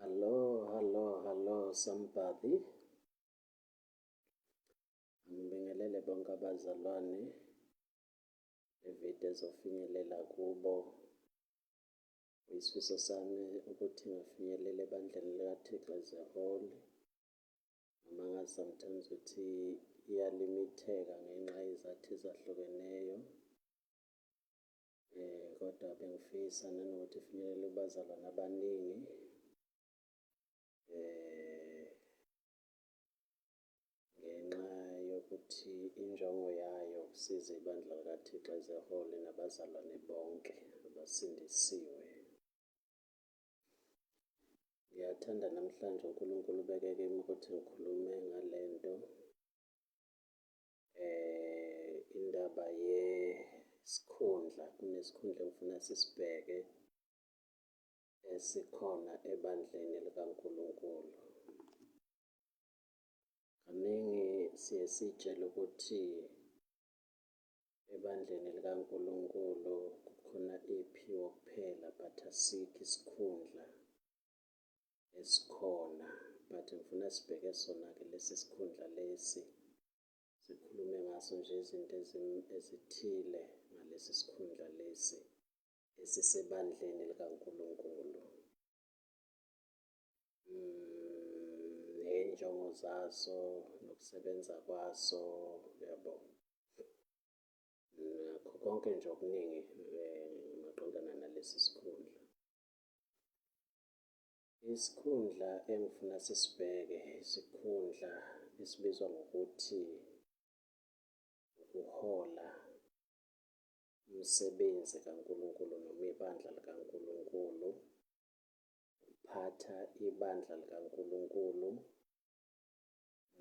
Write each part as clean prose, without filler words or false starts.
Hello, hello, hello somebody. Ngibingelele bonke abazalwane le video ezofinyelela kubo. Isifiso sami ukuthi ngifinyelele ebandleni likaThixo as a whole. Noma ngazi sometimes ukuthi iyalimitheka ngenxa yezizathu ezahlukeneyo. Kodwa bengifisa nanokuthi ifinyelele kubazalwane abaningi. Ngenxa yokuthi injongo yayo ukusiza ibandla likaThixo as a whole nabazalwane bonke abasindisiwe. Ngiyathanda namhlanje uNkulunkulu ubeke kimi ukuthi ngikhulume ngale nto, indaba yesikhundla. Kunesikhundla engifuna sisibheke esikhona ebandleni likaNkulunkulu. Kaningi siye siy'tshele ukuthi ebandleni likaNkulunkulu kukhona iy'phiwo kuphela, but asikho isikhundla esikhona. But ngifuna sibheke sona-ke lesi sikhundla lesi, sikhulume ngaso nje izinto ezithile ngalesi sikhundla lesi esisebandleni likaNkulunkulu. Ney'njongo zaso nokusebenza kwaso, yabo. Nakho konke nje okuningi maqondana nalesi sikhundla. Isikhundla engifuna sisibheke, isikhundla esibizwa ngokuthi ukuhola umsebenzi kaNkulunkulu noma ibandla likaNkulunkulu, ukuphatha ibandla likaNkulunkulu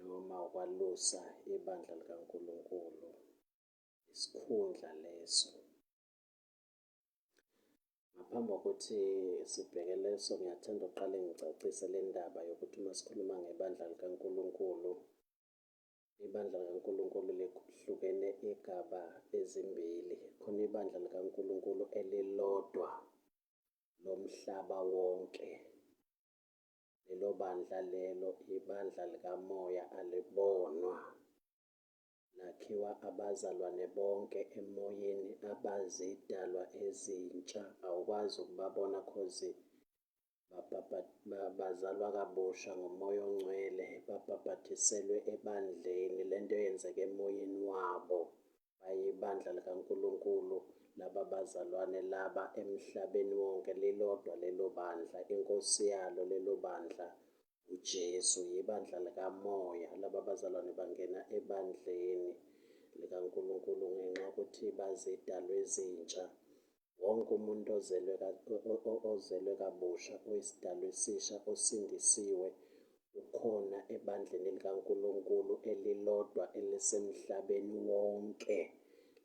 noma ukwalusa ibandla likaNkulunkulu. Isikhundla leso. Ngaphambi kokuthi sibheke leso, ngiyathanda ukuqale ngicacise le ndaba yokuthi uma sikhuluma ngebandla likaNkulunkulu, ibandla likaNkulunkulu lihlukene igaba ezimbili. Khona ibandla likaNkulunkulu elilodwa lomhlaba wonke. Lelo bandla lelo ibandla likamoya, alibonwa. Lakhiwa abazalwane bonke emoyeni abazidalwa ezintsha. Awukwazi ukubabona 'cause bazalwa kabusha ngoMoya oNgcwele, babhabhadiselwe ebandleni. Lento yenzeka emoyeni wabo. Bayibandla likaNkulunkulu laba bazalwane laba emhlabeni wonke, lilodwa lelo bandla. Inkosi yalo lelo bandla uJesu, ibandla likamoya. Laba bazalwane bangena ebandleni likaNkulunkulu ngenxa yokuthi bazidalwa ezintsha. Wonke umuntu ozelwe ozelwe kabusha, oyisidalwa esisha, osindisiwe, ukhona ebandleni likaNkulunkulu elilodwa elisemhlabeni wonke.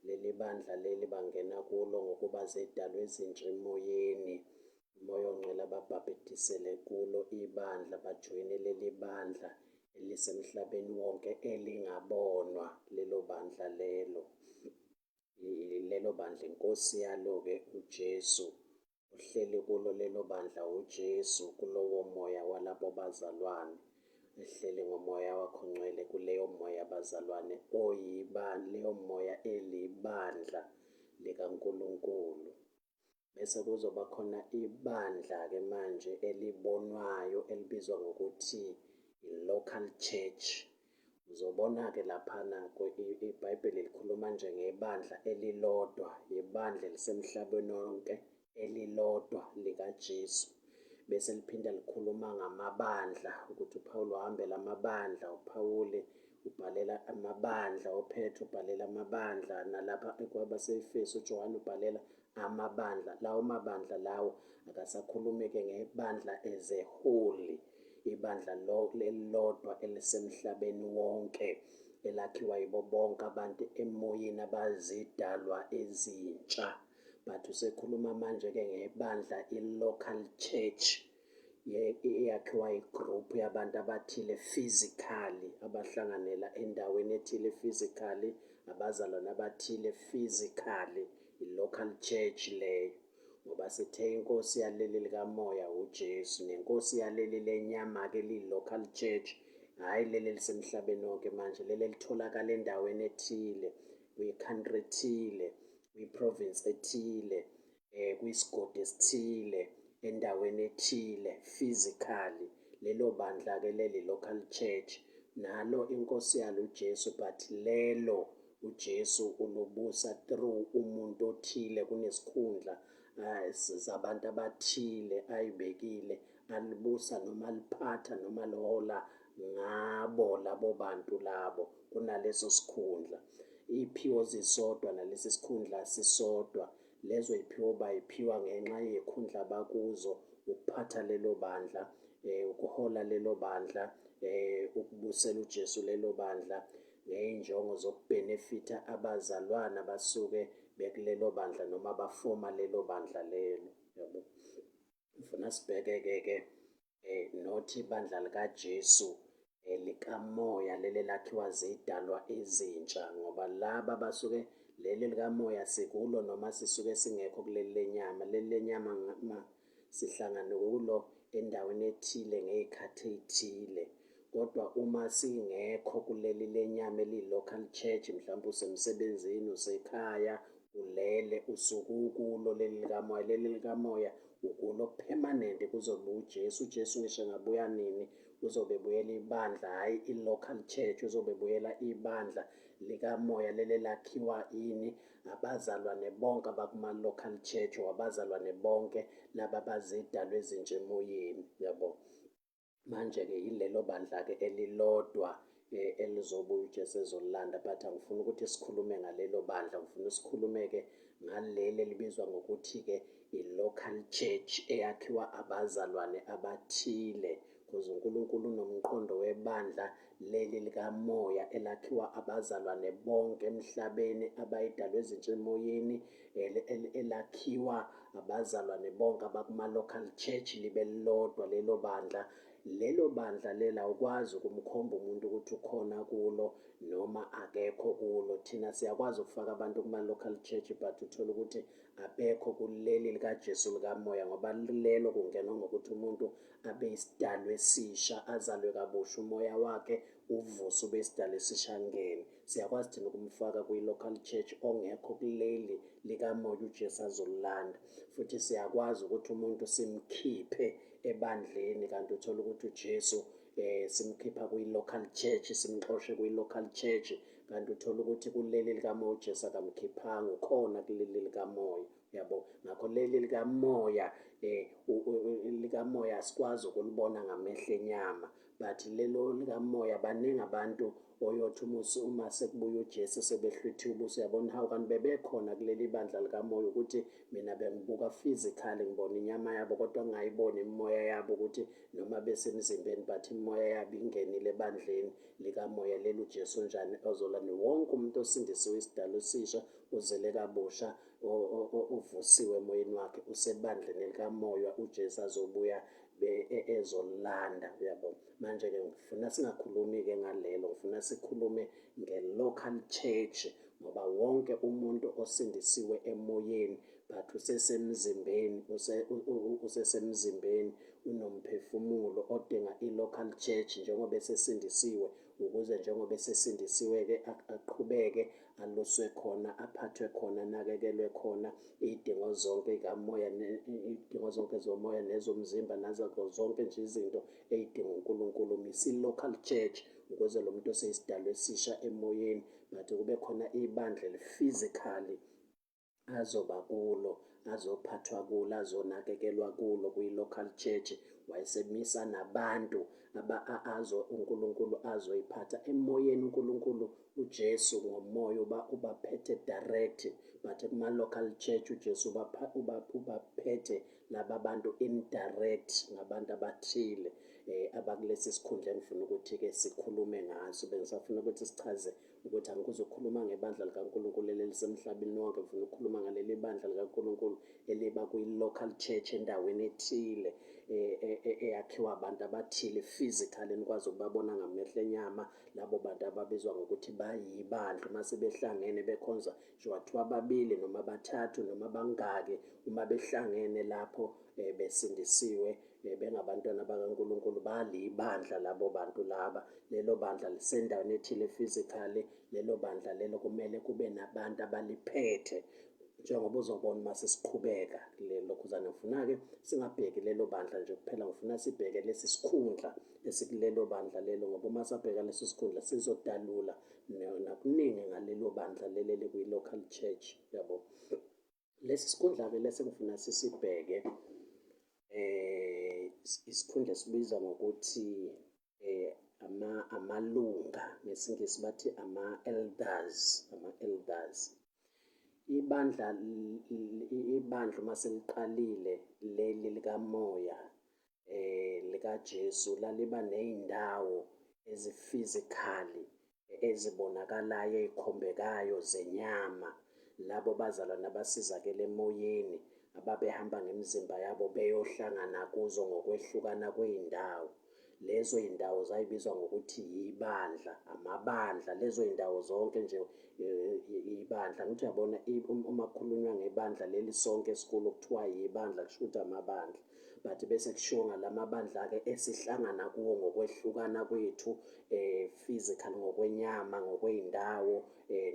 Leli bandla leli bangena kulo ngokuba zidalwa ezintsha emoyeni. Umoya oNgcwele ababhabhadisele kulo ibandla, bajoyine leli bandla elisemhlabeni wonke elingabonwa lelo bandla lelo. Lelo bandla inkosi yalo-ke uJesu, uhleli kulo lelo bandla uJesu kulowo moya walabo bazalwane, ehleli ngomoya wakhe ongcwele kuleyo moya bazalwane leyo moya elibandla likaNkulunkulu. Bese kuzoba khona ibandla-ke manje elibonwayo elibizwa ngokuthi i-local church. Uzobona-ke laphana iBhayibheli likhuluma nje ngebandla elilodwa, ibandla elisemhlabeni wonke elilodwa likaJesu. Bese liphinda likhuluma ngamabandla ukuthi uPawulu wahambela amabandla, uPawuli ubhalela amabandla, uPetru ubhalela amabandla, nalapha kwabase-Efesu uJohane ubhalela amabandla. Lawo mabandla lawo akasakhulumi-ke ngebandla as a whole, ibandla elilodwa elisemhlabeni wonke elakhiwa yibo bonke abantu emoyeni abazidalwa ezintsha. But usekhuluma manje-ke ngebandla i-local church eyakhiwa i-group yabantu abathile physically, abahlanganela endaweni ethile physically, abazalwane abathile physically, i-local church leyo. Ngoba sithe inkosi yaleli likamoya uJesu, nenkosi yaleli lenyama-ke liyi-local church, hhayi leli elisemhlabeni wonke manje, leli elitholakala endaweni ethile, kwi-country ethile, kwi-province ethile, kwisigodi esithile, endaweni ethile physically. Lelo bandla-ke leli local church, nalo inkosi yalo uJesu, but lelo uJesu ulubusa through umuntu othile. Kunesikhundla zabantu abathile ayibekile, alibusa noma aliphatha noma lihola ngabo labo bantu labo kunaleso sikhundla. Iy'phiwo zisodwa nalesi sikhundla sisodwa. Lezo y'phiwo bayiphiwa ngenxa yey'khundla abakuzo, ukuphatha lelo bandla, ukuhola lelo bandla, ukubusela uJesu lelo bandla ngey'njongo zokubhenefitha abazalwane abasuke bekulelo bandla noma abafoma lelo bandla lelo, yabo. Ngifuna sibheke-ke ke not ibandla likaJesu likamoya leli lakhiwa zidalwa ezintsha, ngoba laba basuke leli likamoya sikulo noma sisuke singekho kuleli lenyama. Leli lenyama sihlangane kulo endaweni ethile ngey'khathi ey'thile, kodwa uma singekho kuleli lenyama eliyi-local church, mhlawumbe usemsebenzini, usekhaya, ulele, usuke ukulo leli likamoya. Leli likamoya ukulo permanent, kuzobe uJesu. UJesu ngisho engabuya nini, uzobe ebuyela ibandla, hhayi i-local church, uzobe ebuyela ibandla likamoya leli lakhiwa yini? Abazalwane bonke abakuma-local church, or abazalwane bonke laba abazidalwa ezintsha emoyeni, yabo. Manje-ke yilelo bandla-ke elilodwa elizobuya uJesu ezolilanda, but angifuni ukuthi sikhulume ngalelo bandla, ngifuna sikhulume-ke ngaleli elibizwa ngokuthi-ke i-local church eyakhiwa abazalwane abathile, because uNkulunkulu unomqondo webandla leli likamoya elakhiwa abazalwane bonke emhlabeni abayidalwa ezintsha emoyeni, elakhiwa abazalwane bonke abakuma-local church, libe lilodwa lelo bandla. Lelo bandla lela awukwazi ukumkhomba umuntu ukuthi ukhona kulo noma akekho kulo. Thina siyakwazi ukufaka abantu kuma-local church, but uthola ukuthi abekho kuleli likaJesu likamoya, ngoba lelo kungenwa ngokuthi umuntu abe isidalwa esisha, azalwe kabusha, umoya wakhe uvuse ube isidalwa esisha angene. Siyakwazi thina ukumfaka kwi-local church ongekho kuleli likamoya uJesu azolilanda. Futhi siyakwazi ukuthi umuntu simkhiphe ebandleni, kanti uthola ukuthi uJesu simkhipha kwi-local church, simxoshe kwi-local church, kanti uthola ukuthi kuleli likamoya uJesu akamkhiphanga, ukhona kuleli likamoya, yabo. Ngakho leli likamoya likamoya asikwazi ukulibona ngamehlo enyama, but lelo likamoya baningi abantu oyothi uma sekubuya uJesu sebehlwithiwe ubuso, uyabona, hawu, kanti bebekhona kuleli bandla likamoya, ukuthi mina bengibuka physically ngibona inyama yabo, kodwa ngingayiboni imimoya yabo, ukuthi noma besemzimbeni but imimoya yabo ingenile ebandleni likamoya leli uJesu njani ozolanda wonke umuntu osindisiwe, isidalwa esisha, uzele kabusha, uvusiwe emoyeni wakhe, usebandleni likamoya uJesu azobuya ezolanda, uyabo. Manje-ke ngifuna singakhulumi-ke ngalelo, ngifuna sikhulume nge-local church, ngoba wonke umuntu osindisiwe emoyeni but usesemzimbeni, usesemzimbeni, unomphefumulo odinga i-local church njengoba esesindisiwe, ukuze njengoba esesindisiwe-ke aqhubeke aluswe khona, aphathwe khona, anakekelwe khona, iy'dingo zonke kamoya, iy'dingo zonke zomoya nezomzimba, nazo zonke nje izinto ey'dinga uNkulunkulu. Misa i-local church ukuze lo muntu oseyisidalwa esisha emoyeni, but kube khona ibandla eli-physically azoba kulo, azophathwa kulo, azonakekelwa kulo kwi-local church. Wayesemisa nabantu azo uNkulunkulu azoyiphatha emoyeni. uNkulunkulu uJesu ngomoya ubaphethe direct, but kuma-local church uJesu ubaphethe laba bantu indirect ngabantu abathile abakulesi sikhundla engifuna ukuthi-ke sikhulume ngaso. Bengisafuna ukuthi sichaze ukuthi angikuzukhuluma ngebandla likaNkulunkulu elisemhlabeni wonke, ngifuna ukukhuluma ngaleli bandla likaNkulunkulu eliba kwi-local church endaweni ethile. eyakhiwa abantu abathile physically enikwazi ukubabona ngamehlo enyama, labo bantu ababizwa ngokuthi bayibandla. Uma sebehlangene bekhonza, ngisho kwathiwa babili noma bathathu noma bangaki, uma behlangene lapho besindisiwe, bengabantwana bakaNkulunkulu, balibandla labo bantu laba. Lelo bandla lisendaweni ethile physically, lelo bandla lelo kumele kube nabantu abaliphethe, njengoba uzobona uma sesiqhubeka kule lokhuzana. Ngifuna-ke singabheki lelo bandla nje kuphela, ngifuna sibheke lesi sikhundla esikulelo bandla lelo, ngoba uma sabheka leso sikhundla sizodalula nakuningi ngalelo bandla leli elikwi-local church, yabo. Lesi sikhundla-ke lesi engifuna sisibheke, isikhundla esibizwa ngokuthi amalunga, ngesiNgisi bathi ama-elders, ama-elders. Ibandla, ibandla uma seliqalile leli likamoya likaJesu, laliba ney'ndawo ezi-physically ezibonakalayo, ey'khombekayo zenyama. Labo bazalwane abasizakele emoyeni ababehamba ngemizimba yabo beyohlangana kuzo ngokwehlukana kwey'ndawo. Lezo y'ndawo zayibizwa ngokuthi yibandla, amabandla, lezo y'ndawo zonke nje ibandla. Ngithi uyabona, uma kukhulunywa ngebandla leli sonke esikulo kuthiwa yibandla, kusho ukuthi amabandla. But bese kushiwo ngalamabandla-ke esihlangana kuwo ngokwehlukana kwethu, physical, ngokwenyama, ngokwey'ndawo,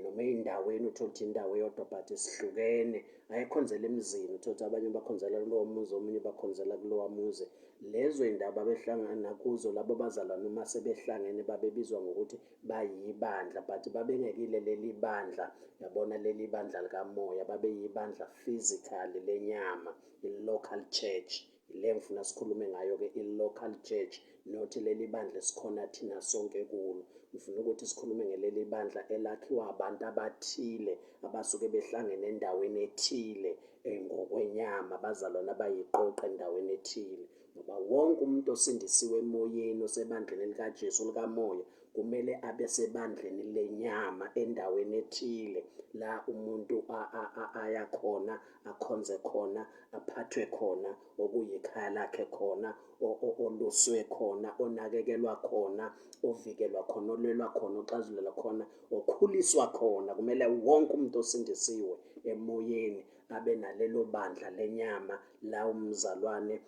noma ey'ndaweni uthole ukuthi indawo eyodwa but sihlukene. Ayikhonzela emzini, uthole ukuthi abanye bakhonzela kulowo muzi, omunye bakhonzela kulowa muzi. Lezo y'ndawo babehlangana kuzo labo bazalwane, uma sebehlangene babebizwa ngokuthi bayibandla, but babengekile leli bandla, yabona, leli bandla likamoya, babeyibandla physically lenyama, i-local church. Ile ngifuna sikhulume ngayo-ke, i-local church, not leli bandla esikhona thina sonke kulo. Ngifuna ukuthi sikhulume ngeleli bandla elakhiwa abantu abathile abasuke behlangene endaweni ethile, ngokwenyama, abazalwane abayiqoqa endaweni ethile. Ngoba wonke umuntu osindisiwe emoyeni osebandleni likaJesu likamoya kumele abe sebandleni lenyama endaweni ethile la umuntu aya khona, akhonze khona, aphathwe khona, okuyikhaya lakhe khona, oluswe khona, onakekelwa khona, ovikelwa khona, olwelwa khona, oxazulelwa khona, okhuliswa khona. Kumele wonke umuntu osindisiwe emoyeni abe nalelo bandla lenyama la umzalwane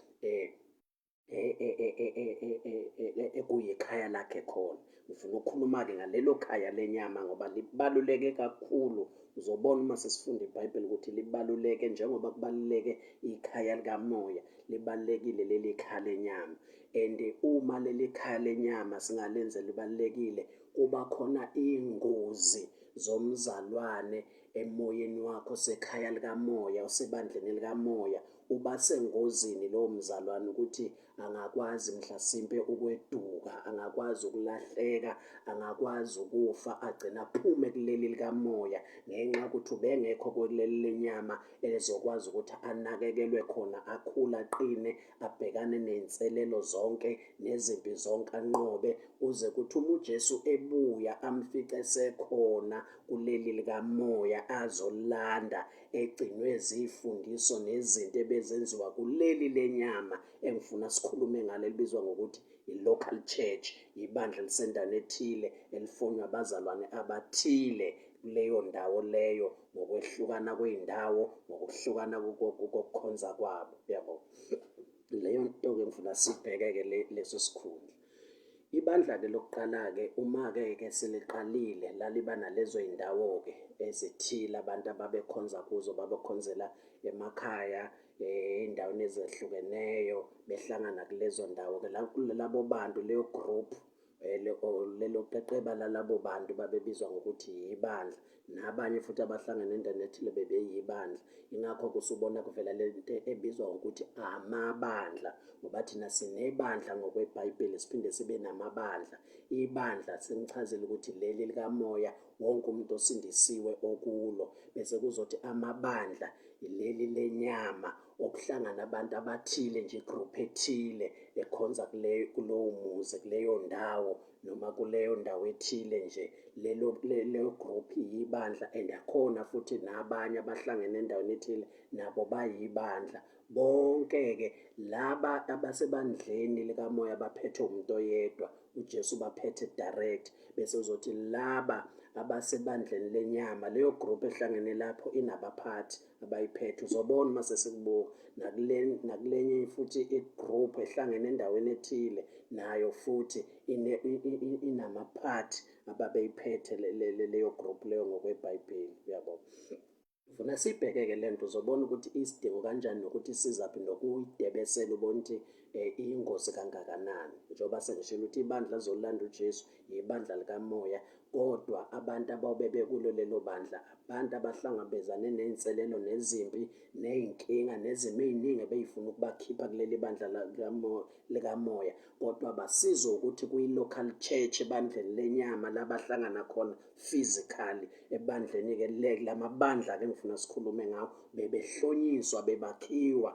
ekuyikhaya lakhe khona. Ngifuna ukukhuluma-ke ngalelo khaya lenyama ngoba libaluleke kakhulu. Uzobona uma sesifunda iBhayibheli ukuthi libaluleke njengoba kubaluleke ikhaya likamoya, libalulekile leli khaya lenyama. And uma leli khaya lenyama singalenze libalulekile, kuba khona iy'ngozi zomzalwane emoyeni wakho osekhaya likamoya, osebandleni likamoya, uba sengozini lowo mzalwane ukuthi angakwazi mhlasimpe ukweduka, angakwazi ukulahleka, angakwazi ukufa, agcina aphume kuleli likamoya ngenxa yokuthi ubengekho kuleli lenyama ezokwazi ukuthi anakekelwe khona, akhule, aqine, abhekane ney'nselelo zonke nezimpi zonke, anqobe, kuze kuthi uma uJesu ebuya amfice esekhona kuleli likamoya azolanda, egcinwe zifundiso nezinto ebezenziwa kuleli lenyama engifuna sikhulume ngalo, elibizwa ngokuthi i-local church, ibandla elisendaweni ethile elifonywa abazalwane abathile kuleyo ndawo leyo, ngokwehlukana kwey'ndawo, ngokuhlukana kokukhonza kwabo, yabo. Leyo nto-ke ngifuna sibheke-ke leso sikhundla. Ibandla-ke lokuqala-ke uma-ke ke seliqalile laliba nalezo y'ndawo-ke ezithile abantu ababekhonza kuzo, babekhonzela emakhaya, ey'ndaweni ezehlukeneyo, behlangana kulezo ndawo-ke. Labo bantu, leyo group, lelo qeqeba lalabo bantu babebizwa ngokuthi yibandla. Nabanye futhi abahlangene endaweni ethile bebeyibandla. Ingakho-ke usubona kuvela le nto ebizwa ngokuthi amabandla, ngoba thina sinebandla ngokweBhayibheli, siphinde sibe namabandla. Ibandla sengichazile ukuthi leli likamoya, wonke umuntu osindisiwe okulo, bese kuzothi amabandla leli lenyama, okuhlangana abantu abathile nje, igroup ethile ekhonza kulowo muzi, kuleyo ndawo noma kuleyo ndawo ethile nje. Lelo leyo group iyibandla, and akhona futhi nabanye abahlangene endaweni ethile nabo bayibandla. Bonke-ke laba abasebandleni likamoya baphethwe umuntu oyedwa, uJesu baphethe direct. Bese uzothi laba abasebandleni lenyama, leyo group ehlangene lapho inabaphathi abayiphethe. Uzobona uma sesikubuka nakulenye futhi igroup ehlangene endaweni ethile, nayo futhi inamaphathi ababeyiphethe leyo group leyo ngokweBhayibheli, uyabo. Funa sibheke-ke le nto, uzobona ukuthi isidingo kanjani nokuthi isizaphi nokuyidebesela, ubone ukuthi iyingozi kangakanani. Njengoba sengishilo ukuthi ibandla lizolanda uJesu ibandla likamoya, kodwa abantu ababe kulo lelo bandla abantu abahlangabezane ney'nselelo nezimpi ney'nkinga nezimo ey'ningi ebey'funa ukubakhipha kuleli bandla likamoya, kodwa basizwe ukuthi kwi-local church ebandleni lenyama labahlangana khona physically ebandleni-ke lamabandla-ke engifuna sikhulume ngawo, bebehlonyiswa, bebakhiwa,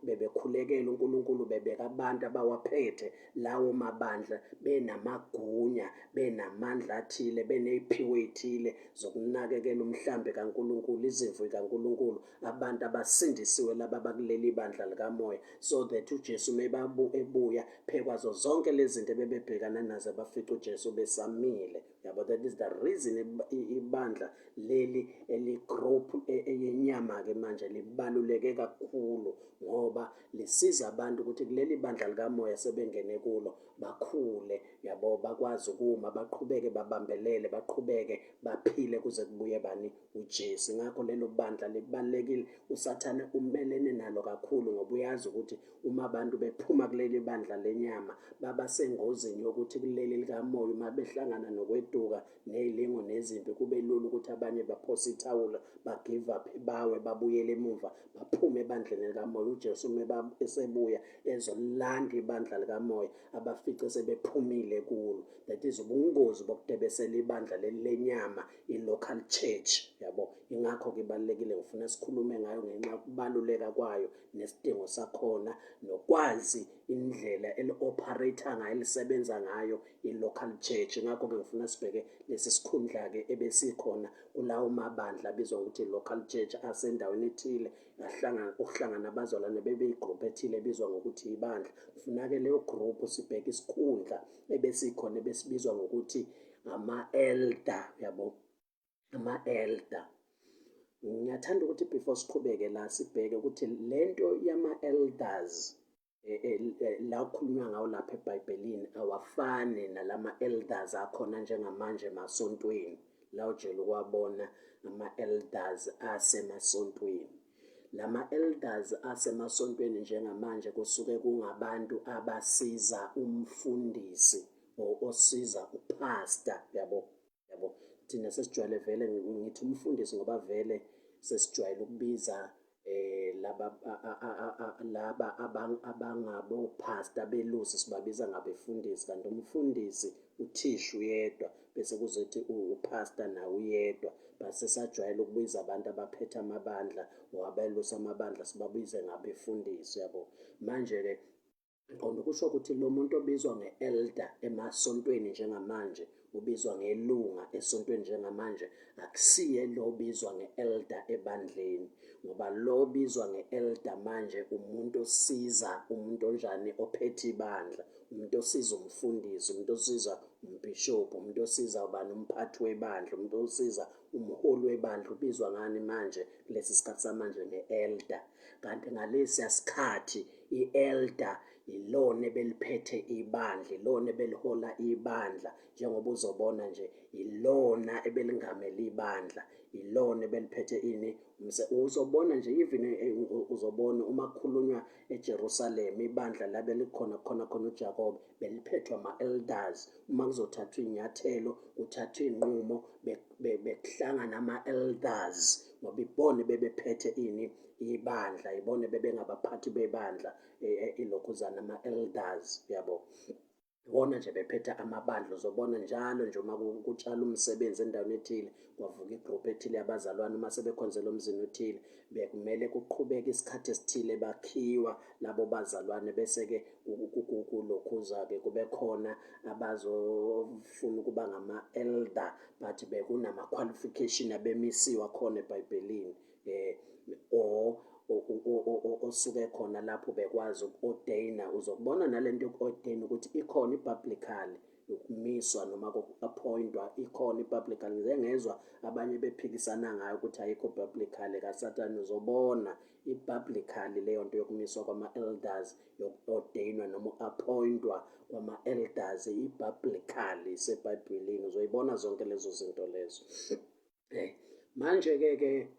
bebekhulekela uNkulunkulu, bebeka abantu abawaphethe lawo mabandla, benamagunya, benamandla athile, beney'phiwo ey'thile zokunakekela umhlambi kaNkulunkulu, izimvu kaNkulunkulu, abantu abasindisiwe laba bakuleli bandla likamoya, so that uJesu mebabu ebuya phekwazo zonke lezi zinto ebebebhekana nazo, bafica uJesu besamile. Yabo, that is the reason ibandla leli eligroup eyenyama-ke manje libaluleke kakhulu, ngoba lisiza abantu ukuthi kuleli bandla likamoya sebengene kulo bakhule, yabo, bakwazi ukuma, baqhubeke, babambelele, baqhubeke baphile kuze kubuye bani? UJesu. Ngakho lelo bandla libalulekile. USathane umelene nalo kakhulu, ngoba uyazi ukuthi uma abantu bephuma kuleli bandla lenyama baba sengozini yokuthi kuleli likamoya uma behlangana nokweduka ney'lingo nezimpi, kube lula ukuthi abanye baphose ithawula, ba-give up, bawe, babuyele emuva, baphume ebandleni likamoya. UJesu uma esebuya ezolanda ibandla likamoya abafice sebephumile kulo. That is ubungozi bokudebesela ibandla leli lenyama, i-local church, yabo. Ingakho-ke ibalulekile, ngifuna sikhulume ngayo ngenxa yokubaluleka kwayo nesidingo sakhona, nokwazi indlela eli-operate ngayo, elisebenza ngayo i-local church. Ngakho-ke ngifuna sibheke lesi sikhundla-ke ebesikhona kulawo mabandla abizwa ngokuthi i-local church asendaweni ethile, ahlangana ukuhlangana abazalwane bebe-group ethile ebizwa ngokuthi ibandla. Ngifuna-ke leyo group sibheke isikhundla ebesikhona ebesibizwa ngokuthi ama-elder, yabo, ama-elder. Ngiyathanda ukuthi before siqhubeke la sibheke ukuthi lento yama-elders la kukhulunywa ngawo lapha eBhayibhelini awafani nalama elders akhona njengamanje emasontweni, la ujwayele ukuwabona ama-elders asemasontweni. Lama elders asemasontweni njengamanje kusuke kungabantu abasiza umfundisi or osiza upastor, yabo. Yabo, thina sesijwayele vele ngithi umfundisi ngoba vele sesijwayele ukubiza laba abangabo pastor belusi sibabiza ngabefundisi, kanti umfundisi uthisha uyedwa, bese kuzothi upastor nawe uyedwa. Base sajwayele ukubiza abantu abaphethe amabandla or abelusa amabandla sibabize ngabefundisi, yabo. Manje-ke ngiqonda ukusho ukuthi lo muntu obizwa nge-elder emasontweni njengamanje, ubizwa ngelunga esontweni njengamanje, akusiye lo obizwa nge-elder ebandleni, ngoba lo obizwa nge-elder manje umuntu osiza umuntu onjani ophethe ibandla, umuntu osiza umfundisi, umuntu osiza umbhishobhi, umuntu osiza ubani, umphathi webandla, umuntu osiza umholi webandla, ubizwa ngani manje kulesi sikhathi samanje? Nge-elder. Kanti ngalesiya sikhathi i-elder ilona ebeliphethe ibandla, ilona ebelihola ibandla, njengoba uzobona nje ilona ebelingamele ibandla, ilona ebeliphethe ini. Uzobona nje even uzobona uma kukhulunywa eJerusalem ibandla labe likhona khona khona uJakobe beliphethwe ama-elders. Uma kuzothathwa iy'nyathelo, kuthathwa iy'nqumo, bekuhlangana ama-elders, ngoba ibona bebephethe ini ibandla, ibona bebengabaphathi bebandla, ilokhuzana ama-elders, yabo. Ibona nje bephethe amabandla. Uzobona njalo nje uma kutshala umsebenzi endaweni ethile, kwavuka igruphu ethile yabazalwane, uma sebekhonzela emzini othile, bekumele kuqhubeke isikhathi esithile bakhiwa labo bazalwane, bese-ke kulokhuza-ke kube khona abazofuna ukuba ngama-elder, but bekunama-qualification abemisiwe akhona eBhayibhelini, or osuke khona lapho bekwazi uku-ordaina. Uzokubona nalento yoku-ordain ukuthi ikhona i-biblical yokumiswa noma koku-appointwa, ikhona i-biblical. Ngike ngezwa abanye bephikisana ngayo ukuthi ayikho biblical kaSathane. Uzobona i-biblical leyo nto yokumiswa kwama-elders, yoku-ordainwa noma uku-appointwa kwama-elders, i-biblical, iseBhayibhelini. Uzoyibona zonke lezo zinto lezo. Manje-ke ke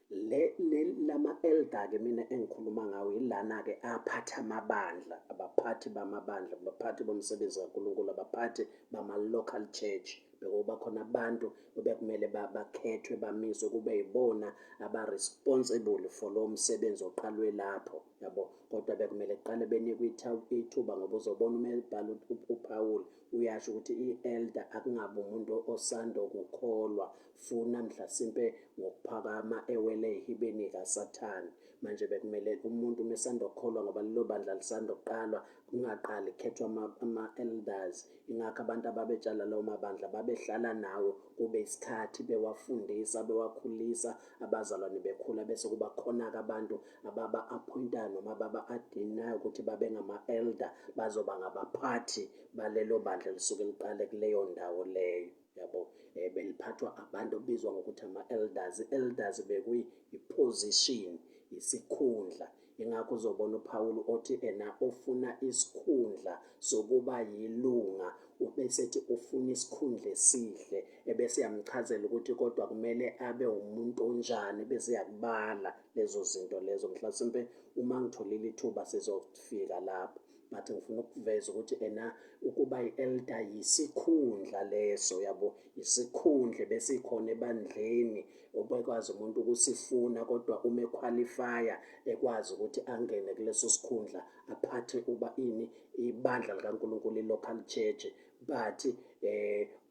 le lama elder ke mina engikhuluma ngawo yilana ke aphatha amabandla, abaphathi bamabandla, abaphathi bomsebenzi kaNkulunkulu, abaphathi bama local church. Bekuba khona abantu obekumele bakhethwe, bamiswe kube yibona aba-responsible for lowo msebenzi oqalwe lapho, yabo. Kodwa bekumele kuqale benikwe ithuba, ngoba uzobona uma ebhala uPaul uyasho ukuthi i-elder akungabi umuntu osanda kukholwa, funa mhlasimpe ngokuphakama ewele ehibeni kaSathane. Manje bekumele umuntu uma esanda kukholwa, ngoba lelo bandla lisanda kuqalwa, kungaqali kukhethwa ama-elders. Ingakho abantu ababetshala lawo mabandla babehlala nawo kube isikhathi bewafundisa, bewakhulisa, abazalwane bekhula, bese kuba khona-ke abantu ababa-appointayo noma ababa-adinayo ukuthi babe ngama-elder, bazoba ngabaphathi balelo bandla lisuke liqale kuleyo ndawo leyo, yabo. Beliphathwa abantu obizwa ngokuthi ama-elders. I-elders bekuyi-position, isikhundla. Ingakho uzobona uPawulu othi ena ofuna isikhundla sokuba yilunga ubesethi ufuna isikhundla esihle, ebese yamchazela ukuthi kodwa kumele abe umuntu onjani, bese yakubala lezo zinto lezo. Mhlasimpe uma ngitholile ithuba sizofika lapho, but ngifuna ukuveza ukuthi ena ukuba i-elder yisikhundla leso, yabo, isikhundla besikhona ebandleni obekwazi umuntu ukusifuna, kodwa uma equalifya ekwazi ukuthi angene kuleso sikhundla aphathe uba ini ibandla likaNkulunkulu, i-local church. But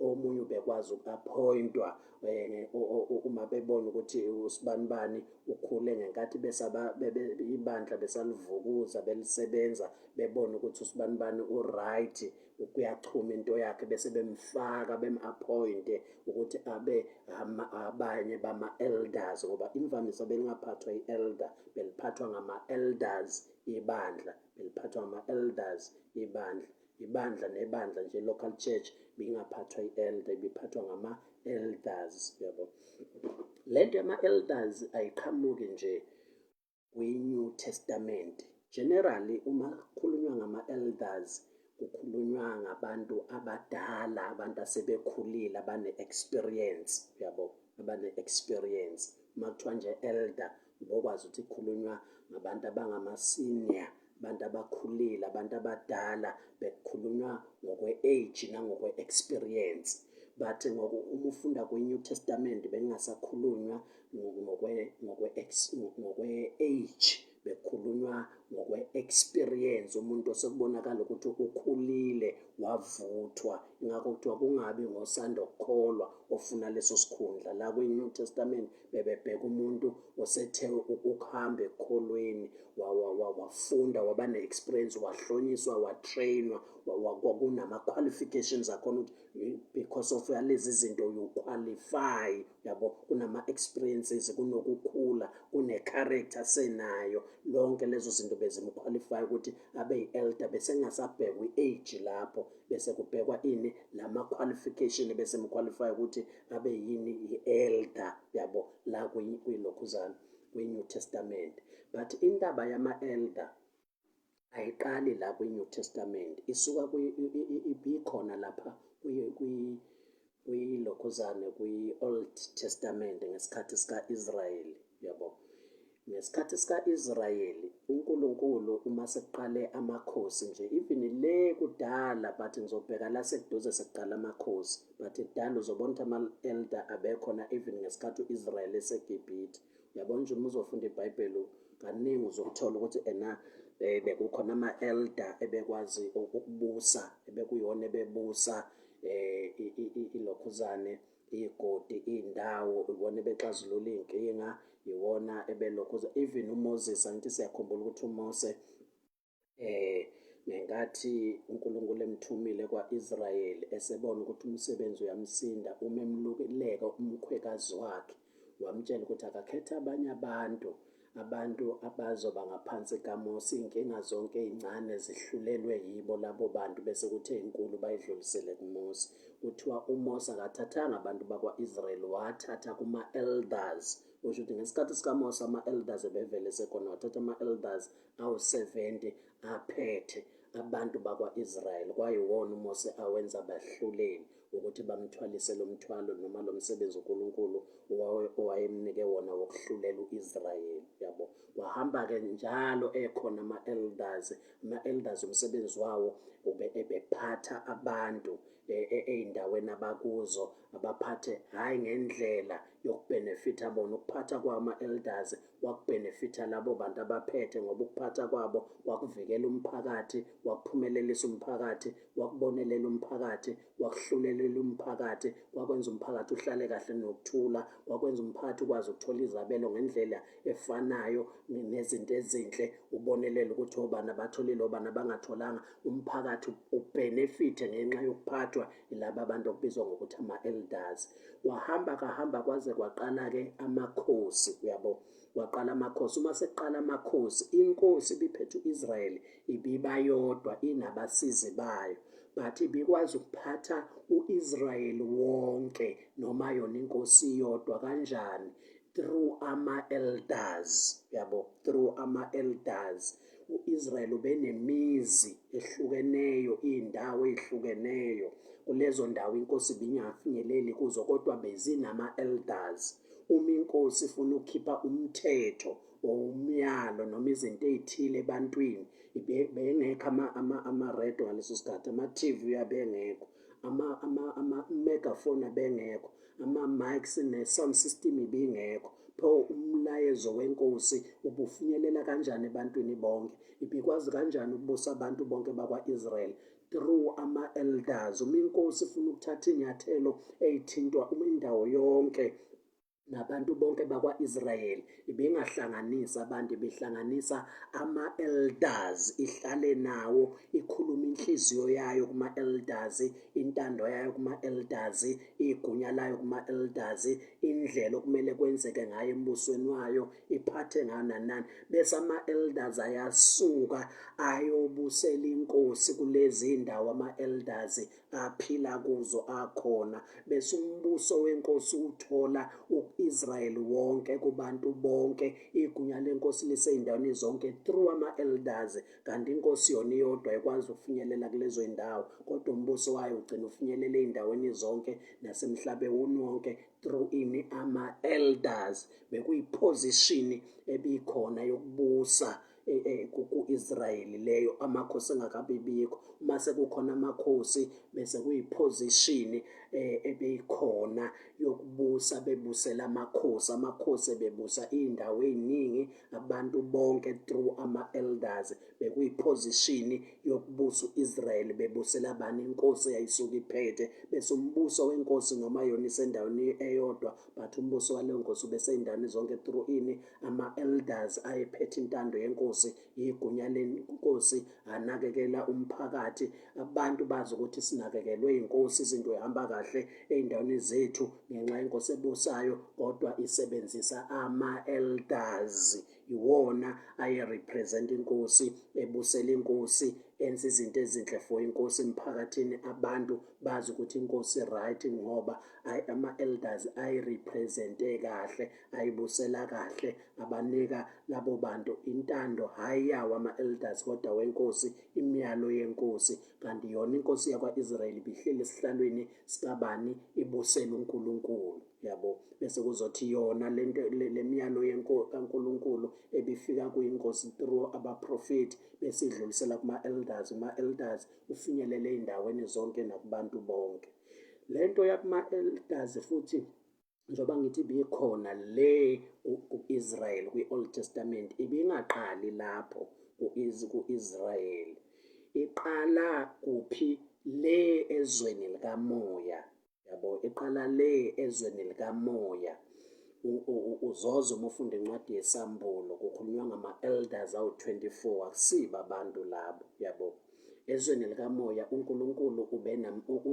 omunye ubekwazi uku-appointwa uma bebona ukuthi usibanibani ukhule ngenkathi besaba ibandla besalivukuza belisebenza, bebona ukuthi usibanibani u-right, kuyachuma into yakhe, bese bemfaka bem-appointe ukuthi abe abanye bama-elders, ngoba imvamisa belingaphathwa i-elder, beliphathwa ngama-elders ibandla, beliphathwa ngama-elders ibandla, ibandla nebandla nje, local church bingaphathwa i-elder, ibiphathwa ngama-elders, yabo. Lento yama-elders ayiqhamuki nje kwi-New Testament. Generally uma kukhulunywa ngama-elders kukhulunywa ngabantu abadala, abantu asebekhulile, abane-experience, yabo, abane-experience. Uma kuthiwa nje elder, ubokwazi ukuthi kukhulunywa ngabantu abangama-senior, abantu abakhulile, abantu abadala, bekukhulunywa ngokwe-age nangokwe-experience. But ngoku uma ufunda kwi-New Testament bengasakhulunywa ngokwe-age, bekukhulunywa ngokwe-experience, umuntu osekubonakala ukuthi ukhulile, wavuthwa. Ingakho kuthiwa kungabi ngosanda kukholwa ofuna leso sikhundla. La kwi-New Testament bebebheka umuntu osethe ukuhamba ekukholweni, wafunda, waba ne-experience, wahlonyiswa, watrainwa, kunama-qualifications akhona ukuthi because of yalezi zinto you qualify, yabo. Kunama-experiences, kunokukhula, kune-character senayo, lonke lezo zinto bezimqualify ukuthi abe yi-elder. Bese kungasabhekwa i-age lapho, bese kubhekwa ini, lama-qualification bese mqualify ukuthi abe yini, i-elder, yabo, la kwilokhuzana kwi-New Testament. But indaba yama-elder ayiqali la kwi-New Testament, isuka ibikhona lapha kwilokhuzane kwi-Old Testament ngesikhathi sika-Israyeli, yabo. Ngesikhathi sika-Israyeli uNkulunkulu uma sekuqale amakhosi nje, even le kudala, but ngizobheka la sekuduze sekuqala amakhosi, but kudala uzobona ukuthi ama-elder abekhona even ngesikhathi u-Israyeli eseGibhithe. Uyabona nje uma uzofunda iBhayibheli kaningi uzokuthola ukuthi ena bekukhona ama-elder ebekwazi ukubusa, ebekuyona ebebusa ilokhuzane, iy'godi, iy'ndawo, ibona ebexazulula iy'nkinga, iwona ebelokhuza. Even uMoses, angithi siyakhumbula ukuthi uMose ngenkathi uNkulunkulu emthumile kwa-Israyeli, esebona ukuthi umsebenzi uyamsinda, uma emluleka umkhwekazi wakhe Wamtshela ukuthi akakhethe abanye abantu, abantu abazoba ngaphansi kaMose, iy'nkinga zonke ey'ncane zihlulelwe yibo labo bantu, bese kuthi ey'nkulu bayidlulisele kuMose. Kuthiwa uMose akathathanga abantu bakwa-Israyeli, wathatha kuma-elders. Kusho ukuthi ngesikhathi sikaMose ama-elders ebevele esekhona, wathatha ama-elders awu-70 aphethe abantu bakwa-Israyeli, kwayiwona uMose awenza abahluleli ukuthi bamthwalise lo mthwalo noma lo msebenzi uNkulunkulu owayemnike wona wokuhlulela u-Israyeli, yabo. Kwahamba-ke njalo ekhona ama-elders. Ama-elders umsebenzi wawo ube ebephatha abantu ey'ndaweni abakuzo, abaphathe hhayi ngendlela yokubhenefitha bona. Ukuphatha kwama-elders kwakubhenefitha labo bantu abaphethe, ngoba ukuphatha kwabo kwakuvikela umphakathi, kwakuphumelelisa umphakathi, kwakubonelela umphakathi, kwakuhlulelela umphakathi, kwakwenza umphakathi uhlale kahle nokuthula, kwakwenza umphakathi ukwazi ukuthola izabelo ngendlela efanayo nezinto ezinhle, ubonelela ukuthi obani abatholile, obani abangatholanga. Umphakathi ubhenefithe ngenxa yokuphathwa yilaba bantu okubizwa ngokuthi ama-elders. Kwahamba kahamba kwaze kwaqala-ke amakhosi, uyabo. Kwaqala amakhosi. Uma sekuqala amakhosi, inkosi ibiphethe u-Israyeli ibiba yodwa, inabasizi bayo, but ibikwazi ukuphatha u-Israyeli wonke noma yona inkosi iyodwa. Kanjani? Through ama-elders, yabo, through ama-elders. U-Israyeli ubenemizi ehlukeneyo, iy'ndawo ey'hlukeneyo. Kulezo ndawo inkosi ibingafinyeleli kuzo, kodwa bezinama-elders. Uma inkosi ifuna ukukhipha umthetho or umyalo noma izinto ey'thile ebantwini, bengekho ama-radio ngaleso sikhathi, ama-TV abengekho, ama-megaphone abengekho, ama-mics ne-sound system ibingekho. Pho umlayezo wenkosi ubufinyelela kanjani ebantwini bonke? Ibikwazi kanjani ukubusa abantu bonke bakwa-Israyeli? Through ama-elders. Uma inkosi ifuna ukuthatha iy'nyathelo ey'thintwa indawo yonke nabantu bonke bakwa-Israyeli, ibingahlanganisa abantu, ibihlanganisa ama-elders, ihlale nawo, ikhulume inhliziyo yayo kuma-elders, intando yayo kuma-elders, igunya layo kuma-elders, indlela okumele kwenzeke ngayo embusweni wayo, iphathe ngayo nanani. Bese ama-elders ayasuka ayobusela inkosi kulezi ndawo ama-elders aphila kuzo akhona, bese umbuso wenkosi uthola u-Israyeli wonke, kubantu bonke. Igunya lenkosi lisey'ndaweni zonke through ama-elders, kanti inkosi yona iyodwa ikwazi ukufinyelela kulezo y'ndawo, kodwa umbuso wayo ugcina ufinyelela ey'ndaweni zonke nasemhlabeni wonke through ini? Ama-elders. Bekuyiphozishini ebikhona yokubusa ku-Israyeli leyo, amakhosi engakabibikho. Uma sekukhona amakhosi, bese kuyiphozishini ebeyikhona yokubusa, bebusela amakhosi. Amakhosi ebebusa iy'ndawo ey'ningi, abantu bonke through ama-elders. Bekuyiphozishini yokubusa u-Israyeli, bebusela bani? Inkosi eyayisuke iphethe. Bese umbuso wenkosi, noma yona isendaweni eyodwa, but umbuso waleyo nkosi ubesey'ndaweni zonke through ini? Ama-elders ayephethe intando yenkosi, igunya lenkosi, anakekela umphakathi. Abantu bazi ukuthi sinakekelwe inkosi, izinto ihamba kahle ey'ndaweni zethu ngenxa yenkosi ebusayo, kodwa isebenzisa ama-elders. Iwona aye-represent inkosi, ebusela inkosi, enza izinto ezinhle for inkosi emphakathini. Abantu bazi ukuthi inkosi right ngoba ama-elders ayirepresente kahle, ayibusela kahle, abanika labo bantu intando, hhayi yawo ama-elders kodwa wenkosi, imiyalo yenkosi. Kanti yona inkosi yakwa-Israyeli ibihleli esihlalweni sikabani? Ibusela uNkulunkulu, yabo. Bese kuzothi yona lento le miyalo kaNkulunkulu ebifika kuyinkosi through abaprofethi, bese idlulisela kuma-elders, kuma-elders ufinyelele ey'ndaweni zonke nakubantu bonke. Lento yakuma-elders futhi, njengoba ngithi ibikhona le ku-Israel kwi-Old Testament, ibingaqali lapho ku-Israel. Iqala kuphi? Le ezweni likamoya, yabo. Iqala le ezweni likamoya. Uzoze uma ufunda incwadi yeSambulo, kukhulunywa ngama-elders awu-24, akusibo abantu labo, yabo. Ezweni likamoya uNkulunkulu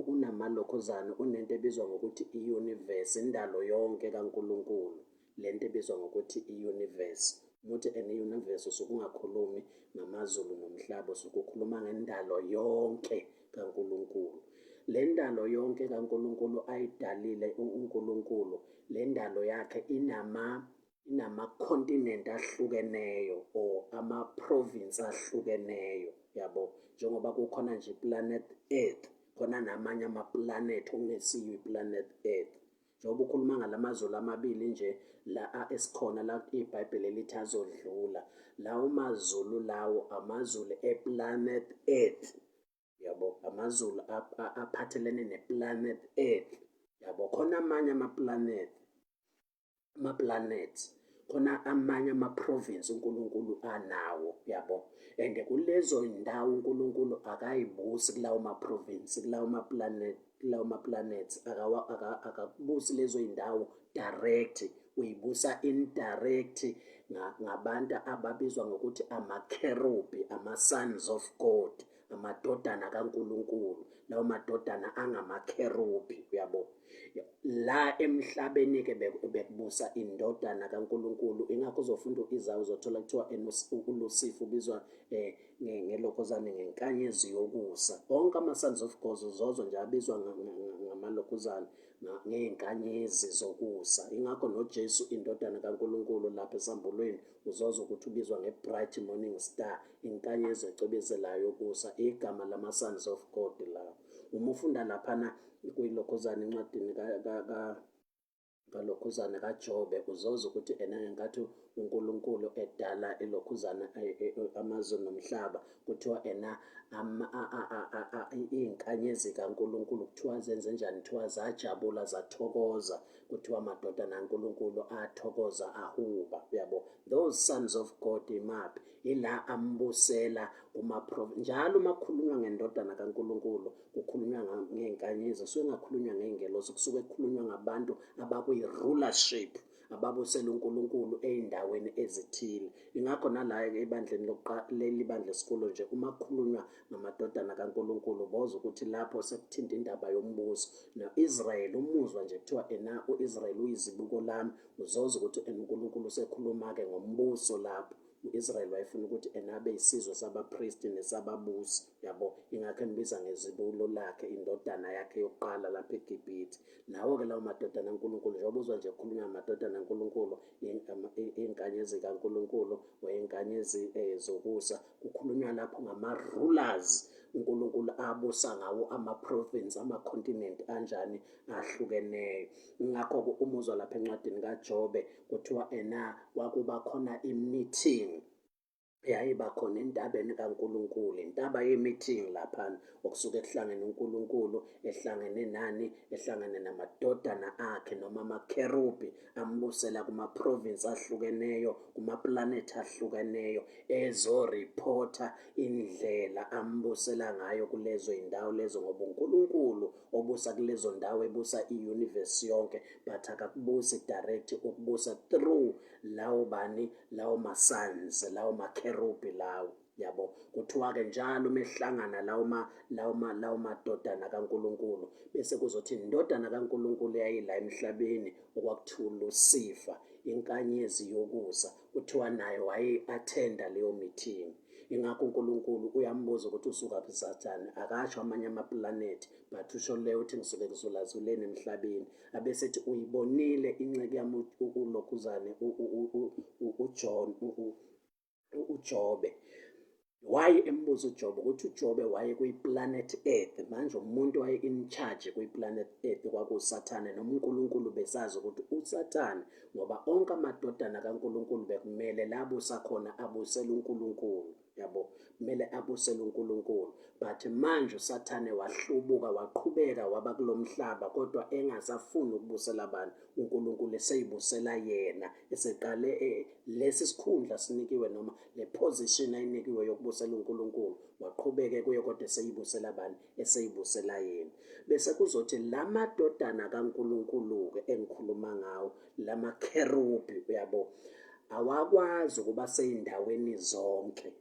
unamalokhozana, unento ebizwa ngokuthi i-universe, indalo yonke kaNkulunkulu. Lento ebizwa ngokuthi i-universe. Uma uthi ene i-universe usuke ungakhulumi ngamazulu nomhlaba, usuke ukhuluma ngendalo yonke kaNkulunkulu. Le ndalo yonke kaNkulunkulu ayidalile uNkulunkulu, le ndalo yakhe inama-continent ahlukeneyo or ama-province ahlukeneyo, yabo. Njengoba kukhona nje i-planet Earth, khona namanye ama-planet okungesiyo i-planet Earth. Njengoba ukhuluma ngalamazulu amabili nje la esikhona la iBhayibheli elithi azodlula, lawo mazulu lawo amazulu e-planet Earth, yabo, amazulu aphathelene ne-planet Earth, yabo. Khona amanye ama-planet, ama-planets, khona amanye ama-province uNkulunkulu anawo, yabo. And kulezo ndawo uNkulunkulu akayibusi kulawo ma-province, kulawo ma-planet, kulawo ma-planets, akakubusi lezo zindawo direct, uyibusa indirect ngabantu ababizwa ngokuthi amakherubi, ama-sons of God, amadodana kaNkulunkulu. Lawo madodana angamakherubi, uyabo. La emhlabeni-ke bekubusa indodana kaNkulunkulu. Ingakho uzofunda u-Isaya, uzothola kuthiwa uLusifa ubizwa ngelokhuzane, ngenkanyezi yokusa. Onke ama-sons of God uzozo nje abizwa ngamalokhuzane, ngey'nkanyezi zokusa. Ingakho noJesu indodana kaNkulunkulu lapha esambulweni uzozwa ukuthi ubizwa nge-bright morning star, inkanyezi ecwebezelayo yokusa, igama lama-sons of God lawo. Uma ufunda laphana kuyilokhuzane encwadini kalokhuzane kaJobe, uzozwa ukuthi ena ngenkathi uNkulunkulu edala ilokhuzana amazulu nomhlaba, kuthiwa ena iy'nkanyezi kaNkulunkulu kuthiwa zenze njani? Kuthiwa zajabula, zathokoza. Kuthiwa amadodana kaNkulunkulu athokoza, ahuba, uyabo. Those sons of God imaphi? Ila ambusela kuma njalo uma kukhulunywa ngendodana kaNkulunkulu kukhulunywa ngey'nkanyezi, kusuke kungakhulunywa ngey'ngelosi, kusuke kukhulunywa ngabantu abakwi-rulership, ababusela uNkulunkulu ey'ndaweni ezithile. Ingakho nala ebandleni lokuqala, leli bandla esikulo nje, uma kukhulunywa ngamadodana kaNkulunkulu boza ukuthi lapho sekuthinta indaba yombuso. No-Israyeli umuzwa nje kuthiwa ena u-Israyeli uyizibuko lami, uzoza ukuthi uNkulunkulu usekhuluma-ke ngombuso lapho. U-Israyeli wayefuna ukuthi ena abe isizwe sabapristi nesababusi, yabo. Ingakho embiza ngezibulo lakhe, indodana yakhe yokuqala lapha eGibhithe. Nawo-ke lawo madodana kaNkulunkulu, njengoba uzwa nje kukhulunywa ngamadodana kaNkulunkulu, iy'nkanyezi kaNkulunkulu or iy'nkanyezi zokusa, kukhulunywa lapho ngama-rulers uNkulunkulu abusa ngawo ama-province, ama-continent anjani ahlukeneyo. Ingakho-ke uma uzwa lapha encwadini kaJobe kuthiwa ena kwakuba khona i-meeting eyayiba khona entabeni kaNkulunkulu, intaba ye-meeting laphana okusuke kuhlangene uNkulunkulu, ehlangene nani, ehlangene namadodana akhe noma amakherubi ambusela kuma-province ahlukeneyo, kumaplanethi ahlukeneyo, ezorephotha indlela ambusela ngayo kulezo zindawo lezo, ngoba uNkulunkulu obusa kulezo ndawo ebusa i-universe yonke, but akakubusi direct, ukubusa through lawo bani, lawo ma-sons, lawo makherubi lawo, yabo. Kuthiwa-ke njalo uma ehlangana lawo madodana kaNkulunkulu, bese kuzothi indodana kaNkulunkulu yayila emhlabeni okwakuthiwa uLusifa, inkanyezi yokusa, kuthiwa naye wayeyi-attenda leyo meeting. Ingakho uNkulunkulu uyambuza ukuthi usukaphi Sathane, akasho amanye amaplanethi, but usho leyo uthi ngisuke kuzulazuleni emhlabeni. Abesethi uyibonile inceku yami ulokhuzane uJohn uJobe. Why embuza uJobe? Ukuthi uJobe waye kwi-planet Earth. Manje umuntu waye in charge kwi-planet Earth kwakuSathane, noma uNkulunkulu besazi ukuthi uSathane, ngoba onke amadodana kaNkulunkulu bekumele labusa khona abusele uNkulunkulu, yabo, kumele abusele uNkulunkulu. But manje uSathane wahlubuka, waqhubeka waba kulomhlaba, kodwa engasafuni ukubusela abantu uNkulunkulu, eseyibusela yena, eseqale lesi sikhundla sinikiwe noma le position ayinikiwe yokubusela uNkulunkulu, waqhubeke kuye, kodwa eseyibusela abantu, eseyibusela yena. Bese kuzothi lamadodana kaNkulunkulu-ke engikhuluma ngawo, lamakherubi, uyabo, awakwazi ukuba seyindaweni zonke.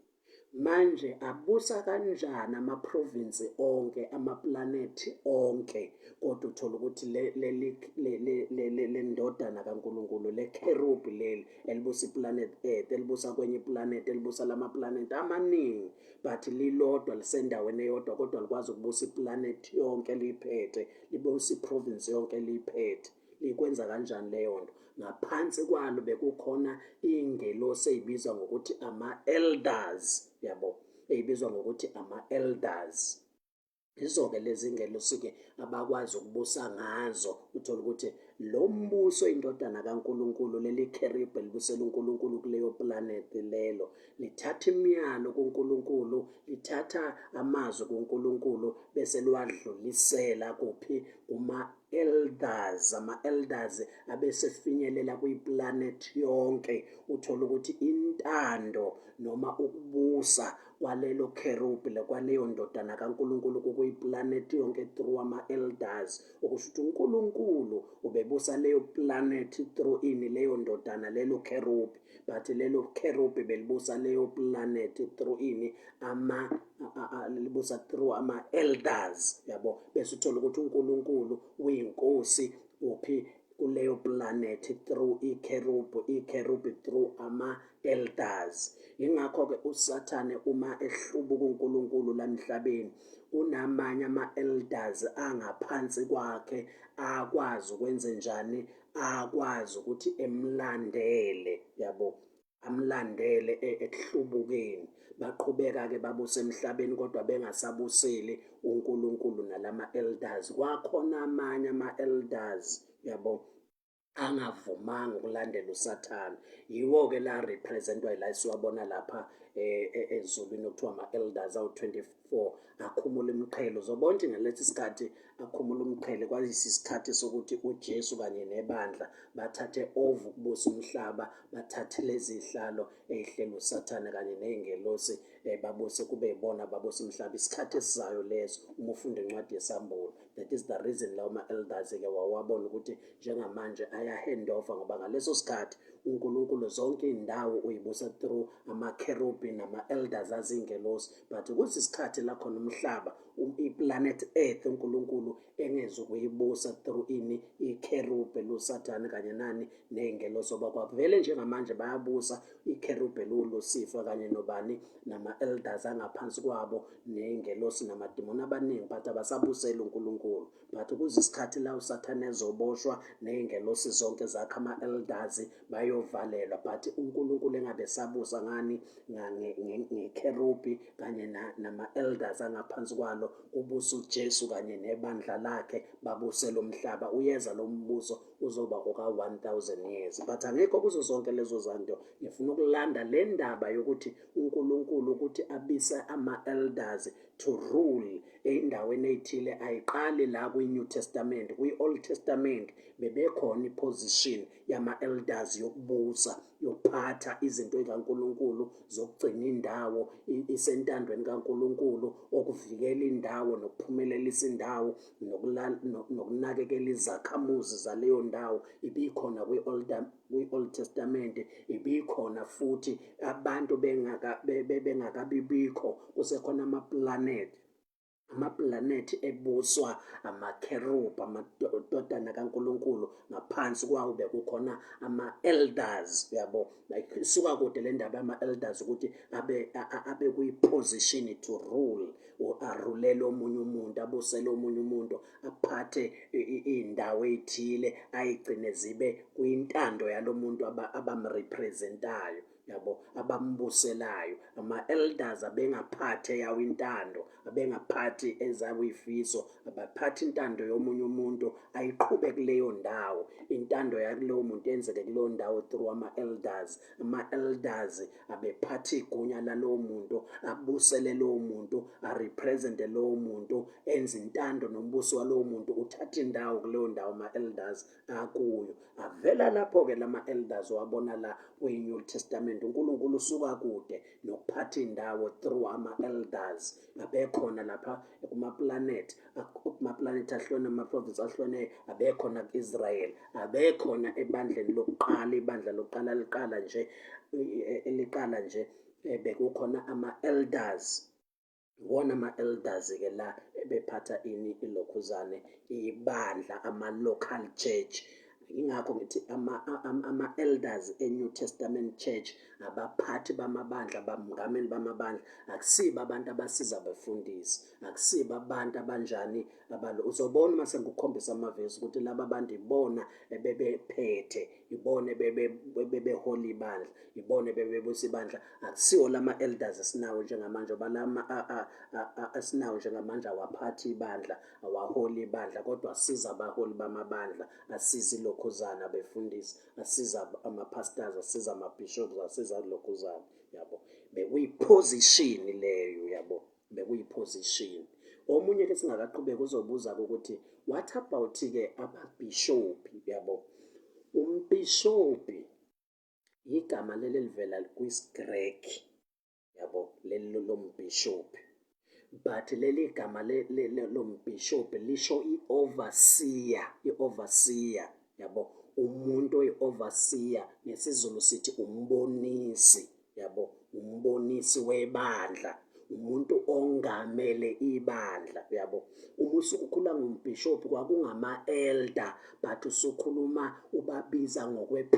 Manje abusa kanjani amaprovinsi onke, amaplanethi onke, kodwa uthola ukuthi le ndodana kaNkulunkulu, le kherubhi leli elibusa iplanet Earth, elibusa kwenye iplanet, elibusa lamaplanethi amaningi, but lilodwa lisendaweni eyodwa, kodwa likwazi ukubusa iplanet yonke liyiphethe, libusa iprovince yonke liyiphethe. Likwenza kanjani leyo nto? Ngaphansi kwalo bekukhona iy'ngelosi ey'bizwa ngokuthi ama-elders, yabo, ey'bizwa ngokuthi ama-elders. Yizo-ke lezi ngelosi-ke abakwazi ukubusa ngazo, uthole ukuthi lo mbuso indodana kaNkulunkulu, leli kheribhe libusela uNkulunkulu kuleyo planethi lelo, lithatha imiyalo kuNkulunkulu, lithatha amazwi kuNkulunkulu bese liwadlulisela kuphi? Kuma elders. Ama-elders abesefinyelela kwiplanethi yonke, uthole ukuthi intando noma ukubusa kwalelo kherubhi, kwaleyo ndodana kaNkulunkulu kukuyiplanethi yonke through ama-elders. Okusho ukuthi uNkulunkulu ubebusa leyo planethi through ini? Leyo ndodana, lelo kherubhi. But lelo kherubhi belibusa leyo planet through ini? Ama libusa through ama-elders, yabo. Bese uthola ukuthi uNkulunkulu uyinkosi kuphi? Kuleyo planet through ikherubhi, ikherubhi through ama-elders. Yingakho-ke uSathane uma ehlubuka uNkulunkulu lamhlabeni, kunamanye ama-elders angaphansi kwakhe akwazi ukwenze njani? Akwazi ukuthi emlandele, yabo, amlandele ekuhlubukeni. Baqhubeka-ke babuse emhlabeni, kodwa bengasabuseli uNkulunkulu nalama elders. Kwakhona amanye ama-elders, yabo, angavumanga ukulandela uSathane. Yiwo-ke la representwa la esiwabona lapha ezulwini, okuthiwa ama-elders awu-24 akhumula imiqhele. Uzobona ukuthi ngalesi sikhathi akhumula umqhele kwayisi isikhathi sokuthi uJesu kanye nebandla bathathe over ukubusa umhlaba, bathathe lezi zihlalo ey'hleli uSathane kanye ney'ngelosi, babuse, kube yibona babusa umhlaba. Isikhathi esizayo leso uma ufunda incwadi yeSambulo. That is the reason lawo ma-elders-ke wawabona ukuthi njengamanje aya-hand over, ngoba ngaleso sikhathi uNkulunkulu zonke iy'ndawo uyibusa through amakherubhi nama-elders azingelosi. But kuthi isikhathi la khona umhlaba, i-planet Earth, uNkulunkulu engezukuyibusa through ini? Ikherubhe luSathane kanye nani? Ney'ngelosi, oba kwavele njengamanje bayabusa ikherubhe luLusifa kanye nobani? Nama-elders angaphansi kwabo, ney'ngelosi namadimoni abaningi, but abasabuseli uNkulunkulu. But kuze isikhathi la uSathane ezoboshwa ney'ngelosi zonke zakhe, ama-elders bayovalelwa, but uNkulunkulu engabe sabusa ngani? Ngekherubhi kanye nama-elders angaphansi kwalo. Kubusa uJesu kanye nebandla lakhe, babuse lo mhlaba. Uyeza lo mbuso, uzoba oka-1000 years. But angekho kuzo zonke lezo zanto. Ngifuna ukulanda le ndaba yokuthi uNkulunkulu ukuthi abise ama-elders to rule ey'ndaweni ey'thile ayiqali la kwi-New Testament. Kwi-Old Testament bebekhona iposition yama-elders yokubusa, yokuphatha izinto zikaNkulunkulu, zokugcina indawo isentandweni kaNkulunkulu, okuvikela indawo nokuphumelelisa indawo, nokunakekela izakhamuzi zaleyo ndawo. Ibikhona kwi-Old Testament, ibikhona futhi abantu bengakabibikho, kusekhona amaplanethi, amaplanethi ebuswa amakherubhi, amadodana kaNkulunkulu. Ngaphansi kwawo bekukhona ama-elders, uyabo. Like isuka kude le ndaba yama-elders ukuthi abe kwi-position to rule or arulele omunye umuntu, abusele omunye umuntu, aphathe iy'ndawo ey'thile, ayigcine zibe kwintando yalo muntu abamrepresentayo, yabo, abambuselayo. Ama-elders abengaphathi eyawo intando, abengaphathi ezabo iy'fiso, abaphathi intando yomunye umuntu ayiqhube kuleyo ndawo. Intando yakulowo muntu yenzeke kuleyo ndawo through ama-elders. Ama-elders abephatha igunya lalowo muntu, abusele lowo muntu, arepresente lowo muntu, enze intando nombuso walowo muntu uthathe indawo kuleyo ndawo ama-elders akuyo. Avela lapho-ke lama-elders wabona la kwi-New Testament. uNkulunkulu usuka kude nokuphatha indawo through ama-elders. Abekhona lapha kumaplanethi, kumaplanethi ahlukene, ama-province ahlukeneyo. Abekhona ku-Israel, abekhona ebandleni lokuqala. Ibandla lokuqala liqala nje, liqala nje. Bekukhona ama-elders. Iwona ama-elders-ke la ebephatha ini, ilokhuzane, ibandla, ama-local church. Yingakho ngithi ama-elders e-New Testament Church, abaphathi bamabandla, abamngameli bamabandla, akusibo abantu abasiza abefundisi, akusibo abantu abanjani abalo. Uzobona uma sengikukhombisa amavesi ukuthi laba bantu ibona ebebephethe, ibona ebebehola ibandla, ibona ebebebusa ibandla. Akusiwo lama elders esinawo njengamanje, ngoba lama esinawo njengamanje awaphathi ibandla, awaholi ibandla, kodwa asiza abaholi bamabandla, asiza ilokhuzana abefundisi, asiza ama-pastors, asiza ama-bishops, asiza ilokhuzana, yabo. Bekuyiposition leyo, yabo, bekuyiposition. Omunye ke singakaqhubeka uzobuza ukuthi what about ke ababhishophi, yabo. Umbhishophi igama leli livela kwisiGrek, yabo, leli lombhishophi, but leli gama lombhishophi lisho i-overseer, i-overseer, yabo. Umuntu oyi-overseer, ngesiZulu sithi umbonisi, yabo, umbonisi webandla, umuntu ongamele ibandla, yabo. Uma usukhuluma ngombhishophi kwakungama-elder, but usukhuluma ubabiza ngokwe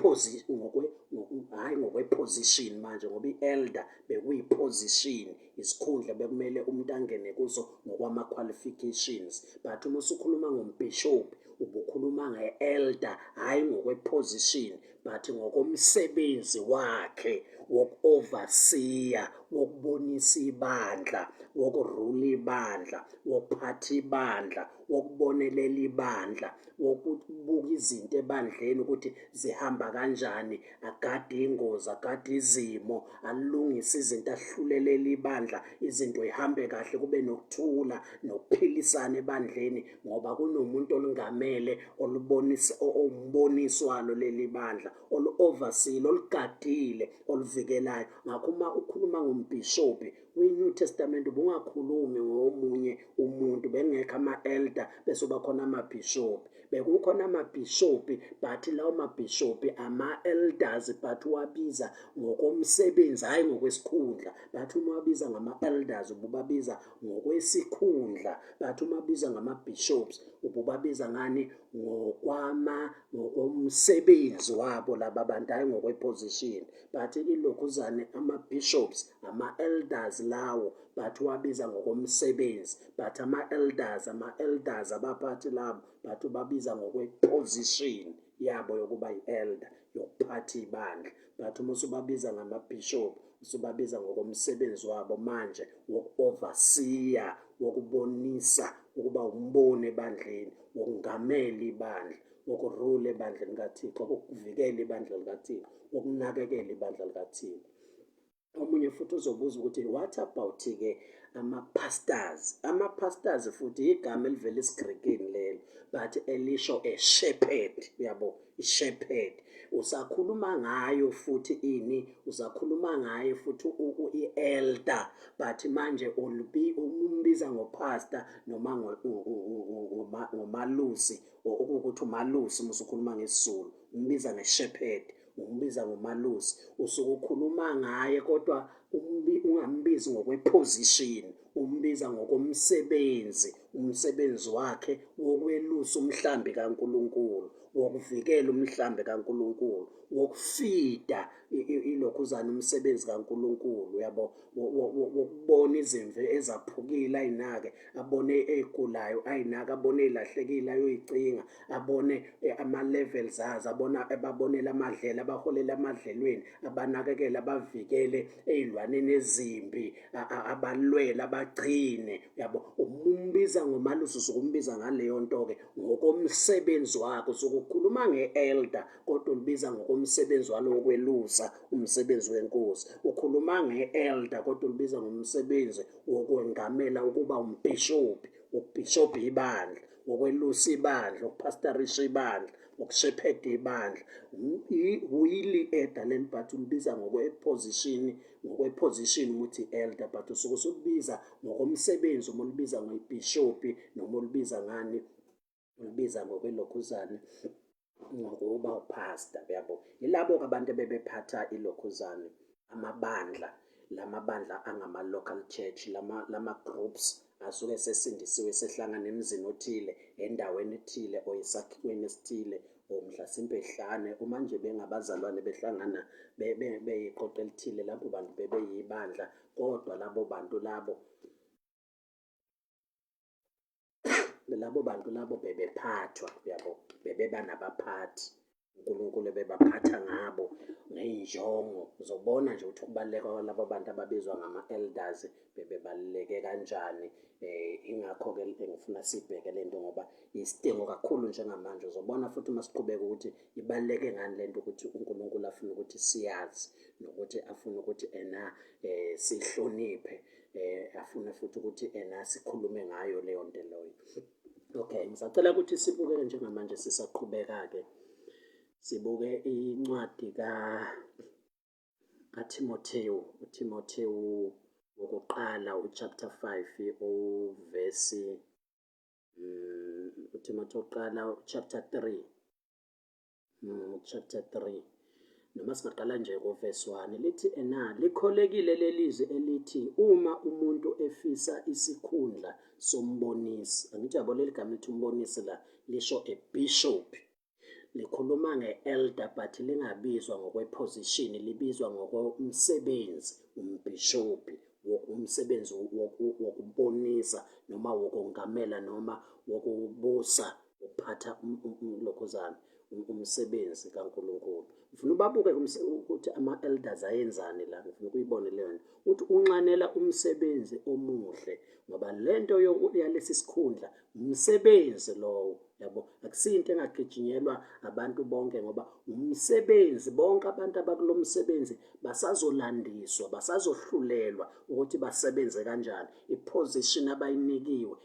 hhayi ngokwe-position manje, ngoba i-elder bekuyi-position, isikhundla bekumele umuntu angene kuso ngokwama-qualifications. But uma usukhuluma ngombhishophi ubukhuluma nge-elder, hhayi ngokwe-position but ngokomsebenzi wakhe woku-overseer, wokubonisa ibandla, wokurula ibandla, wokuphatha ibandla, wokubonelela ibandla, wokubuka izinto ebandleni ukuthi zihamba kanjani, agade ingozi, agade izimo, alungise izinto, ahlulelele ibandla, izinto ihambe kahle, kube nokuthula nokuphilisana ebandleni, ngoba kunomuntu olingamele, olubonisa, owumbonisi walo leli bandla, olu-overseeile, olugadile, oluvikelayo. Ngakho uma ukhuluma ngombhishobhi kwi-New Testament ubungakhulumi ngomunye umuntu, bengekho ama-elder bese kuba khona amabhishobhi. Bekukhona amabhishobhi, but lawo mabhishobhi ama-elders, but uwabiza ngokomsebenzi, hhayi ngokwesikhundla. But uma wabiza ngama-elders ububabiza ngokwesikhundla, but uma biza ngama-bishops ububabiza ngani? Ngokomsebenzi wabo laba bantu, hhayi ngokwe-position. But ilokhuzane ama-bishops ama-elders lawo, but wabiza ngokomsebenzi. But ama-elders abaphathi labo, but ubabiza ngokwe-position yabo yokuba i-elder, yokuphatha ibandla. But uma usubabiza ngama-bishop usubabiza ngokomsebenzi wabo manje woku-overseer, wokubonisa, ukuba umboni ebandleni, wokungamela ibandla, wokurula ebandleni likaThixo, wokuvikela ibandla likaThixo, wokunakekela ibandla likaThixo. Omunye futhi uzobuza ukuthi what about-ke ama-pastors? Ama-pastors futhi igama elivela esiGrekini lelo, but elisho a shepherd, uyabo, i-shepherd. Usakhuluma ngayo futhi ini, usakhuluma ngaye futhi i-elder, but manje umbiza ngopastor noma ngomalusi, okuwukuthi umalusi uma usukhuluma ngesiZulu umbiza nge-shepherd, umbiza ngomalusi, usuke ukhuluma ngaye, kodwa ungambizi ngokwe-position, umbiza ngokomsebenzi, umsebenzi wakhe wokwelusa umhlambi kaNkulunkulu, wokuvikela umhlambi kaNkulunkulu, wokufida ilokhuzana umsebenzi kaNkulunkulu, uyabo, wokubona izimvu ezaphukile ayinake, abone ey'gulayo ayinake, abone ey'lahlekile ayoyicinga, abone ama-levels azo, abona ababonele amadlelo, abaholele amadlelweni, abanakekele, abavikele ey'lwaneni ezimbi, abalwele, abagcine, uyabo. Umbiza ngomalusi usuke umbiza ngaleyo nto-ke ngokomsebenzi wakhe. Usuke ukhuluma nge-elder kodwa ulibiza ngokomsebenzi walo wokwelusa, umsebenzi wenkosi. Ukhuluma nge-elder kodwa ulibiza ngomsebenzi wokwengamela, ukuba umbhishobhi, ukubhishobha ibandla, wokwelusa ibandla, ukupastorisha ibandla, ukushepheda ibandla. Uyili-elder leli, but ulibiza ngokwe-position, ngokwe-position ukuthi elder, but usuke usukubiza ngokomsebenzi uma ulibiza ngoyibhishobhi noma ulibiza ngani, ulibiza ngokwelokhuzane, ngokuba upastor, uyabo. Yilabo-ke abantu ebebephatha ilokhuzane amabandla. Lamabandla angama-local church, lama-groups asuke esesindisiwe, sehlangana emzini othile, endaweni ethile, or esakhiweni esithile, or mhlasimpe ehlane. Uma nje bengabazalwane behlangana beyiqoqo elithile, labo bantu bebeyibandla, kodwa labo bantu labo labo bantu labo bebephathwa, uyabo, bebeba nabaphathi. uNkulunkulu ebebaphatha ngabo ngey'njongo. Uzobona nje ukuthi ukubaluleka kwalaba bantu ababizwa ngama-elders bebebaluleke kanjani. Ingakho-ke ngifuna siyibheke le nto ngoba isidingo kakhulu njengamanje. Uzobona futhi uma siqhubeka ukuthi ibaluleke ngani le nto ukuthi uNkulunkulu afune ukuthi siyazi nokuthi afune ukuthi ena sihloniphe, afune futhi ukuthi ena sikhulume ngayo leyo nto leyo. Okay, ngisacela ukuthi sibuke njengamanje sisaqhubeka-ke sibuke incwadi ka kaThimothewu, uThimothewu wokuqala uchapter 5 uvesi uThimothewu wokuqala chapter 3 chapter 3 noma singaqala nje kovesi 1 lithi ena likholekile lelizwi elithi uma umuntu efisa isikhundla sombonisi. Angithi yabo leli gama lithi umbonisi la lisho a bishop, likhuluma nge-elder but lingabizwa ngokweposition, libizwa ngokomsebenzi umbhishobhi, umsebenzi wokubonisa noma wokongamela noma wokubusa, ukuphatha lokhuzana umsebenzi kaNkulunkulu. Ngifuna ubabuke ukuthi ama-elders ayenzani la, ngifuna ukuyibona leyo nto. Uthi unxanela umsebenzi omuhle ngoba le nto yalesi sikhundla umsebenzi lowo, yabo, akusinto engagijinyelwa abantu bonke ngoba umsebenzi, bonke abantu abakulo msebenzi basazolandiswa, basazohlulelwa ukuthi basebenze kanjani, iposition abayinikiwe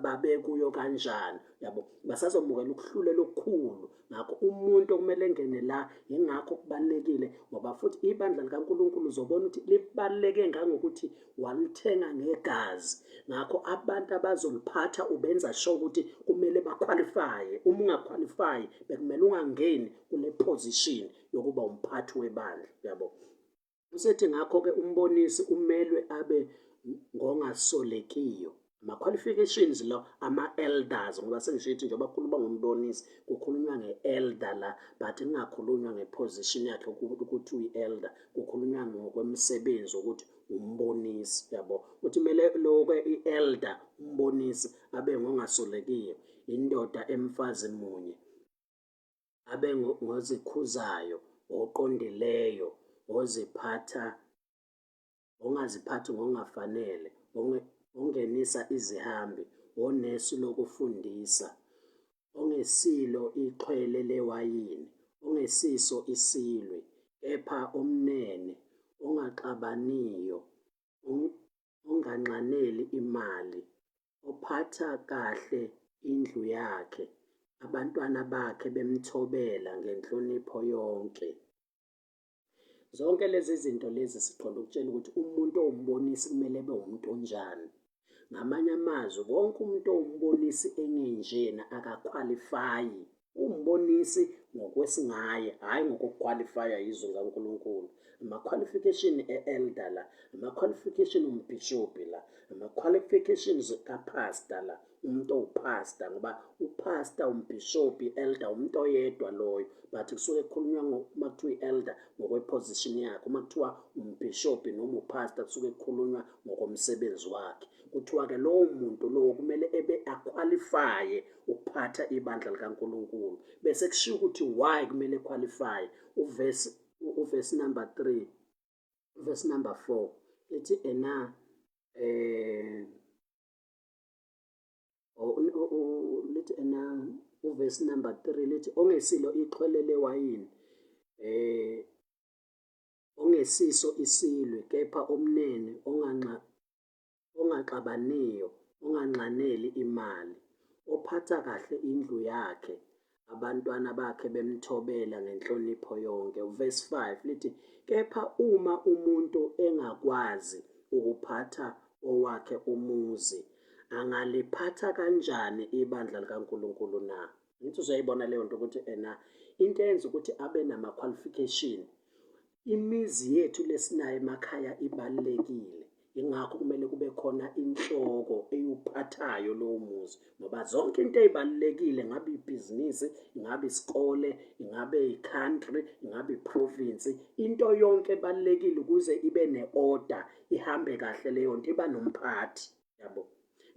babekuyo kanjani, yabo, basazomukela ukuhlulela okukhulu. Ngakho umuntu okumele engene la, yingakho kubalulekile ngoba futhi ibandla likaNkulunkulu uzobona ukuthi libaluleke ngangokuthi walithenga ngegazi. Ngakho abantu abazoliphatha ubenza sure ukuthi kumele bakhwalifaye. Uma ungakhwalifayi bekumele ungangeni kule position yokuba umphathi webandla, yabo. Usethi ngakho-ke umbonisi umelwe abe ngongasolekiyo. Ama-qualifications lo ama-elders, ngoba sengisho ukuthi njengoba kukhuluma ngombonisi kukhulunywa nge-elder la, but kungakhulunywa nge-position yakhe ukuthi uyi-elder, kukhulunywa ngokwemisebenzi ukuthi umbonisi, yabo. Uthi kumele lokho i-elder umbonisi abe ngongasolekiyo, indoda emfazi munye, abe ngozikhuzayo, oqondileyo, oziphatha, ongaziphathi ngokungafanele, ongenisa izihambi, onesu lokufundisa, ongesilo ixhwele lewayini, ongesiso isilwi, kepha omnene, ongaxabaniyo, onganxaneli imali, ophatha kahle indlu yakhe, abantwana bakhe bemthobela ngenhlonipho yonke. Zonke lezi zinto lezi siqonde ukutshela ukuthi umuntu owumbonisi kumele ebe umuntu onjani. Ngamanye amazwi, wonke umuntu owumbonisi engenjena akakhwalifayi. Umbonisi ngokwesingaye, hhayi ngokukhwalifaya yizwi likaNkulunkulu. Ama-qualification e-elder la, ama-qualification umbhishobhi la, ama-qualifications kapastor la, umuntu owupastor, ngoba upastor, umbhishobhi, i-elder umuntu oyedwa loyo, but kusuke kukhulunywa uma kuthiwa i-elder ngokweposition yakhe, uma kuthiwa umbhishobhi noma upastor kusuke kukhulunywa ngokomsebenzi wakhe. Kuthiwa-ke lowo muntu lowo kumele ebe akhwalifaye ukuphatha ibandla likaNkulunkulu, bese kushiwo ukuthi why kumele qualify. Uvesi number 3, verse number 4 lithi ena lithi ena uvesi number 3 lithi ongesilo ixhwele lewayini, ongesiso isilwi, kepha omnene, ongaxabaniyo, onganxaneli imali, ophatha kahle indlu yakhe, abantwana bakhe bemthobela ngenhlonipho yonke. Verse 5 lithi kepha uma umuntu engakwazi ukuphatha owakhe umuzi, angaliphatha kanjani ibandla likaNkulunkulu na? Ngithi uzayibona leyo nto ukuthi ena into eyenza ukuthi abe nama-qualification. Imizi yethu lesinayo emakhaya ibalulekile. Ingakho kumele kube khona inhloko eyiwuphathayo lowo muzi ngoba zonke into ey'balulekile ngabe ibhizinisi, ngabe isikole, ngabe i-country, ngabe i-province, into yonke ebalulekile ukuze ibe ne-order ihambe kahle leyo nto iba nomphathi yabo.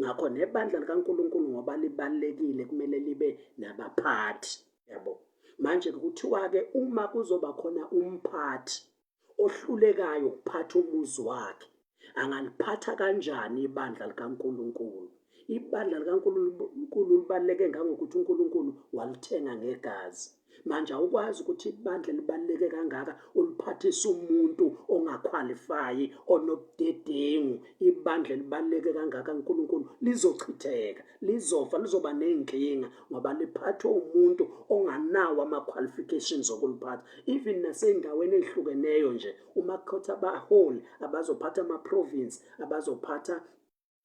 Ngakho nebandla likaNkulunkulu ngoba libalulekile kumele libe nabaphathi yabo. Manje kuthiwa-ke uma kuzoba khona umphathi ohlulekayo ukuphatha umuzi wakhe angaliphatha kanjani ibandla likaNkulunkulu? Ibandla likaNkulunkulu libaluleke ngangokuthi uNkulunkulu walithenga ngegazi. Manje awukwazi ukuthi ibandla libaluleke kangaka uliphathise umuntu ongakhwalifayi onobudedengu. Ibandla libaluleke kangaka uNkulunkulu lizochitheka, lizofa, lizoba ney'nkinga ngoba liphathwe umuntu onganawo ama-qualifications okuliphatha. Even nasey'ndaweni ey'hlukeneyo nje uma kukhotha abaholi abazophatha ama-province, abazophatha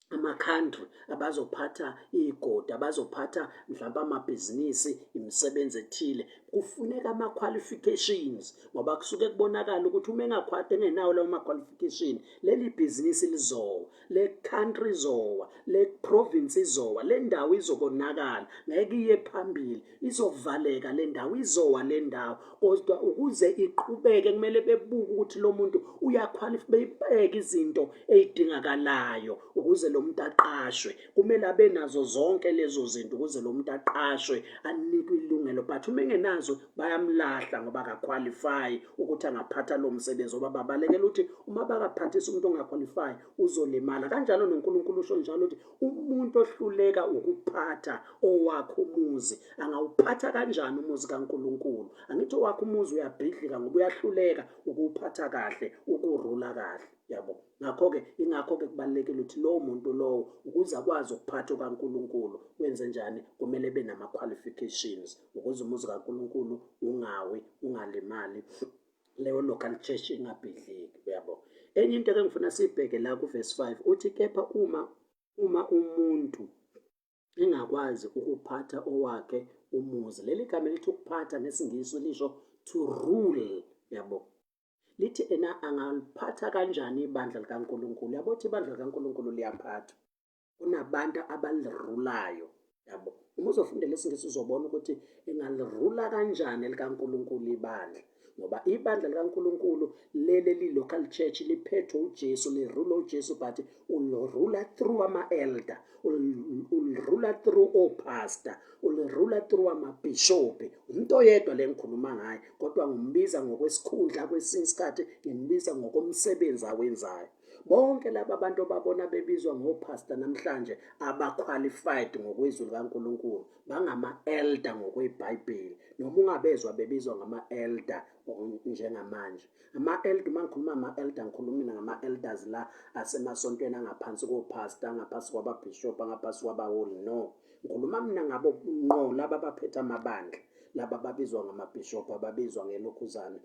ama-country, abazophatha iy'godi, abazophatha mhlawumpe amabhizinisi, imisebenzi ethile, kufuneka ama-qualifications ngoba kusuke kubonakala ukuthi uma engenawo lawo ma-qualification leli bhizinisi lizowa, le country izowa, le province izowa, le ndawo izokonakala, ngeke iye phambili, izovaleka le ndawo, izowa le ndawo. Kodwa ukuze iqhubeke kumele bebuke ukuthi lo muntu uyakhwalify, beyibeke izinto ey'dingakalayo ukuze lo muntu aqashwe. Kumele abe nazo zonke lezo zinto ukuze lo muntu aqashwe, anikwe ilungelo. But uma engenazo bayamlahla ngoba akakhwalifayi ukuthi angaphatha lo msebenzi, ngoba babalekela ukuthi uma bakaphathisa umuntu ongakhwalifayi uzolimala. Kanjalo noNkulunkulu usho njalo ukuthi umuntu ohluleka ukuphatha owakhe umuzi angawuphatha kanjani umuzi kaNkulunkulu? Angithi owakhe umuzi uyabhidlika ngoba uyahluleka ukuwuphatha kahle, ukurula kahle, yabo. Ngakho-ke ingakho-ke kubalulekile ukuthi lowo muntu lowo ukuze akwazi ukuphatha okaNkulunkulu wenze njani, kumele ebe nama-qualifications ukuze umuzi kaNkulunkulu ungawi, ungalimali, leyo local church ingabhidliki, uyabo. Enye into ke ngifuna siyibheke la kuverse 5 uthi kepha uma umuntu engakwazi ukuphatha owakhe umuzi, leli gama elithi ukuphatha ngesiNgisi lisho to rule, yabo. Lithi ena angaliphatha kanjani ibandla likaNkulunkulu? Yabo ukuthi ibandla likaNkulunkulu liyaphathwa, kunabantu abalirulayo, yabo. Uma uzofundela isiNgisi uzobona ukuthi engalirula kanjani elikaNkulunkulu ibandla, ngoba ibandla likaNkulunkulu leli li-local church liphethwe uJesu, lirula uJesu, but ulirula through ama-elder, ulirula through opastor, ulirula through amabhishobhi. Umuntu oyedwa le ngikhuluma ngaye, kodwa ngimbiza ngokwesikhundla, kwesinye isikhathi ngimbiza ngokomsebenzi awenzayo. Bonke laba bantu obabona bebizwa ngophasta namhlanje abaqualified ngokwezwi likaNkulunkulu, bangama-elder ngokweBhayibheli. Noma ungabezwa bebizwa ngama-elder njengamanje. Ama-elder, uma ngikhuluma ngama-elder ngikhuluma mina ngama-elders la asemasontweni angaphansi kophasta, angaphansi kwababhishobhi, angaphansi kwabaholi, no. Ngikhuluma mina ngabo ngqo laba abaphethe amabandla, laba ababizwa ngamabhishobhi, ababizwa ngelokhuzane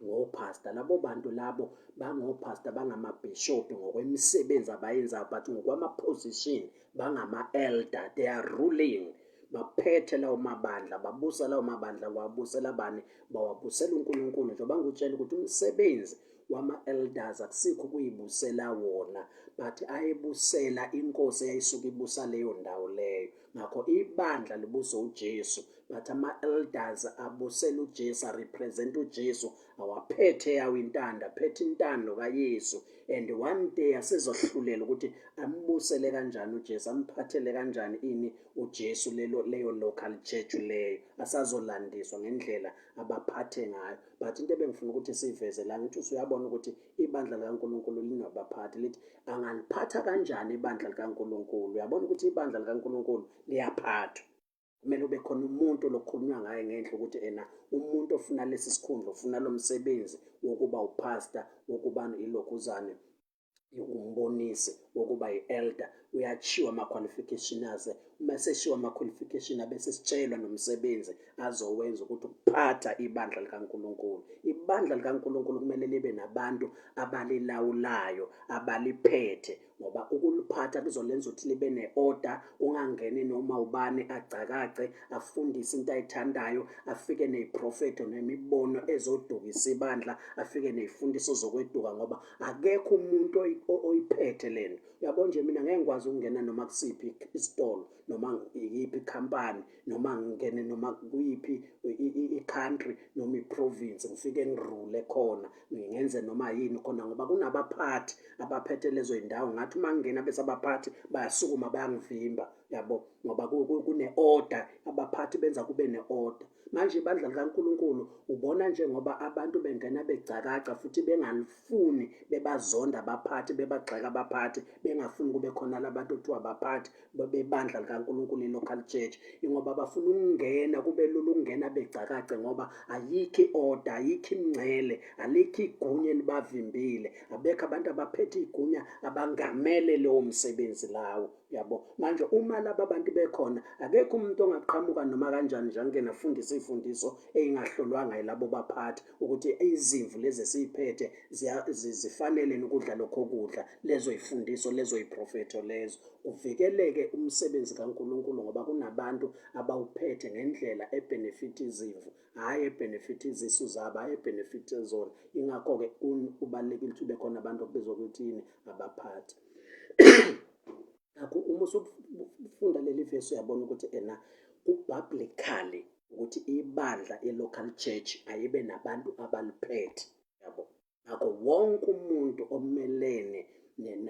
ngophasta. Labo bantu labo bangophasta, bangamabhishobhi ngokwemisebenzi abayenzayo, but ngokwama-position bangama-elder, they are ruling. Baphethe lawo mabandla, babusa lawo mabandla. Wabusela bani? Bawabusela uNkulunkulu. Njengoba ngikutshela ukuthi umsebenzi wama-elders akusikho ukuyibusela wona, but ayebusela inkosi eyayisuke ibusa leyo ndawo leyo. Ngakho ibandla libusa uJesu, but ama-elders abusela uJesu, arepresent uJesu, awaphethe yawo intando, aphethe intando kaYesu. And one day asezohlulela ukuthi ambusele kanjani uJesu, amphathele kanjani ini uJesu lelo leyo local church leyo, asazolandiswa ngendlela abaphathe ngayo. But into ebengifuna ukuthi siyiveze la, ngithi usuyabona ukuthi ibandla likaNkulunkulu linabaphathi, lithi angaliphatha kanjani ibandla likaNkulunkulu. Uyabona ukuthi ibandla likaNkulunkulu liyaphathwa, kumele ube khona umuntu lokukhulunywa ngaye ngenhla ukuthi ena umuntu ofuna lesi sikhundla, ofuna lo msebenzi wokuba upastor, wokuba ilokhuzane, umbonisi, wokuba i-elder, uyachiwa ama-qualification aze. Uma eseshiwa ama-qualification abese sitshelwa nomsebenzi azowenza ukuthi ukuphatha ibandla likaNkulunkulu. Ibandla likaNkulunkulu kumele libe nabantu abalilawulayo, abaliphethe, ngoba Ngoba ukuliphatha kuzolenza ukuthi libe ne-order, kungangeni noma ubani agcakace, afundise into ayithandayo, afike neziprofetho nemibono ezodukisa ibandla, afike nezifundiso zokweduka, ngoba akekho umuntu oyiphethe lento. Uyabo nje, mina ngeke ngikwazi ukungena noma kusiphi isitolo, noma iyiphi ikhampani, noma ngingene noma kuyiphi i-country noma i-province, ngifike ngirule khona, ngenze noma yini khona, ngoba kunabaphathi abaphethe lezo zindawo. Ngathi uma ngingena bese abaphathi bayasukuma bayangivimba, yabo, ngoba kune-order, abaphathi benza kube ne-order. Manje ibandla likaNkulunkulu ubona njengoba abantu bengena begcakaca futhi bengalifuni, bebazonda abaphathi, bebagxeka abaphathi, bengafuni kube khona labantu okuthiwa abaphathi bebandla likaNkulunkulu, i-local church, ingoba bafuna ukungena, kube lula ukungena begcakace, ngoba ayikho i-order, ayikho imingcele, alikho igunya elibavimbile, abekho abantu abaphethe igunya abangamele lowo msebenzi lawo, yabo. Manje uma laba bantu bekhona, akekho umuntu ongaqhamuka noma kanjani nje angene afundise iy'fundiso ey'ngahlolwanga yilabo baphathi, ukuthi izimvu lezi esiy'phethe zifanele ukudla lokho kudla, lezo y'fundiso, lezo y'profetho lezo. Uvikeleke umsebenzi kaNkulunkulu, ngoba kunabantu abawuphethe ngendlela ebenefit izimvu, hhayi ebenefit izisu zabo, hhayi ebenefit zona. Ingakho-ke kubalulekile ukuthi kube khona abantu okubizwa ukuthi yini, abaphathi. Ngakho uma usufunda leli vesi uyabona ukuthi ena kubiblically ukuthi ibandla, i-local church, ayibe nabantu abaliphethe, yabo. Ngakho wonke umuntu omelene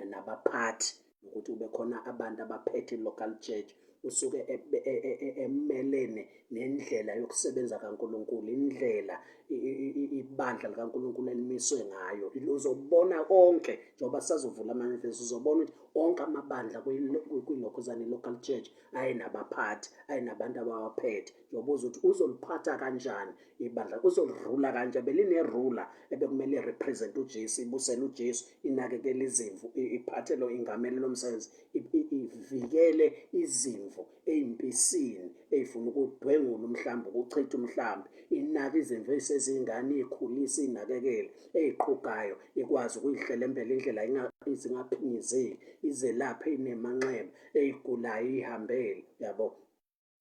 nabaphathi, ukuthi kube khona abantu abaphethe i-local church, usuke emelene nendlela yokusebenza kaNkulunkulu, indlela ibandla likaNkulunkulu elimiswe ngayo. Uzobona konke njengoba sisazovula amavesi, uzobona ukuthi onke amabandla kwilokhuzana i-local church ayenabaphathi, ayenabantu abawaphethe. Njengoba uzothi uzoliphatha kanjani ibandla, uzolirula kanjani, beline-ruler ebekumele i-represent uJesu, ibusele uJesu, inakekele izimvu, iphathe lo, ingamele lo msebenzi, ivikele izimvu ey'mpisini ey'funa ukudwengula umhlambi, ukuchitha umhlambi, inake izimvu ey'sezingane, iy'khulise, iy'nakekele, ey'qhugayo ikwazi ukuyihlelembela indlela zingaphinyizeki, izelaphe ey'nemanxeba, ey'gulayo iy'hambele, yabo.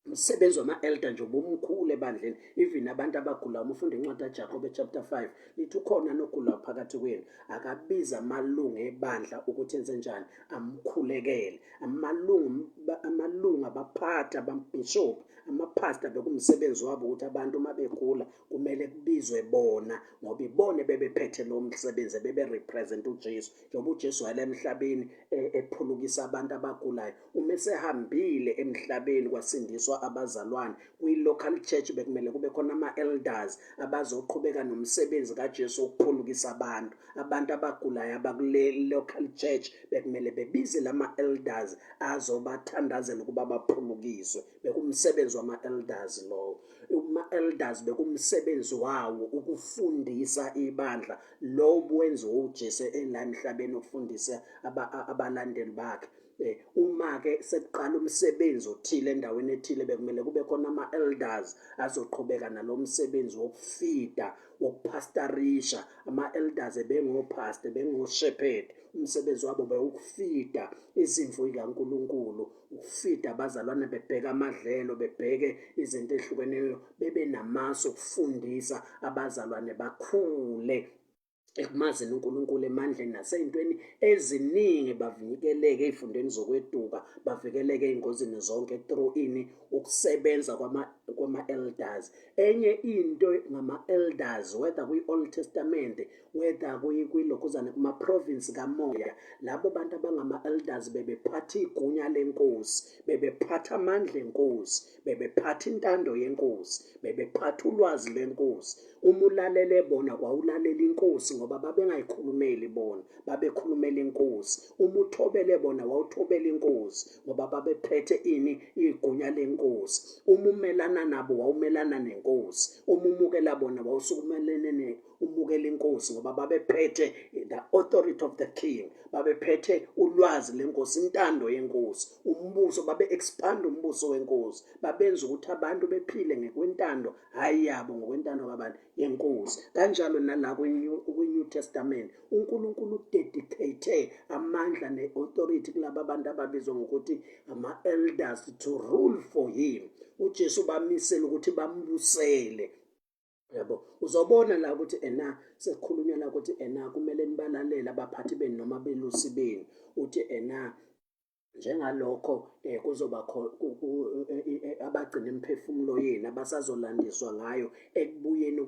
Umsebenzi wama-elder nje ubumkhulu ebandleni, even abantu abagulayo. Uma ufunda incwadi kaJakobe chapter 5, lithi ukhona nogulayo phakathi kwenu, akabize amalungu ebandla ukuthi enze njani, amkhulekele. Amalungu, abaphathi, ababhishobhi, amaphasta, bekumsebenzi wabo ukuthi abantu uma begula kumele kubizwe bona, ngoba ibona bebephethe lo msebenzi, bebe-represent uJesu. Njengoba uJesu wayela emhlabeni ephulukisa abantu abagulayo, uma esehambile emhlabeni kwasindiswa abazalwane kwi-local church, bekumele kube khona ama-elders abazoqhubeka nomsebenzi kaJesu wokuphulukisa abantu. Abantu abagulayo abakule local church bekumele bebize lama-elders azobathandazela ukuba baphulukiswe. Bekumsebenzi wama-elders lowo. Ama-elders bekumsebenzi wawo ukufundisa ibandla lo obuwenziwa uJesu ela emhlabeni, ukufundisa abalandeli bakhe. Uma-ke sekuqala umsebenzi othile endaweni ethile, bekumele kube khona ama-elders azoqhubeka nalo msebenzi wokufida, wokupastarisha. Ama-elders ebengo-pastor, bengo-shepherd, umsebenzi wabo bewukufida izimvu zikaNkulunkulu, ukufida abazalwane, bebheka amadlelo, bebheke izinto ehlukeneyo, bebe namasu okufundisa abazalwane bakhule ekumazini uNkulunkulu, emandleni nasey'ntweni eziningi, bavikeleke ey'fundeni zokweduka, bavikeleke ey'ngozini zonke through ini, ukusebenza kwama-elders. Enye into ngama-elders, whether kwi-Old Testament, whether kwilokhuzane, kuma-province kamoya, labo bantu abangama-elders bebephatha igunya lenkosi, bebephatha amandla enkosi, bebephatha intando yenkosi, bebephatha ulwazi lwenkosi. Uma ulalele bona, kwawulalela inkosi, ngoba babengayikhulumeli bona, babekhulumela inkosi. Uma uthobele bona, wawuthobela inkosi, ngoba babephethe ini, igunya lenkosi. Uma umelana nabo, wawumelana nenkosi. Uma umukela bona, wawusukumelene. umukela inkosi, ngoba babephethe the authority of the king, babephethe ulwazi lenkosi, intando yenkosi, umbuso, babe expand umbuso wenkosi, babenza ukuthi abantu bephile ngekwentando hhayi yabo, ngokwentando kabani? Yenkosi. Kanjalo nala kwi-New Testament uNkulunkulu udedicate amandla ne-authority kulaba bantu ababizwa ngokuthi ama-elders to rule for him. UJesu bamisele ukuthi bambusele, yabo. Uzobona la ukuthi ena sekukhulunywa la ukuthi ena kumele nibalalele abaphathi benu noma belusi benu. Uthi ena njengalokho kuzoba abagcina imiphefumulo yenu abasazolandiswa ngayo ekubuyeni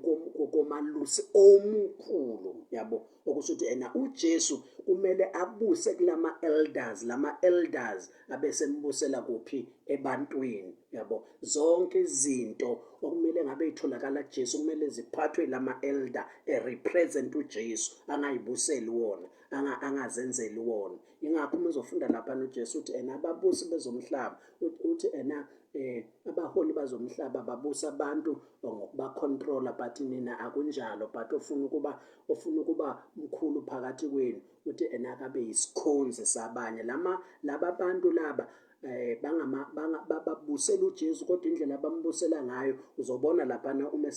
komalusi omkhulu, yabo. Okusho ukuthi ena uJesu kumele abuse kulama elders, lama elders abesembusela kuphi? Ebantwini, yabo. Zonke izinto okumele ngabe itholakala kuJesu kumele ziphathwe lama elder e represent uJesu, angayibuseli wona, angazenzeli wona. Ingakho uma uzofunda lapha uJesu uthi ena ababusi bezomhlaba, uthi ena abaholi bazomhlaba babusa abantu ngokubacontrola, but nina akunjalo, but ofuna ukuba mkhulu phakathi kwenu, uthi ena akabe yisikhonzi sabanye. Lama laba bantu laba bangama babusela uJesu, kodwa indlela abambusela ngayo uzobona laphana uma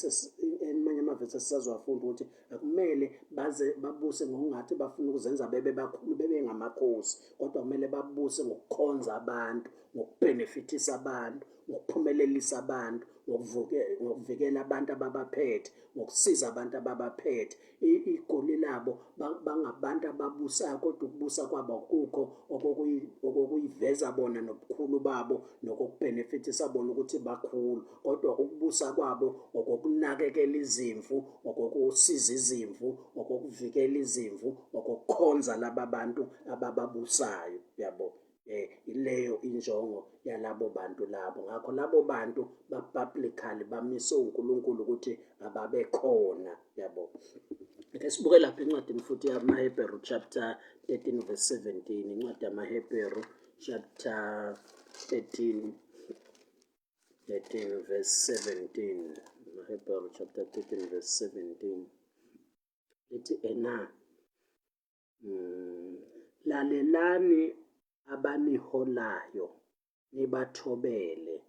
emanye amavesi esisazowafunda ukuthi akumele baze babuse ngokungathi bafuna ukuzenza bebe bakhulu, bebe ngamakhosi, kodwa kumele babuse ngokukhonza abantu, ngokubenefithisa abantu, ngokuphumelelisa abantu, ngokuvikela abantu ababaphethe, ngokusiza abantu ababaphethe. Igoli labo bangabantu ababusayo, kodwa ukubusa kwabo akukho okokuyiveza bona nobukhulu babo nokokubhenefithisa bona ukuthi bakhulu, kodwa ukubusa kwabo okokunakekela izimvu, okokusiza izimvu, okokuvikela izimvu, okokukhonza laba bantu abababusayo, yabo. Ileyo injongo yalabo bantu labo. Ngakho labo bantu ba-publicly bamise uNkulunkulu ukuthi ababe khona, yabo. Ake sibuke lapha encwadini futhi yamaHebheru chapter 13 verse 17, incwadi yamaHebheru chapter 13 verse 17, amaHebheru chapter 13 verse 17 lithi ena lalelani abaniholayo nibathobele,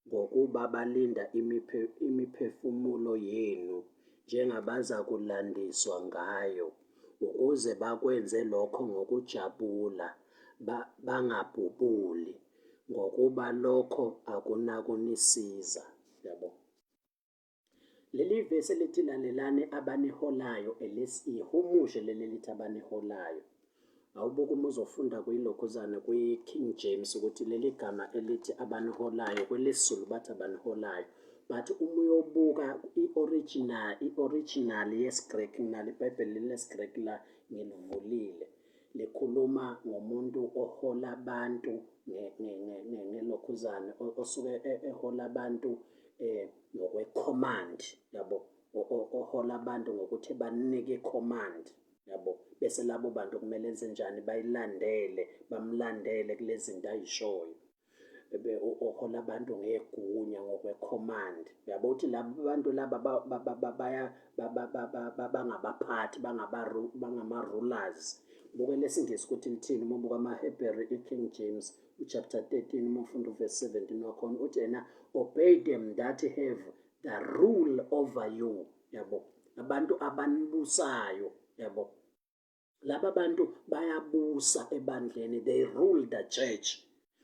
ngokuba balinda imiphefumulo yenu njengabazakulandiswa ngayo, ukuze bakwenze lokho ngokujabula, bangabhubuli, ngokuba lokho akunakunisiza, yabo. Leli vesi elithi lalelani abaniholayo, ihumushe leli elithi abaniholayo. Awubuke uma uzofunda kuyilokhuzana kwi-King James ukuthi leli gama elithi abaniholayo, kwelesiZulu bathi abaniholayo, but uma uyobuka i-original yesiGreki, nginalo iBhayibheli lesiGreki la ngilivulile, likhuluma ngomuntu ohola abantu ngelokhuzana, osuke ehola abantu ngokwe-command, yabo, ohola abantu ngokuthi banike i-command, yabo, bese labo bantu kumele enze njani? Bayilandele, bamlandele kulezi zinto ayishoyo. Ebe ohola abantu ngegunya, ngokwe-command, yabo. Uthi laba bantu laba baya bangabaphathi, bangama-rulers. Buke lesingisi ukuthi lithini uma ubuka amaHebheru, i-King James uchapter 13, uma ufunda uverse 17 wakhona, uthi yena obey them that have the rule over you, yabo, abantu abanibusayo, yabo. Laba bantu bayabusa ebandleni, they rule the church.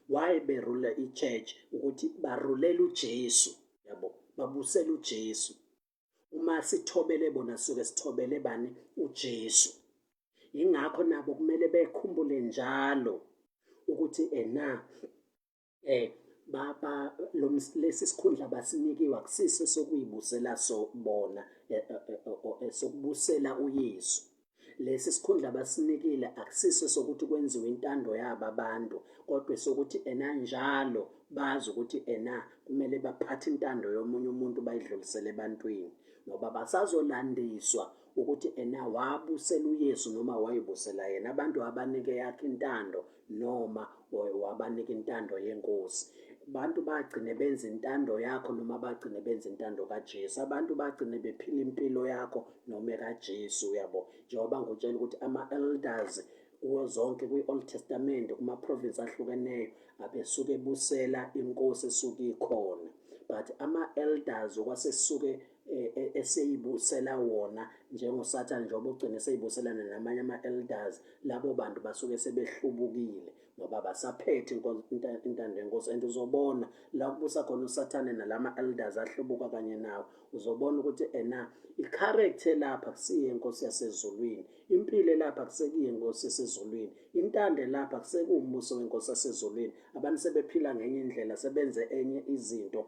Why berule i-church? Ukuthi barulela uJesu, yabo, babusela uJesu. Uma sithobele bona, suke sithobele bani? UJesu. Ingakho nabo kumele bekhumbule njalo ukuthi ena ba lesi sikhundla basinikiwe akusiso sokuyibusela so bona, sokubusela uYesu. Lesi sikhundla basinikile akusiso sokuthi kwenziwe intando yabo abantu, kodwa sokuthi ena njalo bazi ukuthi ena kumele baphathe intando yomunye umuntu bayidlulisele ebantwini, ngoba basazolandiswa ukuthi ena wabusela uYesu noma wayibusela yena abantu, abanike yakhe intando noma wabanika intando yenkosi. Abantu bagcine benza intando yakho noma bagcine benza intando kaJesu. Abantu bagcine bephila impilo yakho noma ekaJesu, uyabo. Njengoba ngikutshela ukuthi ama-elders kuwo zonke kwi-Old Testament kuma-province ahlukeneyo abesuke ebusela inkosi esuke ikhona, but ama-elders okwasesuke eseyibusela wona njengoSathane, njengoba ugcine seyibuselana namanye ama-elders, labo bantu basuke sebehlubukile ngoba basaphethe intando yenkosi. And uzobona la kubusa khona uSathane nalama elders ahlubuka kanye nawo, uzobona ukuthi ena i-character lapha kusiye inkosi yasezulwini, impilo lapha kusekuye inkosi yasezulwini, intando lapha kusekuwumbuso wenkosi yasezulwini. Abantu sebephila ngenye indlela, sebenze enye izinto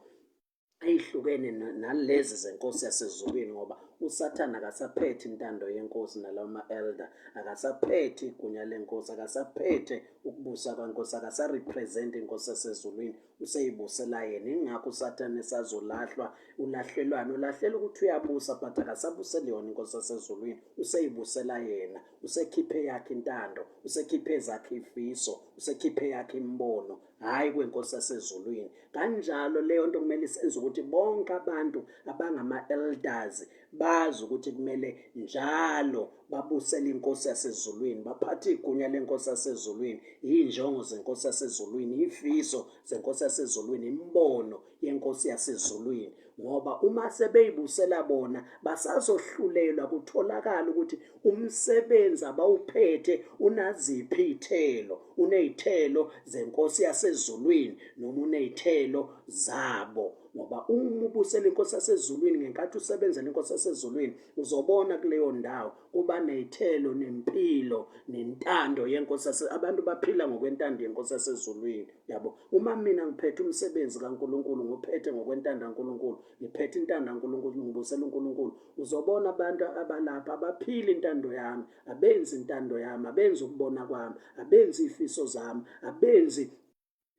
eyihlukene nalezi zenkosi yasezulwini, ngoba uSathane akasaphethe intando yenkosi nalama elder, akasaphethe igunya lenkosi, akasaphethe ukubusa kwenkosi, akasarepresent inkosi yasezulwini, useyibusela yena. Ingakho uSathane esazolahlwa. Ulahlelwani? Ulahlela ukuthi uyabusa, but akasabuseli yona inkosi yasezulwini, useyibusela yena, usekhiphe yakhe intando, usekhiphe ezakhe ifiso, usekhiphe yakhe imibono, hhayi kwenkosi yasezulwini. Kanjalo leyo nto kumele isenze ukuthi bonke abantu abangama-elders bazi ukuthi kumele njalo babusele inkosi yasezulwini, baphathe igunya lenkosi yasezulwini, iy'njongo zenkosi yasezulwini, iy'fiso zenkosi yasezulwini, imibono yenkosi yasezulwini, ngoba uma sebeyibusela bona basazohlulelwa kutholakala ukuthi umsebenzi abawuphethe unaziphi iy'thelo, uney'thelo zenkosi yasezulwini noma uney'thelo zabo. Ngoba uma ubusela inkosi yasezulwini, ngenkathi usebenzela inkosi yasezulwini, uzobona kuleyo ndawo kuba ney'thelo nempilo nentando yenkosi. Abantu baphila ngokwentando yenkosi yasezulwini, yabo. Uma mina ngiphethe umsebenzi kaNkulunkulu, ngiphethe ngokwentando kaNkulunkulu, ngiphethe intando kaNkulunkulu, ngibusela uNkulunkulu, uzobona abantu abalapha abaphila intando yami, abenzi intando yami, abenzi ukubona kwami, abenzi izifiso zami, abenzi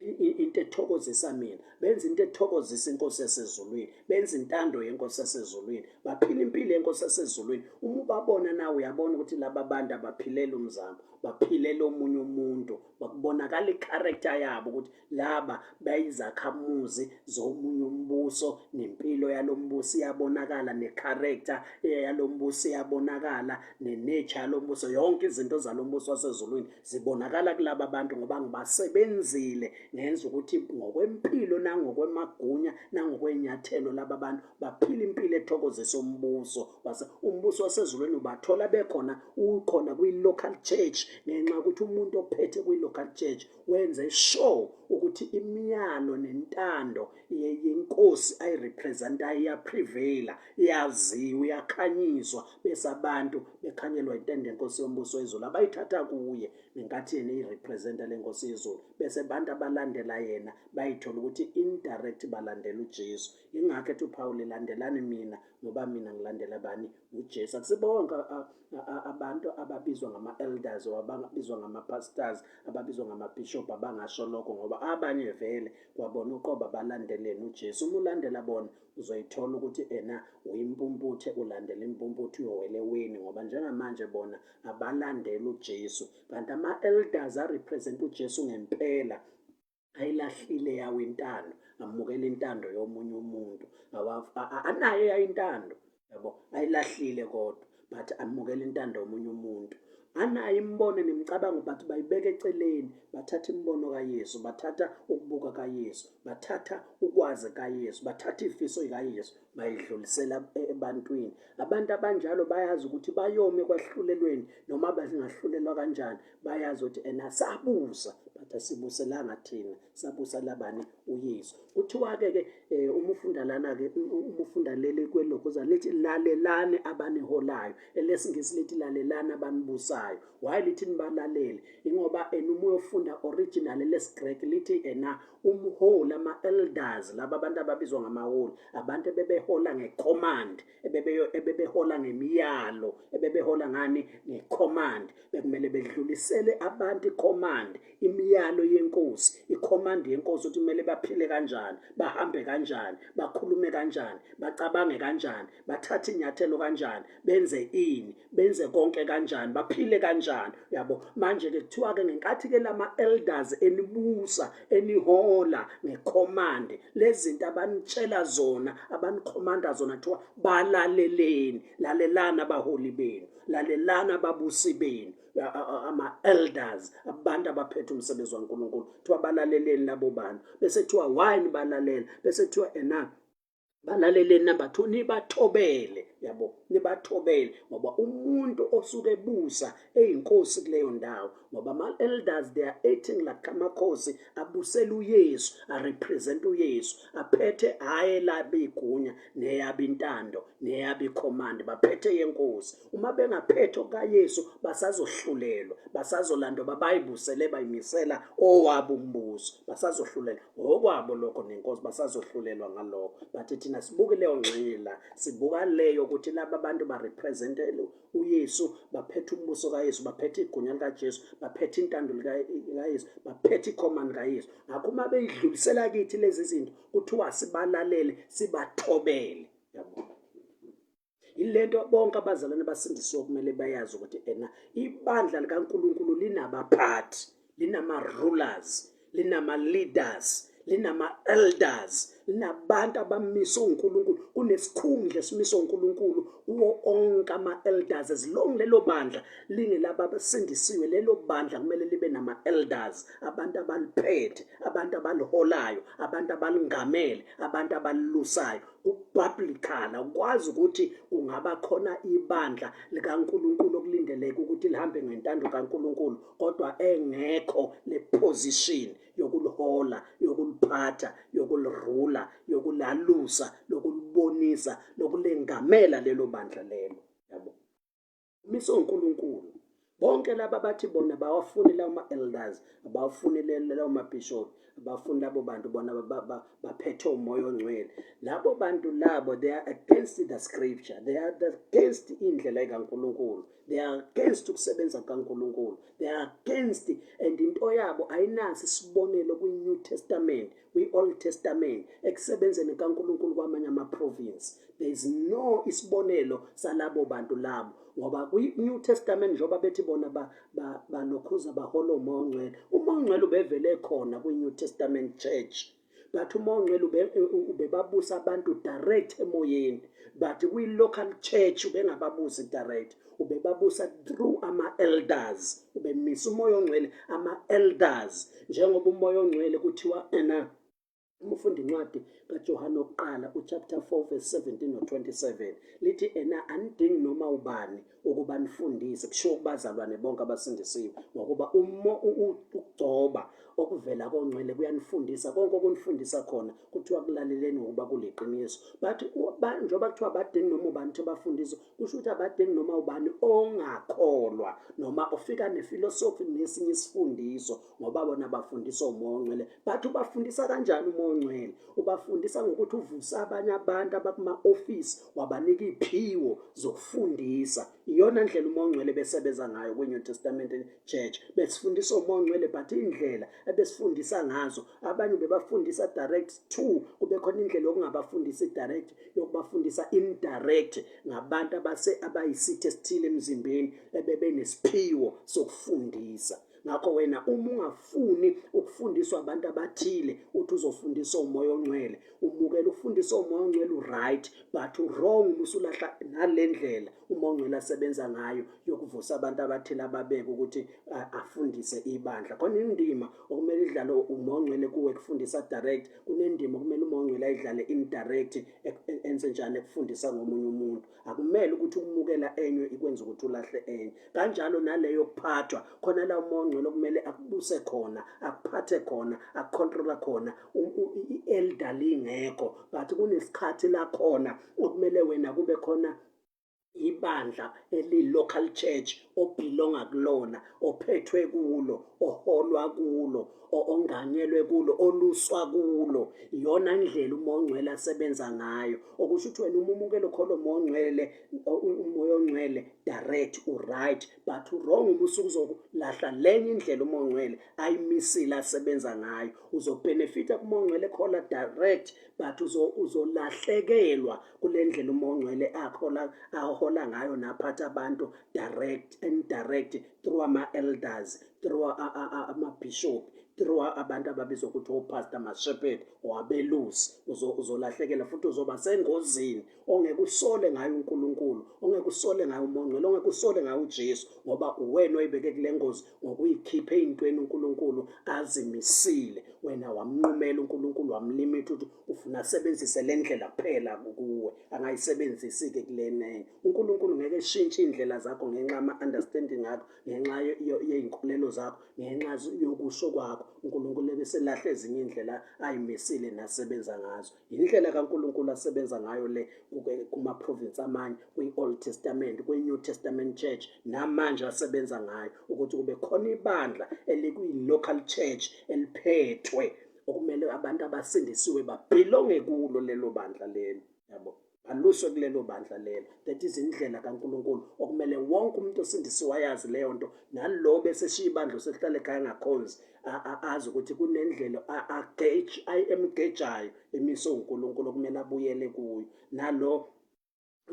into ethokozisa mina, benza into ethokozisa inkosi yasezulwini, benza intando yenkosi yasezulwini, baphila impilo yenkosi yasezulwini. Uma ubabona nawe uyabona ukuthi laba bantu abaphilela umzamo, baphilela omunye umuntu. Bakubonakala i-character yabo ukuthi laba bayizakhamuzi zomunye umbuso, nempilo yalombuso iyabonakala, ne-character yalombuso iyabonakala, ne-nature yalombuso, yonke izinto zalombuso wasezulwini zibonakala kulaba bantu, ngoba ngibasebenzile ngenza ukuthi ngokwempilo nangokwemagunya nangokwenyathelo laba bantu baphila impilo ethokozisa umbuso wase umbuso wasezulwini. Ubathola bekhona, ukhona kwi-local church, ngenxa yokuthi umuntu ophethe kwi-local church wenze sure ukuthi imiyalo nentando yenkosi ayirepresentayo iyaprevaila, iyaziwa, iyakhanyiswa, bese abantu bekhanyelwa intando yenkosi yombuso wezulu abayithatha kuye ngenkathi yena iyirepresenta lenkosi yezulu, bese abantu abalandela yena bayithola ukuthi indirect balandela uJesu. Ingakho ethi uPaul, landelani mina ngoba mina ngilandela bani? UJesu. Akusibonke abantu ababizwa ngama-elders or ababizwa ngama-pastors, ababizwa ngama-bishop abangasho lokho, ngoba abanye vele kwabona uqobo abalandeleni uJesu. Uma ulandela bona uzoyithola ukuthi ena uyimpumputhe, ulandela impumputhe, uyowela eweni, ngoba njengamanje bona abalandeli uJesu. Kanti ama-elders arepresent uJesu ngempela ayilahlile yawo intando, amukela intando yomunye umuntu. Anayo eyayo intando, yabo, ayilahlile kodwa, but amukela intando yomunye umuntu. Anayo imibono nemicabango, but bayibeka eceleni, bathatha imibono kaYesu, bathatha ukubuka kaYesu, bathatha ukwazi kaYesu, bathatha ifiso kaYesu, bayidlulisela ebantwini. Abantu abanjalo bayazi ukuthi bayome ekwahlulelweni noma bangahlulelwa kanjani, bayazi ukuthi ena sabusa, but asibuselanga thina, sabusa labani? UYesu. Kuthiwa-ke ke uma ufunda lana-ke, uma ufunda leli kwelokhuza lithi lalelani abaniholayo, elesingisi lithi lalelani abanibusayo. Why lithi nibalalele? Ingoba ena uma uyofunda original elesiGrek lithi ena umholi, ama-elders, laba abantu ababizwa ngamaholi, abantu ebebehola ngecommand, ebebehola ngemiyalo, ebebehola ngani? Ngecommand. Bekumele bedlulisele abantu icommand, imiyalo yenkosi, icommand yenkosi ukuthi kumele baphile kanjani. kanjani, bahambe kanjani, bakhulume kanjani, bacabange kanjani, bathathe inyathelo kanjani, benze ini, benze konke kanjani, baphile kanjani, yabo. Manje ke kuthiwa ke ngenkathi ke lama elders enibusa, enihola ngecommand, lezinto abanitshela zona, abanikhomanda zona, kuthiwa balaleleni, lalelani abaholi benu, lalelani ababusi benu, ama-elders, abantu abaphethe umsebenzi waNkulunkulu. Kuthiwa balaleleni labo bantu, bese kuthiwa why nibalalela, bese kuthiwa ena balaleleni, number 2, nibathobele, yabo, nibathobele, ngoba umuntu osuke ebusa eyinkosi kuleyo ndawo, ngoba ama-elders they are acting like amakhosi abusela uYesu, arepresent uYesu, aphethe hhayi elabo igunya neyabo intando neyabo icommand, baphethe yenkosi. Uma bengaphethe okaYesu basazohlulelwa, basazolandwa, babayibusele bayimisela owabo umbuso, basazohlulelwa ngokwabo lokho nenkosi, basazohlulelwa ngalokho. But thina sibuke leyo ngxenye la, sibuka leyo ukuthi laba bantu barepresentele uYesu, baphethe umbuso kaYesu, baphethe igunya likaJesu, baphethe intando likaYesu, baphethe icommand kaYesu. Ngakho uma beyidlulisela kithi lezi zinto, kuthiwa sibalalele, sibathobele, yabo. Yilento bonke abazalwane basindisiwe kumele bayazi ukuthi ena ibandla likaNkulunkulu linabaphathi, linama-rulers, linama-leaders, linama-elders, linabantu abamiswe uNkulunkulu. Kunesikhundla esimiswe uNkulunkulu kuwo onke ama-elders. As long lelo bandla lingelaba abasindisiwe, lelo bandla kumele libe nama-elders, abantu abaliphethe, abantu abaliholayo, abantu abalingamele, abantu abalilusayo. Kubiblical ukwazi ukuthi kungaba khona ibandla likaNkulunkulu okulindeleke ukuthi lihambe ngentando kaNkulunkulu, kodwa engekho le position yokulihola, yokuliphatha, yokulirula, yokulalusa, lokulibonisa, lokulengamela lelo bandla lelo, yabo. Umise uNkulunkulu. Bonke laba bathi bona bawafuni lawo ma-elders, abawafuni lawo ma-bishop, abafuni labo bantu, bona baphethe uMoya oNgcwele. Labo bantu labo, they are against the scripture, they are against indlela kaNkulunkulu, they are against ukusebenza kukaNkulunkulu, they are against, and into yabo ayinaso isibonelo kwi-New Testament, kwi-Old Testament, ekusebenzeni kaNkulunkulu kwamanye ama-province. There is no isibonelo salabo bantu labo, ngoba kwi-New Testament, njengoba bethi bona balokhuza bahola uMoya oNgcwele, uMoya oNgcwele ubevele khona kwi-New Testament church, but uMoya oNgcwele ubebabusa abantu direct emoyeni, but kwi-local church ubengababusi direct, ubebabusa through ama-elders, ubemisa uMoya oNgcwele ama-elders, njengoba uMoya oNgcwele kuthiwa ena uma ufunda incwadi kaJohane wokuqala uchapter 4 verse 17 no 27, lithi ena anidingi noma ubani ukuba nifundise, kushiwo kubazalwane bonke abasindisiwe, ngokuba ukugcoba okuvela kongcwele kuyanifundisa konke. Okunifundisa khona kuthiwa kulaleleni, ngokuba kuliqiniso. But njengoba kuthiwa abadingi noma ubani ukuthi bafundiswe, kusho ukuthi abadingi noma ubani ongakholwa noma ofika nefilosofi nesinye isifundiso, ngoba bona bafundisa uMoya oNgcwele. But ubafundisa kanjani uMoya oNgcwele? Ubafundisa ngokuthi uvusa abanye abantu abakuma-ofisi, wabanika iy'phiwo zokufundisa. Iyona ndlela uMoya oNgcwele besebenza ngayo kwi-New Testament Church. Besifundisa uMoya oNgcwele, but indlela ebesifundisa ngazo, abanye bebafundisa direct to, kube khona indlela yokungabafundisi direct, yokubafundisa indirect ngabantu abase abayisitho esithile emzimbeni ebebenesiphiwo sokufundisa. Ngakho wena uma ungafuni ukufundiswa abantu abathile, uthi uzofundiswa uMoya oNgcwele, umukela ukufundiswa uMoya oNgcwele, uright, but wrong uma usulahla nale ndlela uMoya oNgcwele asebenza ngayo yokuvusa abantu abathile ababeke ukuthi afundise ibandla. Khona indima okumele idlale uMoya oNgcwele kuwe kufundisa direct, kunendima okumele uMoya oNgcwele ayidlale indirect, enze njani, ekufundisa ngomunye umuntu. Akumele ukuthi ukumukela enye ikwenze ukuthi ulahle enye. Kanjalo naleyo kuphathwa khona la uMoya oNgcwele okumele akubuse khona, akuphathe khona, akucontrola khona, i-elder lingekho, but kunesikhathi la khona okumele wena kube khona ibandla eli-local church obelonga kulona, ophethwe kulo, oholwa. okholwa kulo, onganyelwe kulo, oluswa kulo. Iyona ndlela uMoya oNgcwele asebenza ngayo. Okusho ukuthi wena uma umukela ukholo uMoya oNgcwele, uMoya oNgcwele direct u-right, but u-wrong uma usukuzokulahla lenye indlela uMoya oNgcwele ayimisile asebenza ngayo. Uzobhenefitha kuMoya oNgcwele khola direct, but uzolahlekelwa kule ndlela uMoya oNgcwele akhola ahola ngayo naphatha abantu direct and direct through ama-elders, through ama-bishop, through abantu ababizwa ukuthi opastor, ama-shepherd or abelusi. Uzolahlekela futhi uzoba sengozini ongeke usole ngayo uNkulunkulu, ongeke usole ngayo uMoya oNgcwele, ongeke usole ngayo uJesu, ngoba uwena oyibeke kule ngozi ngokuyikhipha ey'ntweni uNkulunkulu azimisile. Wena wamnqumela uNkulunkulu, wamlimitha ukuthi ufuna asebenzise le ndlela kuphela kuwe, angayisebenzisi-ke kule nenye. uNkulunkulu ngeke eshintshe iy'ndlela zakho ngenxa yama-understanding akho, ngenxa yey'nkolelo zakho, ngenxa yokusho kwakho. uNkulunkulu ebeselahle ezinye iy'ndlela ayimisile nasebenza ngazo. Yindlela kaNkulunkulu asebenza ngayo le kuma-province amanye, kwi-Old Testament, kwi-New Testament Church, namanje asebenza ngayo ukuthi kube khona ibandla elikwi-local church eliphethwe okumele abantu abasindisiwe babhilonge kulo lelo bandla lelo, yabo, baluswe kulelo bandla lelo. That is indlela kaNkulunkulu okumele wonke umuntu osindisiwe ayazi leyo nto, nalo bese eshiya ibandla osehlala ekhaya engakhonzi, azi ukuthi kunendlela emgejayo emiswe uNkulunkulu okumele abuyele kuyo. Nalo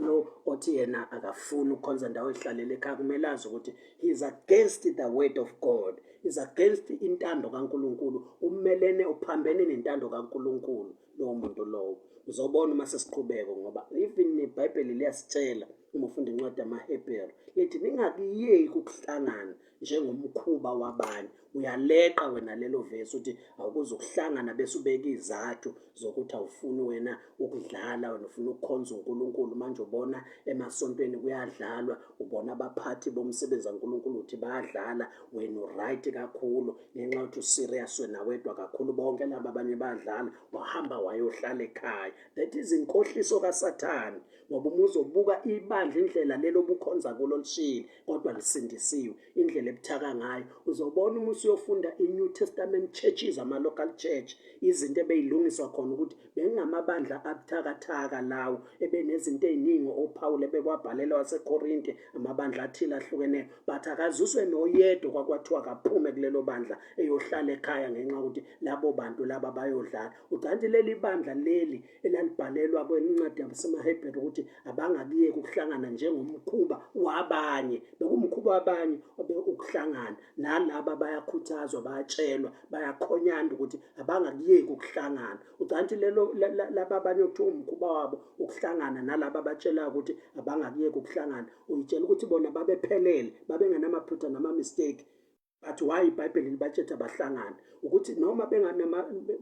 lo othi yena akafuni ukukhonza ndawo, ehlalele ekhaya, kumele azi ukuthi he is against the word of God, is against intando kaNkulunkulu, umelene, uphambene nentando kaNkulunkulu lowo muntu lowo. Uzobona uma sesiqhubeka, ngoba even neBhayibheli liyasitshela uma ufunda incwadi yamaHebheru, lithi ningakuyeki ukuhlangana njengomkhuba wabanye. Uyaleqa wena lelo vesi uthi awukuzukuhlangana, bese ubeka izathu zokuthi awufuni wena ukudlala, wena ufuna ukukhonza uNkulunkulu. Manje ubona emasontweni kuyadlalwa, ubona abaphathi bomsebenzi kaNkulunkulu uthi bayadlala, wena uright kakhulu ngenxa yokuthi userious wena wedwa kakhulu, bonke laba abanye bayadlala, wahamba wayohlala ekhaya. That is inkohliso kaSathane, ngoba uma uzobuka ibandla indlela lelo obukhonza kulo lishile kodwa lisindisiwe, indlela ebuthaka ngayo, uzobona uma usuyofunda i-New Testament churches, ama-local church, izinto ebeyilungiswa khona ukuthi bengamabandla abuthakathaka lawo ebenezinto ey'ningi oPawulu ebekwabhalela waseKorinte amabandla athile ahlukeneyo, but akazuswe noyedwa kwakwathiwa kaphume kulelo bandla eyohlala ekhaya ngenxa yokuthi labo bantu laba bayodlala. Ucanti leli bandla leli elalibhalelwa kwencwadi yabaseMahebheru ukuthi abangakuyeki ukuhlangana njengomkhuba wabanye, bekumkhuba wabanye ukuhlangana nalaba bayakhuthazwa, bayatshelwa, bayakhonyanda ukuthi abangakuyeki ukuhlangana. Ucanti lelo laba abanye okuthiwa umkhuba wabo ukuhlangana nalaba abatshelayo ukuthi abangakuyeki ukuhlangana, uyitshela ukuthi bona babephelele, babengenamaphutha nama-mistake. But why iBhayibheli libatshetha abahlangana ukuthi noma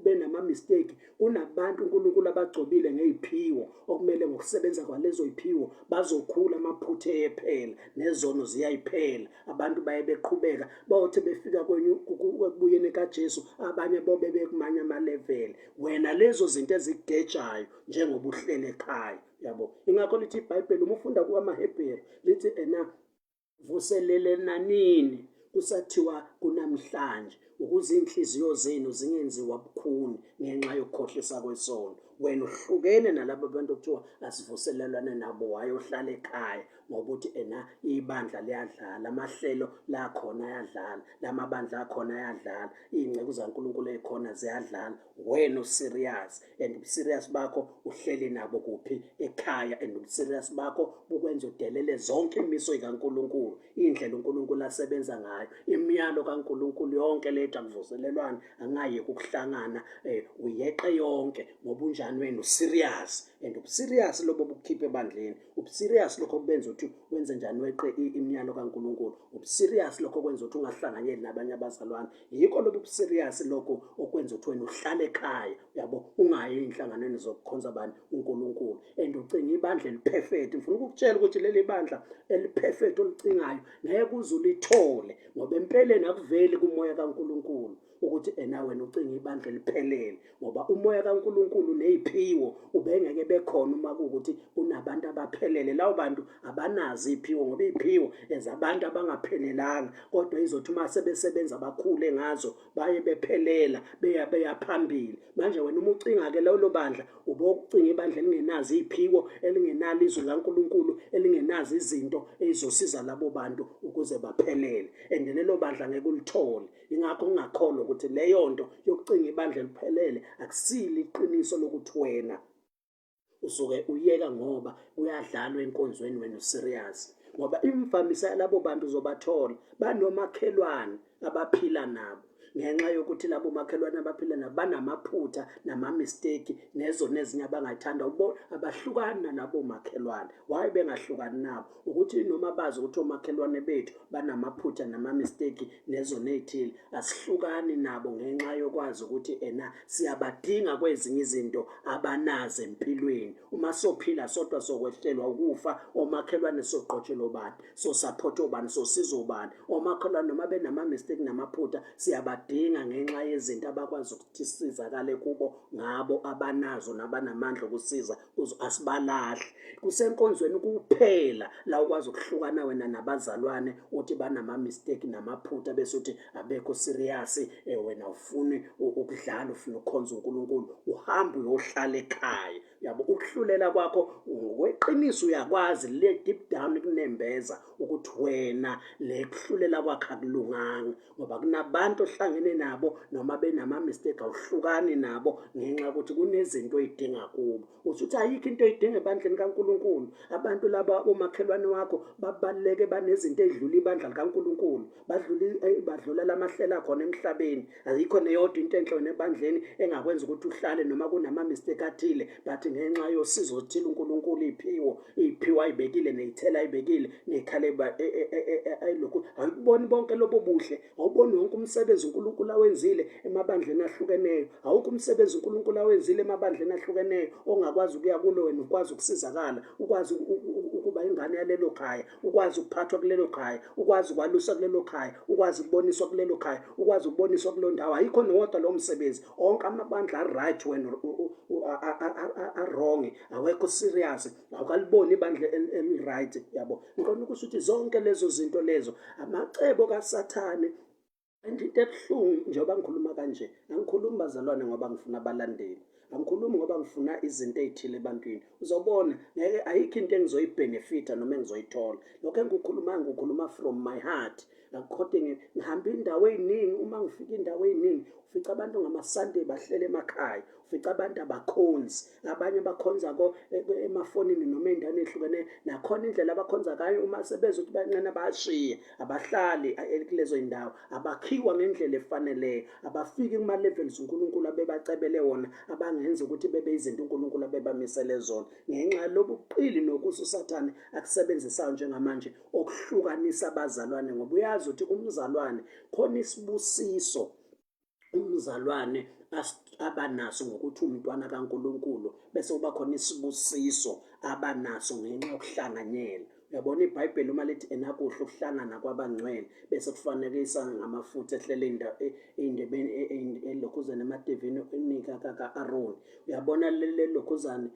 benama-mistake, kunabantu uNkulunkulu abagcobile ngey'phiwo okumele ngokusebenza kwalezo y'phiwo bazokhula, amaphutha eyephela nezono ziyayiphela, abantu baye beqhubeka, bayothi befika ekubuyeni kaJesu abanye bobe bekumanye amaleveli. Wena lezo zinto ezikugejayo njengoba uhlele ekhaya, yabo. Ingakho lithi iBhayibheli uma ufunda kuwamaHebheru lithi ena vuselelenanini kusathiwa kunamhlanje, ukuze inhliziyo zenu zingenziwa bukhuni ngenxa yokukhohlisa kwesono. Wena uhlukene nalabo bantu okuthiwa asivuselelwane nabo, wayohlala ekhaya ngoba uthi ena ibandla liyadlala, amahlelo lakhona ayadlala, lamabandla akhona ayadlala, iy'nceku zaNkulunkulu ey'khona ziyadlala. Wena userious, and ubuserious bakho uhleli nabo kuphi? Ekhaya. And ubuserious bakho bukwenza udelele zonke imiso kaNkulunkulu, indlela uNkulunkulu asebenza ngayo, imiyalo kaNkulunkulu yonke lethu akuvuselelwane, angayeki ukuhlangana, uyeqe yonke ngoba unjani wena userious. And ubuserious lobo bukukhipha ebandleni, ubuserious lokho kubenza ukuthi wenze njani, weqe imiyalo kaNkulunkulu, ubuserious lokho kwenza ukuthi ungahlanganyeli nabanye abazalwane. Yikho lobu buserious lokho okwenza ukuthi wena uhlale ekhaya, uyabo, ungayi ey'nhlanganweni zokukhonza abantu uNkulunkulu, and ucinga ibandla eliperfect. Ngifuna ukukutshela ukuthi leli bandla eliperfect olicingayo ngeke uze ulithole, ngoba empeleni akuveli kumoya kaNkulunkulu. ukuthi ena wena ucinga ibandla eliphelele, ngoba umoya kaNkulunkulu neziphiwo ubengeke bekhona uma kuwukuthi kunabantu abaphelele. Lawo bantu abanazo iy'phiwo, ngoba iy'phiwo ezabantu abangaphelelanga, kodwa izothi uma sebesebenza bakhule ngazo, baye bephelela, beya beya phambili. Manje wena uma ucinga-ke lolo bandla, ubokucinga ibandla elingenazo iy'phiwo, elingenalo izwi likaNkulunkulu, elingenazo izinto ey'zosiza labo bantu ukuze baphelele, and lelo bandla ngeke ulithole. Ingakho ngingakholwa ukuthi leyo nto yokucinga ibandla eliphelele akusilo iqiniso lokuthi wena usuke uyeka ngoba kuyadlalwa enkonzweni, wena userious, ngoba imvamisa yalabo bantu uzobathola banomakhelwane abaphila nabo. Ngenxa yokuthi labo makhelwane abaphila nabo banamaphutha nama-mistake nezona ezinye abangayithanda, abahlukani nalabo makhelwane. Why bengahlukani nabo? Ukuthi noma bazi ukuthi omakhelwane bethu banamaphutha nama-mistake nezona ey'thile, asihlukani nabo ngenxa yokwazi ukuthi ena siyabadinga kwezinye izinto abanazo empilweni. Uma sophila sodwa sokwehlelwa ukufa, omakhelwane soqotshelwa obani, sosaphotha obani, sosiza obani? Omakhelwane noma benama-mistake namaphutha, siyabadinga ngenxa yezinto abakwazi ukuthi sisizakale kubo ngabo abanazo nabanamandla okusiza. Asibalahli. Kusenkonzweni kuphela la ukwazi ukuhlukana wena nabazalwane, uthi banama-mistake namaphutha, bese uthi abekho serious. Wena ufuni ukudlala, ufuna ukukhonza uNkulunkulu, uhambe uyohlala ekhaya. Yabo, ukuhlulela kwakho ngokweqiniso uyakwazi le deep down kunembeza ukuthi wena le kuhlulela kwakho akulunganga, ngoba kunabantu ohlangene nabo noma benama-mistake awuhlukani nabo ngenxa yokuthi kunezinto oyidinga kubo. Uthi uthi ayikho into oyidinga ebandleni kaNkulunkulu. Abantu laba omakhelwane wakho babaluleke, banezinto ey'dlula ibandla likaNkulunkulu, badlula badlula lamahlelo akhona emhlabeni. Ayikho neyodwa into enhle wena ebandleni engakwenza ukuthi uhlale noma kunama-mistake athile, but ngenxa yosizo oluthile uNkulunkulu, iy'phiwo iy'phiwo ayibekile, ney'thelo ayibekile, ney'khala ayilokhu, awukuboni bonke lobo buhle, awuboni wonke umsebenzi uNkulunkulu awenzile emabandleni ahlukeneyo. Awukho umsebenzi uNkulunkulu awenzile emabandleni ahlukeneyo ongakwazi ukuya kulo wena ukwazi ukusizakala, ukwazi ukuba ingane yalelo khaya, ukwazi ukuphathwa kulelo khaya, ukwazi ukwaluswa kulelo khaya, ukwazi ukuboniswa kulelo khaya, ukwazi ukuboniswa kulo ndawo. Ayikho nowodwa lowo msebenzi. Onke amabandla a-right, wena a-wrong, awekho serious, awukaliboni ibandla eli-right. Yabo, ngiqonda ukusho ukuthi zonke lezo zinto lezo amacebo kaSathane. And into ebuhlungu, njengoba ngikhuluma kanje, angikhulumi bazalwane ngoba ngifuna abalandeli, angikhulumi ngoba ngifuna izinto ey'thile ebantwini. Uzobona ngeke, ayikho into engizoyibhenefitha noma engizoyithola. Lokho engikukhulumayo ngikukhuluma from my heart. According ngihamba indawo ey'ningi, uma ngifika indawo ey'ningi ufica abantu ngama-Sunday bahlele emakhaya, ufica abantu abakhonzi, abanye bakhonza ko emafonini noma ey'ndaweni ey'hlukeneyo. Nakhona indlela abakhonza ngayo, uma sebezwa ukuthi bancane bayashiya, abahlali kulezo y'ndawo, abakhiwa ngendlela efaneleyo, abafiki kuma-levels uNkulunkulu abebacebele wona, abangenza ukuthi bebe izinto uNkulunkulu abebamisele zona, ngenxa yalobu buqili nokusa uSathane akusebenzisayo njengamanje okuhlukanisa abazalwane. Ngoba uyazi ukuthi umzalwane khona isibusiso umzalwane abanaso ngokuthi umntwana kaNkulunkulu, bese kuba khona isibusiso abanaso ngenxa yokuhlanganyela. Uyabona iBhayibheli uma lithi enakuhle ukuhlangana kwabangcwele, bese kufanekisa ngamafutha ehlele ey'ndebeni elokhuzane emadevini enika ka-Aroni. Uyabona lelokhuzane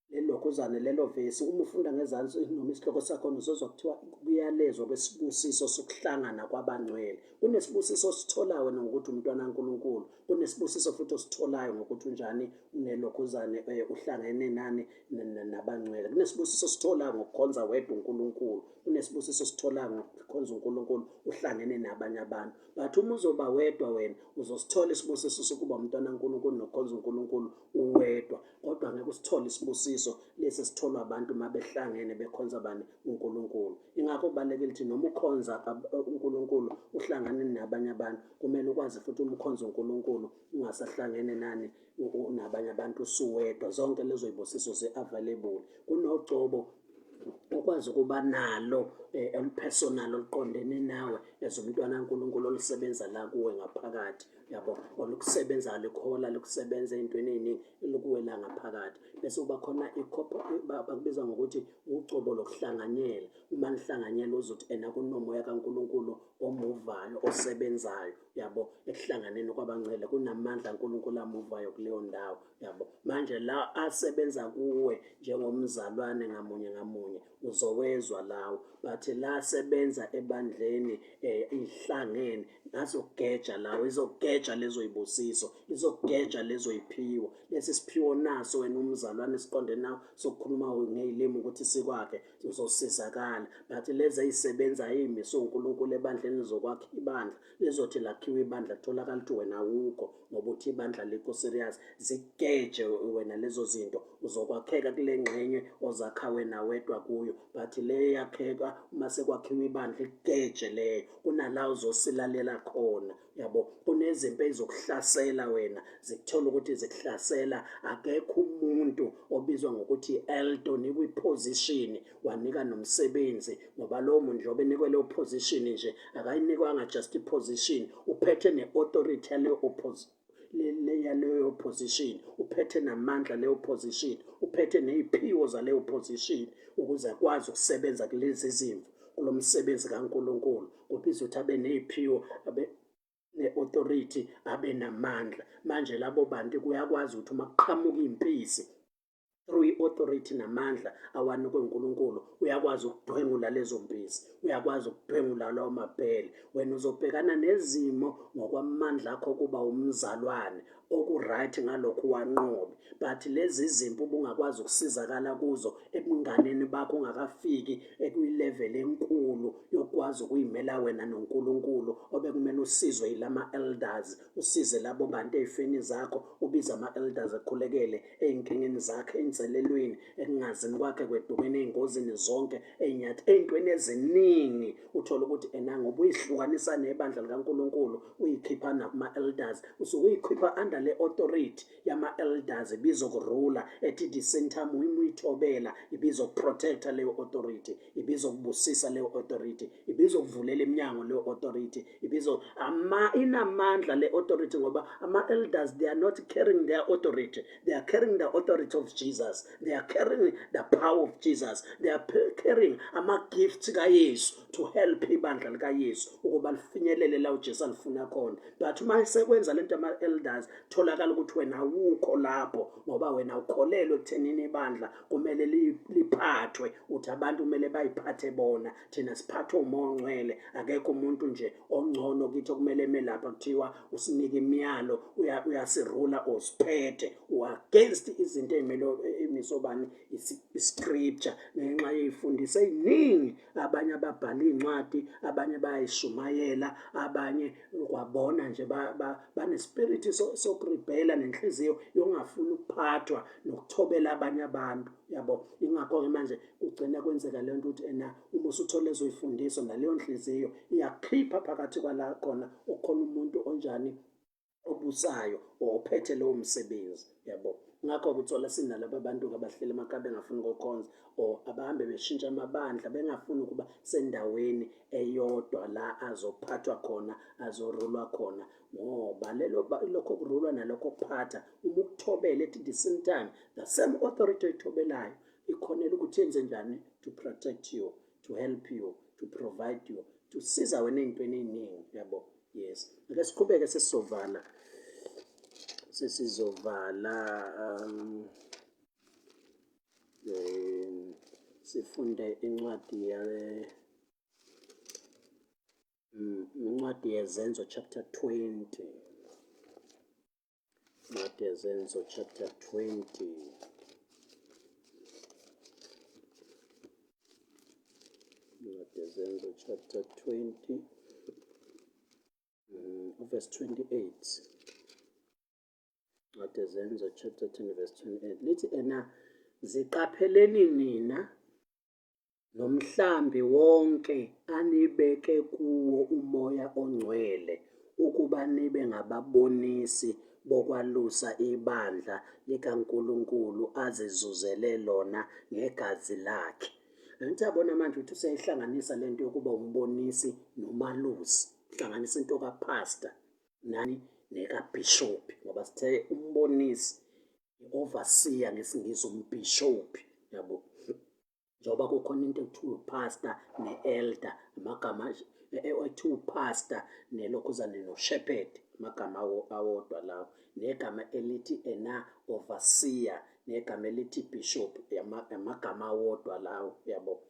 lelokhuzane lelo vesi, uma ufunda ngezansi noma isihloko sakhona uzozwa kuthiwa kuyalezwa kwesibusiso sokuhlangana kwabangcwele. Kunesibusiso ositholayo wena ngokuthi umntwana kaNkulunkulu, kunesibusiso futhi ositholayo ngokuthi unjani unelokhuzane uhlangene nani nabangcwele. Kunesibusiso ositholayo ngokukhonza wedwa uNkulunkulu, kunesibusiso ositholayo ngokukhonza uNkulunkulu uhlangene nabanye abantu. But uma uzoba wedwa wena uzosithola isibusiso sokuba umntwana kaNkulunkulu nokukhonza uNkulunkulu uwedwa, kodwa ngeke usithole isibusiso lesi sitholwa abantu uma behlangene bekhonza bani uNkulunkulu. Ingakho kubalulekile ukuthi noma ukhonza uNkulunkulu uhlangane nabanye abantu, kumele ukwazi futhi uma ukhonza uNkulunkulu ungasahlangene nani nabanye abantu, usuwedwa, zonke lezo zibusiso zi-available. Kunogcobo okwazi ukuba nalo olupersonal oluqondene nawe as umntwana kaNkulunkulu olusebenza la kuwe ngaphakathi, yabo, olukusebenza likhola likusebenza ey'ntweni ey'ningi lukuwe la ngaphakathi. Bese kuba khona bakubiza ngokuthi ucobo lokuhlanganyela. Uma nihlanganyela uzothi ena kunomoya kaNkulunkulu omuvayo osebenzayo, yabo, ekuhlanganeni kwabangcwele kunamandla kaNkulunkulu amuvayo kuleyo ndawo, yabo. Manje la asebenza kuwe njengomzalwane ngamunye ngamunye uzowezwa lawo, but la asebenza ebandleni ihlangene azogeja lawo, izogeja lezo yibusiso, izogeja lezo yiphiwo. Lesi siphiwo naso wena umzalwane siqonde nawe sokukhuluma ngey'limi ukuthi sikwakhe uzosizakala, but lezi ey'sebenza ey'miswe uNkulunkulu ebandleni lizokwakha ibandla, lizothi lakhiwa ibandla kutholakala ukuthi wena awukho ngoba uthi ibandla likho serious, zikugeje wena lezo zinto, uzokwakheka kule ngxenye ozakha wena wedwa kuyo, but le yakheka uma sekwakhiwa ibandla ikugeje leyo, kunala uzosilalela khona, yabo. Kunezimpi ezizokuhlasela wena, zikuthola ukuthi zikuhlasela, akekho umuntu obizwa ngokuthi elder onikwa iposition wanika nomsebenzi, ngoba lowo muntu njengoba enikwe leyo position nje akayinikwanga just iposition, uphethe ne-authority yaleyo yaleyo position, uphethe namandla leyo position, uphethe neziphiwo zaleyo position ukuze akwazi ukusebenza kulezi zimvu kulo msebenzi kaNkulunkulu. Kubizwa ukuthi abe neziphiwo, abe ne-authority, abe namandla. Manje labo bantu kuyakwazi ukuthi uma kuqhamuka impisi through i-authority namandla awanikwe uNkulunkulu, uyakwazi ukudwengula lezo mpisi, uyakwazi ukudwengula lawo mabhele. Wena uzobhekana nezimo ngokwamandla akho kuba umzalwane oku-right ngalokhu wanqobe, but lezi zimpi ubungakwazi ukusizakala kuzo ebunganeni bakho ungakafiki ekwilevel enkulu yokwazi ukuyimela wena noNkulunkulu, obekumele usizwe yilama elders, usize labo bantu ey'feni zakho, ubize ama-elders ekhulekele ey'nkingeni zakhe, ey'nselelweni, ekungazini kwakhe, kwedukeni, ey'ngozini zonke, ey'nyathi, ey'ntweni eziningi. Uthole ukuthi ena ngoba uyihlukanisa nebandla likaNkulunkulu, uyikhipha nakuma-elders, usuke uyikhipha under le authority yama-elders ibizokurula ethi the same time uyithobela, ibizokuprotecta leyo authority, ibizokubusisa leyo authority, ibizokuvulela iminyango leyo authority, ibizo ama inamandla le authority, ngoba ama-elders they are not carrying their authority, they are carrying the authority of Jesus, they are carrying the power of Jesus, they are carrying ama-gifts kaYesu to help ibandla likaYesu ukuba lifinyelele la uJesu alifuna khona. But uma sekwenza lento ama-elders, tholakala ukuthi wena awukho lapho, ngoba wena ukholelwe ekuthenini ibandla kumele liphathwe, uthi abantu kumele bayiphathe bona, thina siphathwe uMoya oNgcwele, akekho umuntu nje ongcono kithi okumele eme lapha kuthiwa usinike imiyalo, uyasirula usiphethe, u-against izinto ey'mele imisobani iscripture, ngenxa yey'fundiso ey'ningi. Abanye ababhala iy'ncwadi, abanye bayayishumayela, abanye kwabona nje banespirit sokuribhela nenhliziyo yokungafuni ukuphathwa nokuthobela abanye abantu, yabo. Ingakho-ke manje kugcina kwenzeka le nto ukuthi ena uma usuthole lezo y'fundiso naleyo nhliziyo iyakhipha phakathi kwala khona okukhona umuntu onjani obusayo ophethe lowo msebenzi, yabo. Ngakho kuthola sinalaba bantu abahleli emakhaya bengafuni ukukhonza, or abahambe beshintsha amabandla bengafuni ukuba sendaweni eyodwa la azophathwa khona, azorulwa khona, ngoba lelo lokho kurulwa nalokho kuphatha uma ukuthobela at the same time the same authority oyithobelayo ikhonela ukuthi yenze njani to protect you, to help you, to provide you, to siza wena ey'ntweni ey'ningi, yabo. Yes, ake siqhubeke, sesizovala, sesizovala sifunde incwadi ya incwadi yeZenzo chapter 20, incwadi yeZenzo chapter 20, incwadi yeZenzo chapter 20, verse 28. Incwadi yeZenzo chapter 10 verse 28 lithi ena ziqapheleni nina nomhlambi wonke anibeke kuwo uMoya oNgcwele ukuba nibe ngababonisi bokwalusa ibandla likaNkulunkulu azizuzele lona ngegazi lakhe. Angithi yabona manje ukuthi useyihlanganisa lento yokuba umbonisi nomalusi, hlanganisa into kapastor nani nekabishop, ngoba sithe umbonisi i-overseer ngesiNgisi, umbhishophi, yabo. Njengoba kukhona into ekuthiwa upastor ne-elder, amagama ekuthiwa upastor nelokhuzane no-shepherd, amagama awodwa lawo, negama elithi ena overseer negama elithi bishop, amagama awodwa lawo, yabo.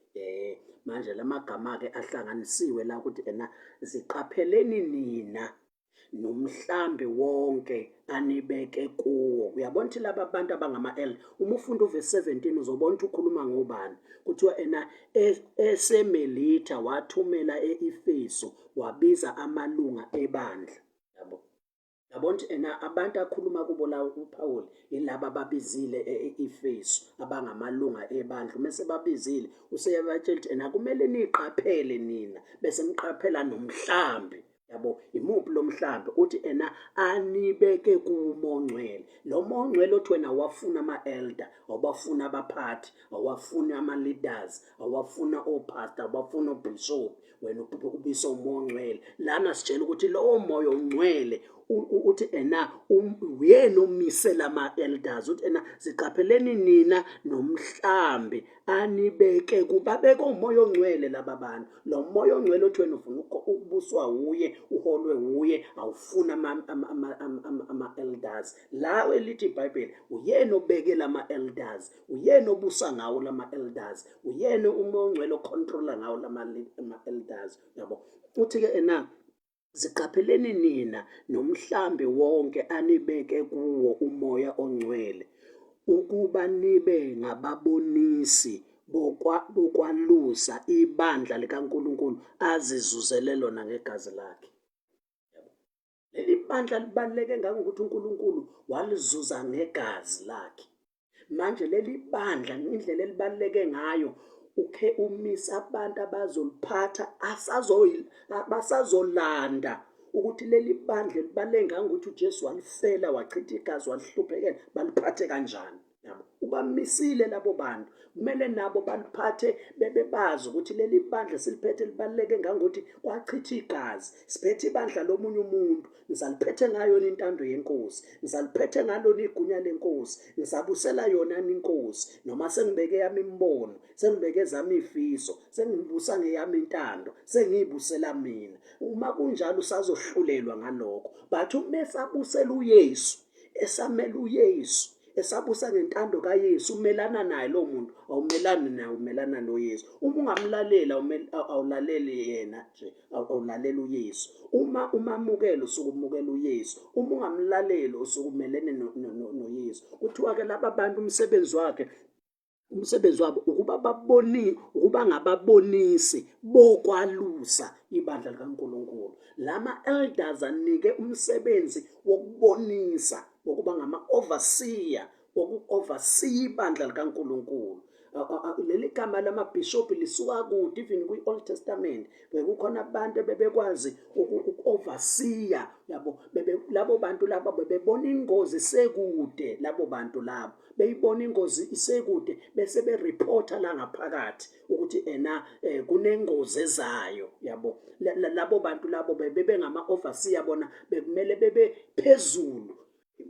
Manje lamagama ke ahlanganisiwe la ukuthi ena ziqapheleni nina nomhlambi wonke anibeke kuwo. Uyabona ukuthi laba bantu abangama-L, uma ufunda uvesi 17 uzobona ukuthi ukhuluma ngobani. Kuthiwa ena eseMelitha wathumela e-Efesu wabiza amalunga ebandla. Yabo. Yabona ukuthi ena abantu akhuluma kubo la uPaul yilaba ababizile e-Efesu abangamalunga ebandla. Uma sebabizile useyabatshela ukuthi ena kumele niqaphele nina bese niqaphela nomhlambi. Yabo, imuphi lo mhlambi? Uthi ena anibeke kumo ongcwele. Lo mongcwele othi wena awafuna ama-elder, awabafuna abaphathi, awafuna ama-leaders, awafuna o-pastor, awafuna o-bishop, wena ubisa umoya ongcwele. Lana sitshela ukuthi lowo moya ongcwele uthi ena uyena omise lama-elders, uthi ena ziqapheleni nina nomhlambi anibeke kubabeke umoya ongcwele laba bantu. Lo moya ongcwele othi wena ufuna ukubuswa wuye, uholwe wuye, awufuni ama-elders. La elithi iBhayibheli uyena obeke lama-elders, uyena obusa ngawo lama-elders, uyena umoya ongcwele ocontrola ngawo lama-elders, yabo. Uthi-ke ena ziqapheleni nina nomhlambi wonke anibeke kuwo umoya ongcwele ukuba nibe ngababonisi bokwalusa ibandla likaNkulunkulu azizuzele lona ngegazi lakhe. Leli bandla libaluleke ngangokuthi uNkulunkulu walizuza ngegazi lakhe. Manje leli bandla indlela elibaluleke ngayo, ukhe umise abantu abazoliphatha, basazolanda ukuthi leli bandla libaluleke ngangokuthi uJesu walifela, wachitha igazi, walihluphekela, baliphathe kanjani. Yabo, ubamisile labo bantu, kumele nabo baliphathe bebebazi ukuthi leli bandla siliphethe libaluleke ngangokuthi kwachitha igazi, siphethe ibandla lomunye umuntu, ngizaliphethe ngayo intando yenkosi, ngizaliphethe ngalona igunya lenkosi, ngizabusela yona inkosi, noma sengibeke yami imibono, sengibeke zami ifiso, sengibusa ngeyami intando, sengiyibusela mina. Uma kunjalo usazohlulelwa ngalokho. But uma esabusela uYesu, esamela uYesu, esabusa ngentando kaYesu, umelana naye lo muntu, awumelani naye, umelana noYesu. Uma ungamlaleli awulaleli yena nje, awulaleli uYesu. Uma umamukela usuke umukela uYesu, uma ungamlaleli usuke umelene noYesu. Kuthiwa ke laba bantu umsebenzi wakhe, umsebenzi wabo ukuba baboni, ukuba ngababonisi bokwalusa ibandla likaNkulunkulu. Lama elders anike umsebenzi wokubonisa, wokuba ngama overseer, woku-oversee ibandla likaNkulunkulu. Leli gama lamabhishobhi lisuka kude, even kwi-Old Testament bekukhona abantu ebebekwazi uku-overseer, yabo. Labo bantu laba bebebona ingozi sekude, labo bantu labo beyibona ingozi isekude bese bereporta la ngaphakathi ukuthi ena kunengozi ezayo, yabo. Labo bantu labo bebengama overseer, bona bekumele bebe phezulu,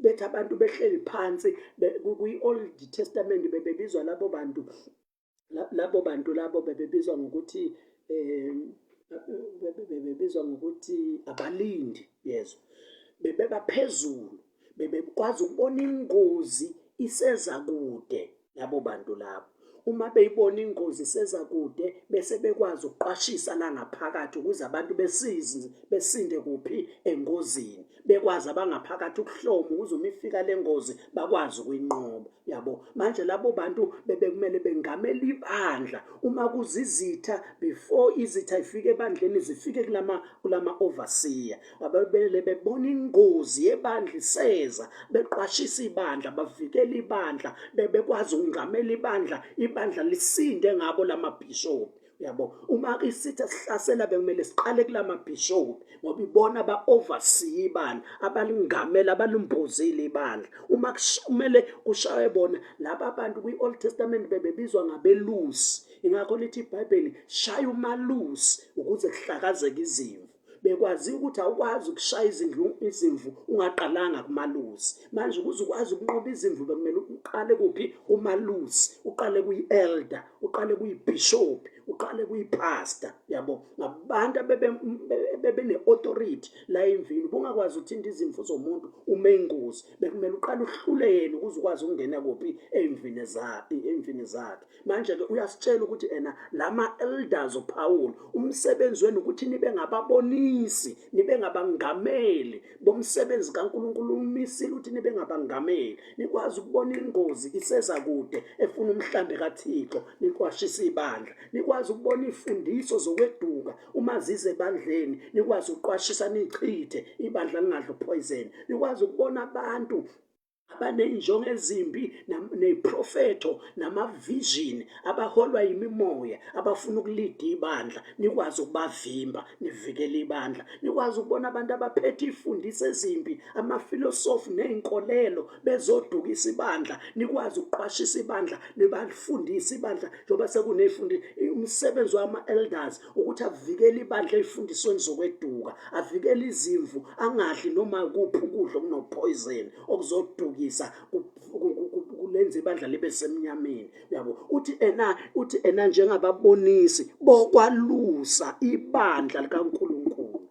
bethi abantu behleli phansi. Kwi-Old Testament bebebizwa labo bantu, labo bantu labo bebebizwa ngokuthi bebebizwa ngokuthi abalindi, yezwa, bebeba phezulu, bebekwazi ukubona ingozi iseza kude. Labo bantu labo uma beyibona ingozi iseza kude bese bekwazi ukuqwashisa la ngaphakathi ukuze abantu besize, besinde kuphi engozini, bekwazi abangaphakathi ukuhloma ukuze uma ifika le ngozi bakwazi ukuyinqoba, yabo. Manje labo bantu bebekumele bengamele ibandla uma kuzizitha, before izitha ifike ebandleni zifike kulama overseer, ababele bebona ingozi yebandla iseza, beqwashisa ibandla, bavikela ibandla, bebekwazi ukungamela ibandla, ibandla lisinde ngabo lamabhishobhi, yabo. Uma isitha sihlasela bekumele siqale kulamabhishobhi, ngoba ibona aba-oversee ibandla, abalingamela, abalimbozile ibandla. Uma kumele kushaye bona laba bantu kwi-Old Testament bebebizwa ngabelusi. Ingakho lithi iBhayibheli, shaya umalusi ukuze kuhlakazeke izimvu. Bekwazi ukuthi awukwazi ukushaya izindlu izimvu ungaqalanga kumalusi. Manje ukuze ukwazi ukunqoba izimvu bekumele uqale kuphi? Kumalusi, uqale kuyi-elder, uqale kuyibhishophi, uqale kuyipastor, yabo. Ngabantu bebene-authority la emvini. Ubungakwazi ukuthinta izimvu zomuntu uma ingozi, bekumele uqale uhlule yena ukuze ukwazi ukungena kuphi? Ey'mvini zakhe, ey'mvini zakhe. Manje-ke uyasitshela ukuthi ena lama-elders uPawulu, umsebenzi wenu ukuthi nibe ngababonisi, nibe ngabangameli bomsebenzi kaNkulunkulu. Umisile ukuthi nibe ngabangameli, nikwazi ukubona ingozi iseza kude efuna umhlambi kaThixo, niqwashise ibandla, nikwazi ukubona ifundiso zokweduka uma zize ebandleni, nikwazi ukuqwashisa nichithe ibandla lingadli poison, nikwazi ukubona abantu abaney'njongo ezimbi ney'profetho nama-vision, abaholwa yimimoya, abafuna ukulida ibandla, nikwazi ukubavimba, nivikele ibandla, nikwazi ukubona abantu abaphethe iy'fundiso ezimbi, amafilosofi ney'nkolelo, bezodukisa ibandla, nikwazi ukuqwashisa ibandla, nibalifundise ibandla. Njengoba sekuney'fundi, umsebenzi wama-elders ukuthi avikele ibandla ey'fundisweni zokweduka, avikele izimvu, angadli noma kuphi ukudla okunopoison okuzodukisa, kulenza ibandla libe semnyameni, uyabo. Uthi ena njengababonisi bokwalusa ibandla likaNkulunkulu,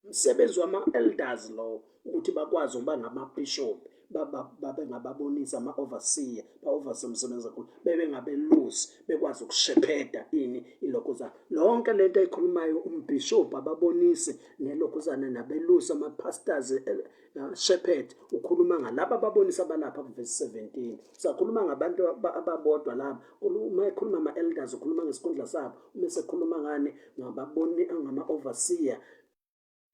umsebenzi wama-elders lowo, ukuthi bakwazi ukuba ngama-bishop, babe ngababonisi, ama-overseer, ba-oversee umsebenzi kakhulu, bebe ngabelusi, bekwazi ukushepheda ini ilokhuzana. Lonke lento ayikhulumayo umbhishobhi, ababonisi nelokhuzana nabelusi, ama-pastors, shepherd, ukhuluma ngalaba ababonisi abalapha kuvesi 17. Sakhuluma ngabantu ababodwa laba. Uma ekhuluma ama-elders, ukhuluma ngesikhundla sabo. Uma esekhuluma ngani, ngababoni, ngama-overseer,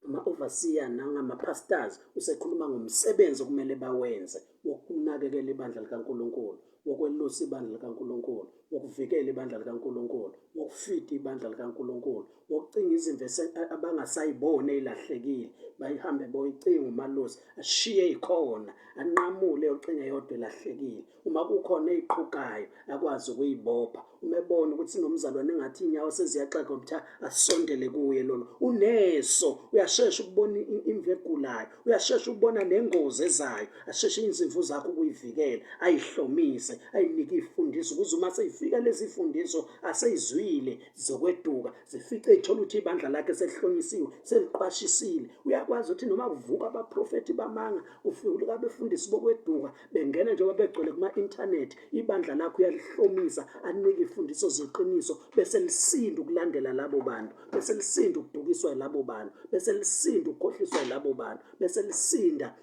ama-overseer nangama-pastors, usekhuluma ngomsebenzi okumele bawenze wokunakekela ibandla likaNkulunkulu, wokwelusa ibandla likaNkulunkulu, wokuvikela ibandla likaNkulunkulu, wokufida ibandla likaNkulunkulu, wokucinga izimvu abangasayiboni ey'lahlekile, bayihambe boyicinga umalusi, ashiye ikhona, anqamule yocinga eyodwa elahlekile. Uma kukhona eyiqhugayo, akwazi ukuyibopha. Uma ebona ukuthi sinomzalwane engathi inyawo seziyaxega, ukuthi asondele kuye lolo uneso, uyashesha ukubona imvu egulayo, uyashesha ukubona nengozi ezayo, asheshe izimvu zakhe ukuyivikela, ayihlomise, ayinike ifundiso, ukuze uma seyifika lezi fundiso aseyizwile zokweduka, zifice ithola ukuthi ibandla lakhe selihlonyisiwe, seliqwashisile. Uyakwazi ukuthi noma kuvuka abaprofethi bamanga, kufika abefundisi bokweduka, bengena njengoba begcwele kuma-inthanethi, ibandla lakho uyalihlomisa, anike ifundiso zeqiniso, bese lisinda ukulandela labo bantu, bese lisinda ukudukiswa yilabo bantu, bese lisinda ukukhohliswa yilabo bantu, bese lisinda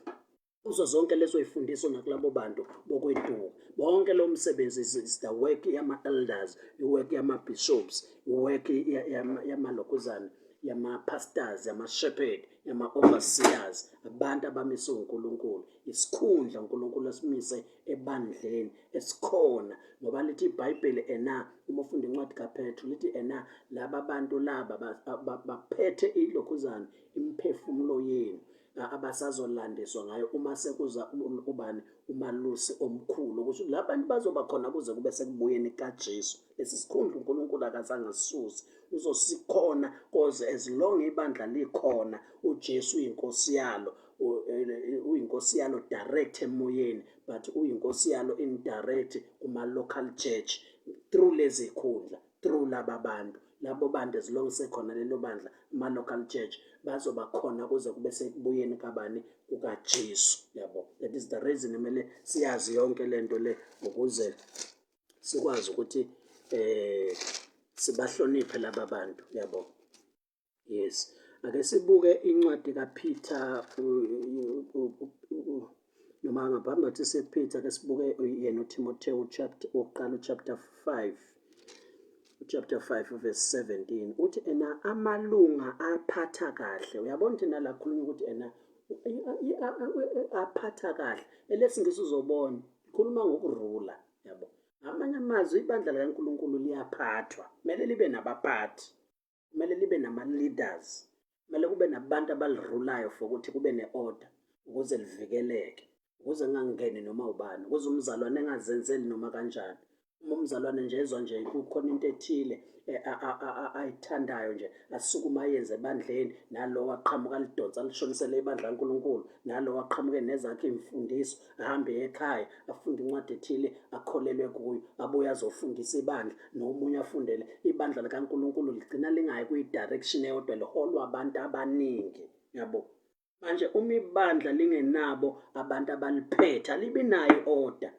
kuzo zonke lezo yifundiso nakulabo bantu bokweduka. Bonke lo msebenzi is the work yama-elders, i-work yama-bishops, i-work yamalokhuzana, yama-pastors, yama-shepherd, yama-overseers, abantu abamiswe uNkulunkulu. Isikhundla uNkulunkulu asimise ebandleni esikhona, ngoba lithi iBhayibheli ena, uma ufunda incwadi kaPetru, lithi ena laba bantu laba baphethe ilokhuzana, imiphefumulo yenu, abasazolandiswa ngayo uma sekuza ubani, umalusi omkhulu, ukuthi la bantu bazoba khona kuze kube sekubuyeni kaJesu. Lesi sikhundla uNkulunkulu akazange asisuse, uzosikhona cause as long ibandla likhona, uJesu uyinkosi yalo, uyinkosi yalo direct emoyeni, but uyinkosi yalo indirect kuma local church through lezi khundla, through laba bantu. Labo bantu, as long sekhona lelo bandla, ama local church bazoba khona kuze kube sekubuyeni kabani, kukaJesu, yabo. That is the reason kumele siyazi yonke lento le, ukuze sikwazi ukuthi sibahloniphe laba bantu, yabo. Yes, ake sibuke incwadi kaPeter, noma ngaphambi kokuthi siye Peter, ake sibuke yena uTimotheo chapter wokuqala, chapter 5, chapter 5 verse 17. Uthi ena amalunga aphatha kahle, uyabona ukuthi nala khulunywa ukuthi ena aphatha kahle, elesingisi uzobona khuluma ngokurula, yabo. Ngamanye amazwi, ibandla likaNkulunkulu liyaphathwa, kumele libe nabaphathi, kumele libe nama-leaders, kumele kube nabantu abalirulayo for ukuthi kube ne-order, ukuze livikeleke, ukuze kungangeni noma ubani, ukuze umzalwane engazenzeli noma kanjani. Uma umzalwane nje ezwa nje kukhona into ethile ayithandayo nje asukuma ayenze ebandleni, nalowo aqhamuka alidonsa alishonisele ibandla laNkulunkulu, nalowo aqhamuke nezakhe iy'mfundiso, ahambe ekhaya afunde incwadi ethile akholelwe kuyo, abuye azofundisa ibandla, nomunye afundele ibandla likaNkulunkulu ligcina lingayi kwi-direction eyodwa, liholwa abantu abaningi, yabo. Manje uma ibandla lingenabo abantu abaliphethe, alibi nayo i-order.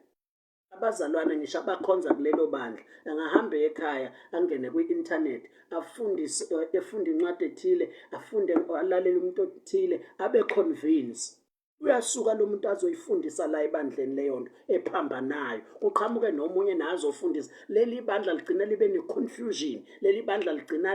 Abazalwane ngisho abakhonza kulelo bandla angahamba ekhaya angene kwi-internet afundise, efunde incwadi ethile, afunde, alalele umuntu othile, abe convince. Uyasuka lo muntu azoyifundisa la ebandleni leyo nto ephambanayo, kuqhamuke nomunye naye azofundisa. Leli bandla ligcina libe ne-confusion, leli bandla ligcina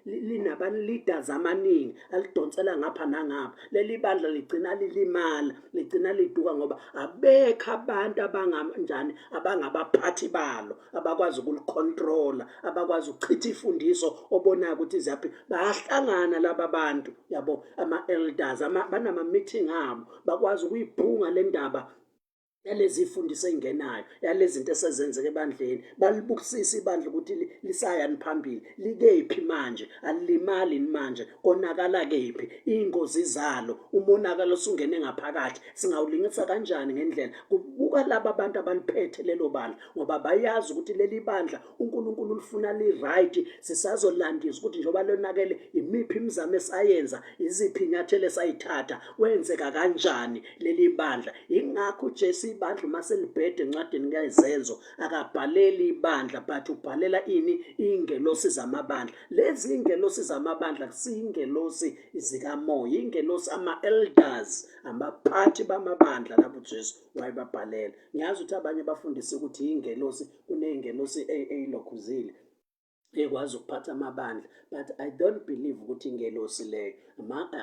linaba-leaders amaningi alidonsela ngapha nangapha. Leli bandla ligcina lilimala, ligcina liduka ngoba abekho abantu abanganjani abangabaphathi balo, abakwazi ukulikhontrola, abakwazi ukuchitha ifundiso obonayo ukuthi ziyaphi. Bayahlangana laba bantu, yabo, ama-elders, banama-meeting abo, bakwazi ukuyibhunga le ndaba yalezi fundiso ey'ngenayo, yalezi zinto esezenzeka ebandleni. Balibukisisa ibandla ukuthi lisayani phambili, likephi manje, alilimali yini manje, konakala kephi, iy'ngozi zalo, umonakalo osungene ngaphakathi singawulingisa kanjani ngendlela. Kubuka laba bantu abaliphethe lelo bandla, ngoba bayazi ukuthi leli bandla uNkulunkulu ulifuna li-right. Sisazolandisa ukuthi njengoba lonakele, imiphi imizamo esayenza, iziphi inyathelo esayithatha, kwenzeka kanjani leli bandla. Ingakho uJesu ibandla uma selibhede encwadini kaZenzo akabhaleli ibandla, but ubhalela ini? Ingelosi zamabandla. Lezi ingelosi zamabandla kusiyingelosi zikamoya, ingelosi, ama-elders, abaphathi bamabandla labo uJesu wayebabhalela. Ngiyazi ukuthi abanye bafundise ukuthi ingelosi, kuney'ngelosi eyilokhuzile ekwazi ukuphatha amabandla, but I don't believe ukuthi ingelosi leyo.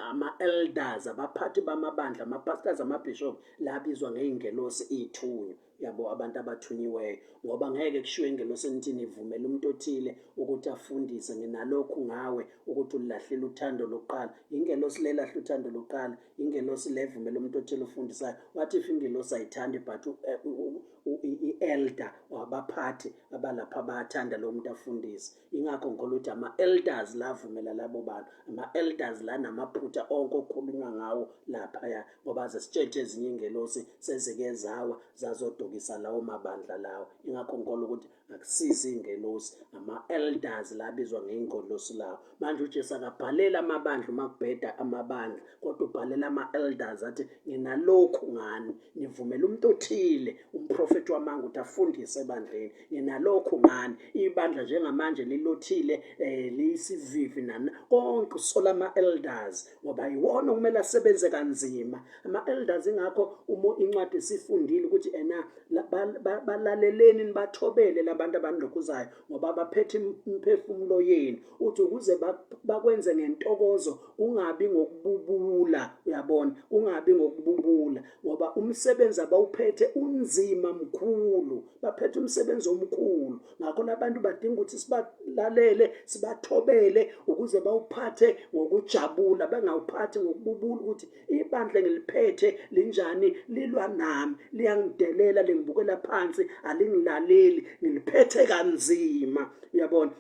Ama-elders, abaphathi bamabandla, ama-pastors, ama-bishop, labizwa ngey'ngelosi, iy'thunywa, yabo, abantu abathunyiweyo, ngoba ngeke kushiwo ingelosi enithi nivumele umuntu othile ukuthi afundise, nginalokhu ngawe ukuthi ulahlile uthando lokuqala. Ingelosi le lahle uthando lokuqala, ingelosi le vumela umuntu othile ufundisayo. Wathi if ingelosi ayithandi, but i-elder wabaphathi abalapha bayathanda lo muntu afundise. Ingakho ngikholwa ukuthi ama-elders la avumela labo bantu, ama-elders la namaphutha onke okukhulunywa ngawo laphaya, ngoba ze sitshethe ezinye iy'ngelosi sezike zawa zazodukisa lawo mabandla lawo. Ingakho ngikholwa ukuthi akusizi iy'ngelosi, ama-elders la abizwa ngey'ngelosi lawo. Manje uJesu akabhaleli amabandla uma kubheda amabandla, kodwa ubhalela ama-elders athi nginalokhu ngani, nivumela umuntu othile, umprofethi wamanga, ukuthi afundise ebandleni. Nginalokhu ngani, ibandla njengamanje lilothile, liyisivivi nani konke. Usola ama-elders ngoba yiwona okumele asebenze kanzima, ama-elders. Ingakho uma incwadi sifundile ukuthi ena balaleleni, nibathobele labantu abanilokhuzayo, ngoba baphethe imiphefumulo yenu. Uthi ukuze bakwenze ngentokozo, kungabi ngokububula, uyabona, kungabi ngokububula, ngoba umsebenzi abawuphethe unzima, mkhulu, baphethe umsebenzi omkhulu. Ngakho labantu badinga ukuthi sibalalele, sibathobele, ukuze bawuphathe ngokujabula, bengawuphathi ngokububula, ukuthi ibandla engiliphethe linjani, lilwa nami, liyangidelela, lingibukela phansi, alingilaleli, ngiliphethe kanzima, uyabona.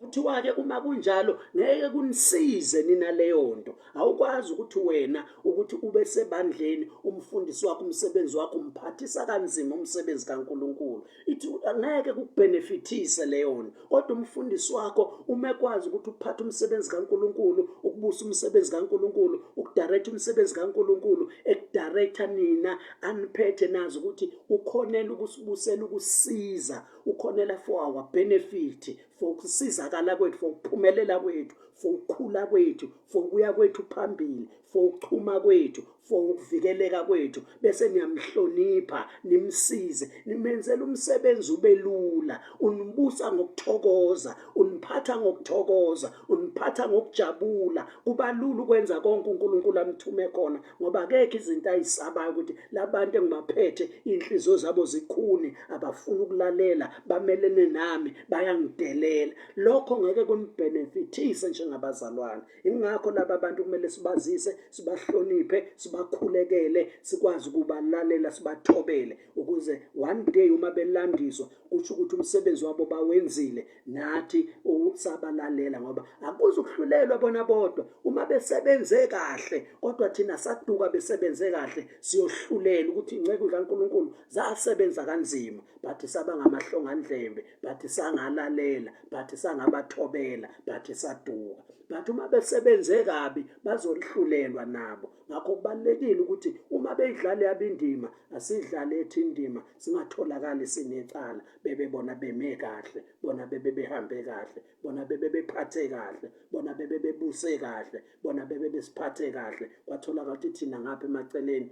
Kuthiwa-ke uma kunjalo ngeke kunisize nina leyo nto. Awukwazi ukuthi wena ukuthi ube sebandleni, umfundisi wakho, umsebenzi wakho umphathisa kanzima umsebenzi kaNkulunkulu, ithi ngeke kukubhenefithise leyo nto. Kodwa umfundisi wakho uma ekwazi ukuthi uphathe umsebenzi kaNkulunkulu, ukubusa umsebenzi kaNkulunkulu, ukudirecta umsebenzi kaNkulunkulu, ekudirecta nina aniphethe, nazi ukuthi ukhonela ukusibusela, ukusiza, ukhonela for our benefit, for ukusizakala kwethu, for ukuphumelela kwethu, for ukukhula kwethu, for ukuya kwethu phambili, for ukuchuma kwethu, for ukuvikeleka kwethu. Bese niyamhlonipha, nimsize, nimenzela umsebenzi ube lula. Unibusa ngokuthokoza, uniphatha ngokuthokoza, uniphatha ngokujabula. Kuba lula ukwenza konke uNkulunkulu amthume khona, ngoba akekho izinto ayisabayo ukuthi labantu engibaphethe inhliziyo zabo zikhuni, abafuni ukulalela, bamelene nami, bayangidelela. Lokho ngeke kunibhenefithise nje. njengabazalwane. Ingakho laba bantu kumele sibazise, sibahloniphe, sibakhulekele, sikwazi ukubalalela, sibathobele ukuze one day uma belandiswa kusho ukuthi umsebenzi wabo bawenzile, nathi sabalalela, ngoba akuzukuhlulelwa bona bodwa uma besebenze kahle, kodwa thina saduka besebenze kahle, siyohlulela ukuthi inceku kaNkulunkulu zasebenza kanzima, but saba ngamahlongandlebe, but sangalalela, but sangabathobela, but saduka. But uma besebenze kabi bazohlulelwa nabo. Ngakho kubalulekile ukuthi uma beyidlala yabo indima, asidlale ethi indima, singatholakali sinecala, bebe bona beme kahle, bona bebe behambe kahle, bona bebe bephathe kahle, bona bebe bebuse kahle, bona bebe besiphathe kahle. Kwatholakala ukuthi thina ngapha emaceleni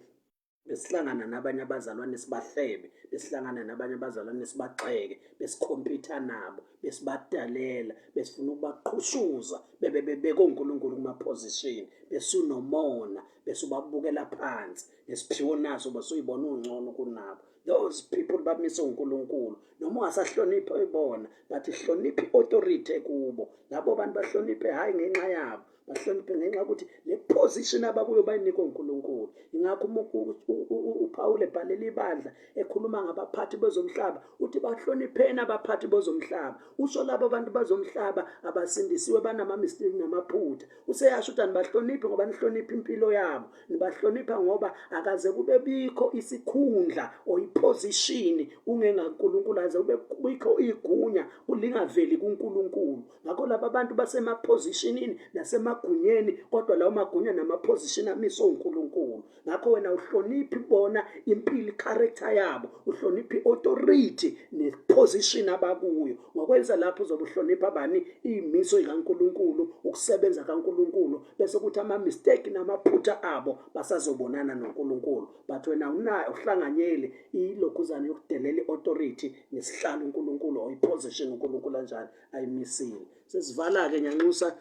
besihlangana nabanye abazalwane sibahlebe, besihlangana nabanye abazalwane sibagxeke, besikhompyutha nabo, besibadalela, besifuna ukubaqhushuza, bebe bebeka oNkulunkulu kuma-position, besunomona, besubabukela phansi, nesiphiwo naso basuyibona ungcono kunabo. Those people bamise uNkulunkulu. Noma ungasahloniphi bona, but hlonipha i-authority ekubo. Labo bantu bahloniphe hhayi ngenxa yabo, bahloniphe ngenxa yokuthi le position abakuyo bayinikwe uNkulunkulu. Ingakho uma uPawulu ebhalela ibandla ekhuluma ngabaphathi bezomhlaba, uthi bahlonipheni abaphathi bezomhlaba. Usho labo bantu bazomhlaba abasindisiwe banama-mistake namaphutha. Useyasho ukuthi anibahloniphi ngoba nihlonipha impilo yabo, nibahlonipha ngoba akaze kube bikho isikhundla or iposition kungengaNkulunkulu, akaze kube bikho igunya kulingaveli kuNkulunkulu. Ngakho laba bantu basemapositionini nasemagunyeni, kodwa lawo magunya namaposition amiswe uNkulunkulu. Ngakho wena uhloniphi bona impilo, i-character yabo, uhloniphi i-authority ne-position abakuyo. Ngokwenza lapho uzobe uhlonipha bani? Iy'miso zikaNkulunkulu, ukusebenza kaNkulunkulu, bese kuthi ama-mistake namaphutha abo basazobonana noNkulunkulu. But wena unayo uhlanganyeli ilokhuzana yokudelela i-authority nesihlalo uNkulunkulu or i-position uNkulunkulu anjani ayimisile. Sesivala-ke, ngiyanxusa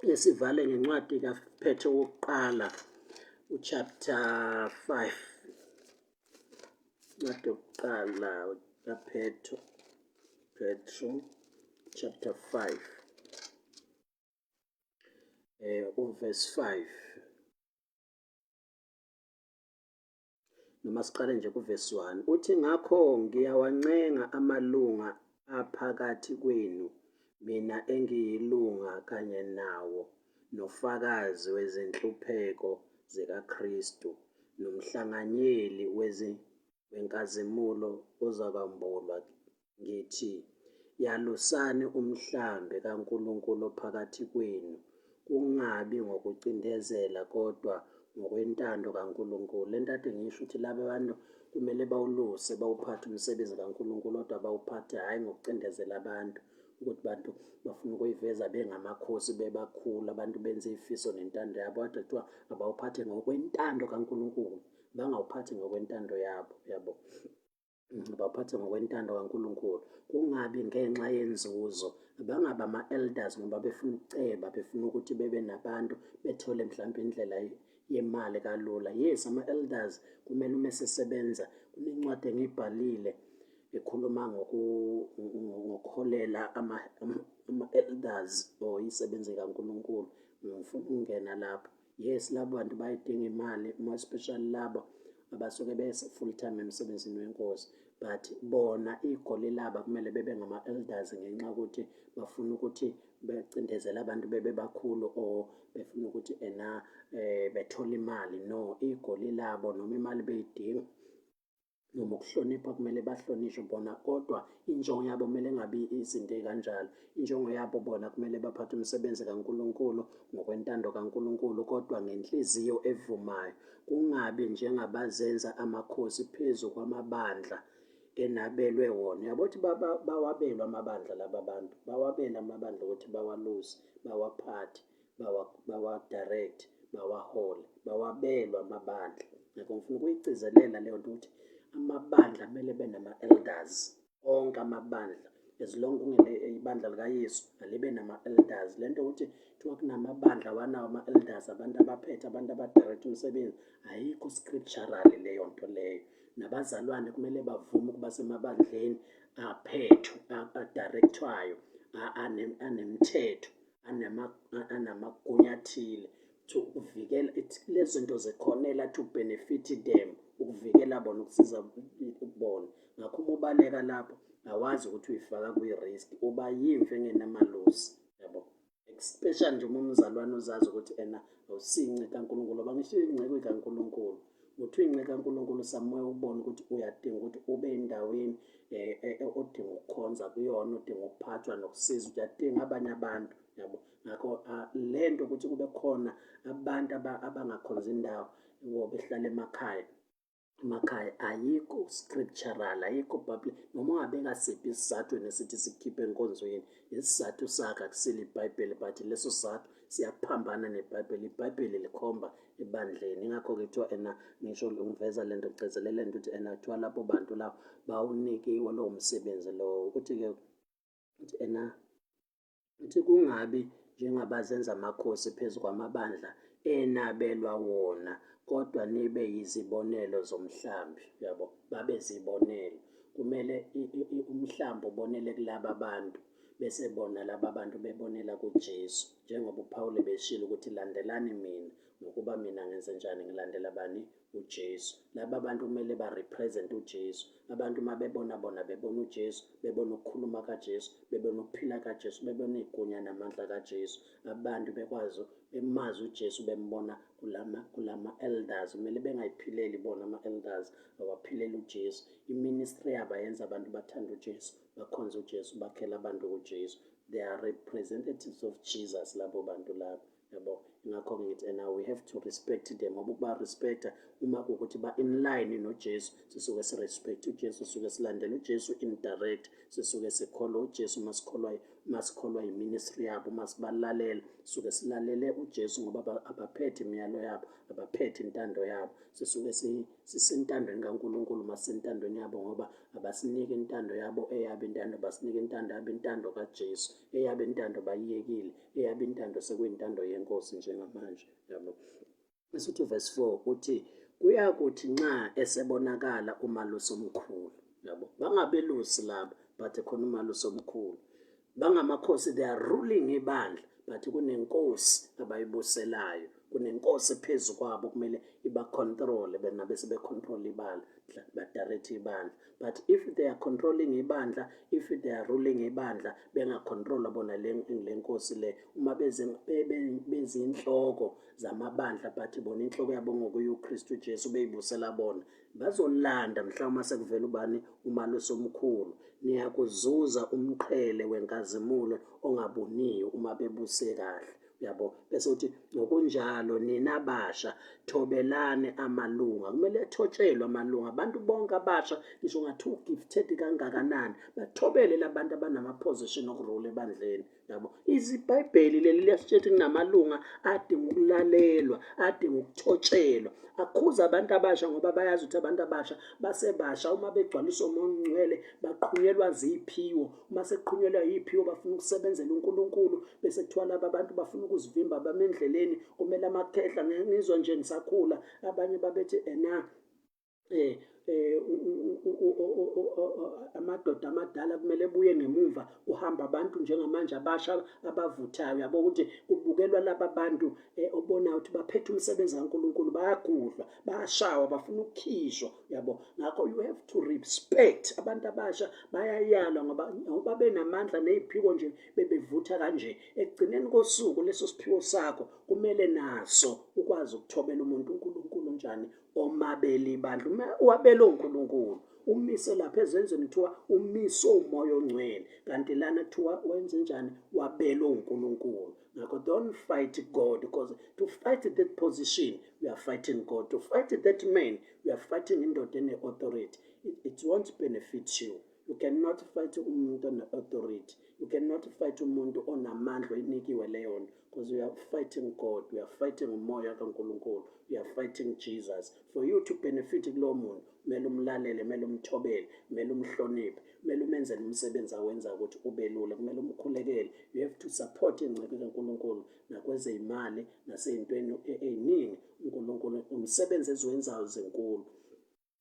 esivale ngencwadi kaPhetro wokuqala uchapter 5. Incwadi yokuqala kaPhetro, Petro chapter 5 uverse 5, noma siqale nje kuvesi 1. Uthi, ngakho ngiyawancenga amalunga aphakathi kwenu, mina engiyilunga kanye nawo, nofakazi wezinhlupheko zikaKristu, nomhlanganyeli wenkazimulo ozakwambulwa, ngithi, yalusani umhlambi kaNkulunkulu ophakathi kwenu, kungabi ngokucindezela kodwa ngokwentando kaNkulunkulu. Le nto ade ngisho ukuthi laba bantu kumele bawuluse, bawuphathe umsebenzi kaNkulunkulu, kodwa bawuphathe hhayi ngokucindezela abantu, ukuthi bantu bafuna ukuyiveza bengamakhosi, bebakhulu, abantu benze ifiso nentando yabo. Kodwa kuthiwa abawuphathe ngokwentando kaNkulunkulu, bangawuphathi ngokwentando yabo, yabo. Baphathe ngokwentando kaNkulunkulu, kungabi ngenxa yenzuzo. Bangabi ama-elders ngoba befuna ukuceba, befuna ukuthi bebe nabantu, bethole mhlawumbe indlela yemali kalula. Yes, ama-elders kumele uma esesebenza, kunencwadi engiyibhalile ekhuluma ngokuholela ama-elders or isebenzi kaNkulunkulu. Ngifuna ukungena lapho. Yes, labo bantu bayidinga imali, more especially labo abasuke bese full time emsebenzini wenkosi, but bona igoli labo kumele bebe ngama-elders ngenxa yokuthi bafuna ukuthi becindezele abantu bebe bakhulu, or befuna ukuthi ena bethole imali. No, igoli labo noma imali beyidinga noma ukuhlonipha kumele bahlonishwe bona, kodwa injongo yabo kumele engabi izinto ey'kanjalo. Injongo yabo bona kumele baphathe umsebenzi kaNkulunkulu ngokwentando kaNkulunkulu, kodwa ngenhliziyo evumayo, kungabi njengabazenza amakhosi phezu kwamabandla enabelwe wona. Uyabo ukuthi bawabelwe amabandla laba bantu, bawabele amabandla ukuthi bawaluse, bawaphathe, bawa-direct, bawahole, bawabelwe amabandla. Ngakho ngifuna ukuyigcizelela leyo nto ukuthi amabandla kumele be nama-elders, onke amabandla, as long kungele ibandla likaYesu alibe nama-elders. Le nto ukuthi kuthiwa kunamabandla wanawo ama-elders, abantu abaphethe, abantu abadirect umsebenzi, ayikho scripturally leyo nto leyo. Nabazalwane kumele bavume ukuba semabandleni aphethwe, adirectwayo, anemithetho. Anamagunya athile to ukuvikela lezi zinto zikhonela to benefit them, ukuvikela bona, ukusiza bona. Ngakho uma ubaleka lapho, awazi ukuthi uyifaka kwi-risk, uba yimvu engenamalusi, yabo, especially nje uma umzalwane uzazi ukuthi ena awusiyinceke kaNkulunkulu. Ngoba ngisho iy'nceku kaNkulunkulu, uthi uyinceku kaNkulunkulu, samoya ubone ukuthi uyadinga ukuthi ube endaweni odinga ukukhonza kuyona, odinga ukuphathwa nokusiza, uyadinga abanye abantu, yabo. Ngakho le nto ukuthi kube khona abantu abangakhonzi indawo, behlala emakhaya, ayikho scriptural, ayikho bible. Noma ungabeka siphi isizathu nesithi sikhiphe enkonzweni, isizathu sakhe akusile iBhayibheli, but leso sizathu siyaphambana neBhayibheli. IBhayibheli likhomba ebandleni. Ingakho-ke kuthiwa ena, ngisho ngiveza lento, kugcizelela lento ukuthi ena kuthiwa lapho bantu labo bawunikiwe lowo msebenzi lowo, ukuthi-ke uthi ena, uthi kungabi njengabazenza amakhosi phezu kwamabandla enabelwa wona, kodwa nibe yizibonelo zomhlambi, yabo, babe zibonelo. Kumele umhlambi ubonele kulaba bantu, bese bona laba bantu bebonela kuJesu, njengoba uPawulu beshilo ukuthi landelani mina ngokuba mina ngenze njani, ngilandela bani? UJesu. Laba bantu kumele ba-represent uJesu. Abantu uma bebona bona, bebona uJesu, bebona ukukhuluma kaJesu, bebona ukuphila kaJesu, bebona igunya namandla kaJesu. Abantu bekwazi bemazi uJesu, bembona kulama elders. Kumele bengayiphileli bona ama-elders, abaphilele uJesu. I-ministry yabo ayenza abantu bathande uJesu, bakhonze uJesu, bakhele abantu kuJesu. They are representatives of Jesus labo bantu labo, yabo. Ingakho-ke ngithi ena we have to respect them, ngoba ukuba-respecta uma kuwukuthi ba-in line noJesu, sisuke si-respect uJesu, sisuke silandela uJesu indirect, sisuke sikholwa uJesu uma sikholwa i-ministry yabo. Uma sibalalela, sisuke silalele uJesu, ngoba abaphethe imiyalo yabo, abaphethe intando yabo. Sisuke sisentandweni kaNkulunkulu uma sisentandweni yabo, ngoba abasiniki intando yabo, eyabo intando, basinika intando yabo, intando kaJesu. Eyabo intando bayiyekile, eyabo intando sekuyintando yeNkosi njengamanje, yabo. Bese uthi verse 4, uthi kuyakuthi nxa esebonakala umalusi omkhulu, yabo, bangabelusi laba, but khona umalusi omkhulu. Bangamakhosi, they are ruling ibandla, but kunenkosi abayibuselayo, kunenkosi phezu kwabo kumele iba-control, bena bese be-control ibandla, ba-direct ibandla. But if they are controlling ibandla, if they are ruling ibandla, benga-control bona le nkosi le, uma bezinhloko zamabandla, but bona inhloko yabo ngokuye uKristu Jesu, beyibusela bona, bazolanda mhlawumbe sekuvela ubani? Umalusi omkhulu. Niyakuzuza umqhele wenkazimulo ongabuniyo uma bebuse kahle, uyabo. Bese uthi ngokunjalo nina basha, thobelani amalunga. Kumele ethotshelwe amalunga, abantu bonke abasha, ngisho ngathi u-gifted kangakanani, bathobele labantu abanama-position oku-rule ebandleni, yabo. IziBhayibheli leli liyasitshela ukuthi kunamalunga adinga ukulalelwa, adinga ukuthotshelwa. Akhuza abantu abasha ngoba bayazi ukuthi abantu abasha basebasha, uma begcwaliswa uMoya oNgcwele baqhunyelwa ziphiwo. Uma seqhunyelwa yiphiwo, bafuna ukusebenzela uNkulunkulu, bese kuthiwa laba abantu bafuna ukuzivimba, bame endleleni. Kumele amakhehla, ngizwa nje ngisakhula abanye babethi ena amadoda amadala kumele ebuye ngemuva, kuhamba abantu njengamanje abasha abavuthayo, yabo, ukuthi kubukelwa laba bantu obonayo ukuthi baphethe umsebenzi kaNkulunkulu, bayagudlwa, bayashawa, bafuna ukukhishwa, yabo. Ngakho you have to respect abantu abasha, bayayalwa ngoba benamandla neziphiko nje, bebevutha kanje. Ekugcineni kosuku leso siphiwo sakho kumele naso ukwazi ukuthobela umuntu. UNkulunkulu njani omabeli ibandla? Uma wabela uNkulunkulu, umise lapha ezenzweni, kuthiwa umise uMoya oNgcwele, kanti lana kuthiwa wenze njani? Wabelwe uNkulunkulu. Ngakho don't fight God, because to fight that position, you are fighting God. To fight that man, you are fighting indoda ene-authority. It won't benefit you. You cannot fight umuntu one-authority. You cannot fight umuntu onamandla oyinikiwe leyo nto, because you are fighting God, you are fighting umoya kaNkulunkulu, you are fighting Jesus. For you to benefit kulowo muntu, kumele umlalele, kumele umthobele, kumele umhloniphe, kumele umenzele umsebenzi awenza ukuthi ube lula, kumele umkhulekele. You have to support ingceku kaNkulunkulu nakwezeyimali nasey'ntweni ey'ningi. UNkulunkulu umsebenzi eziwenzayo zinkulu.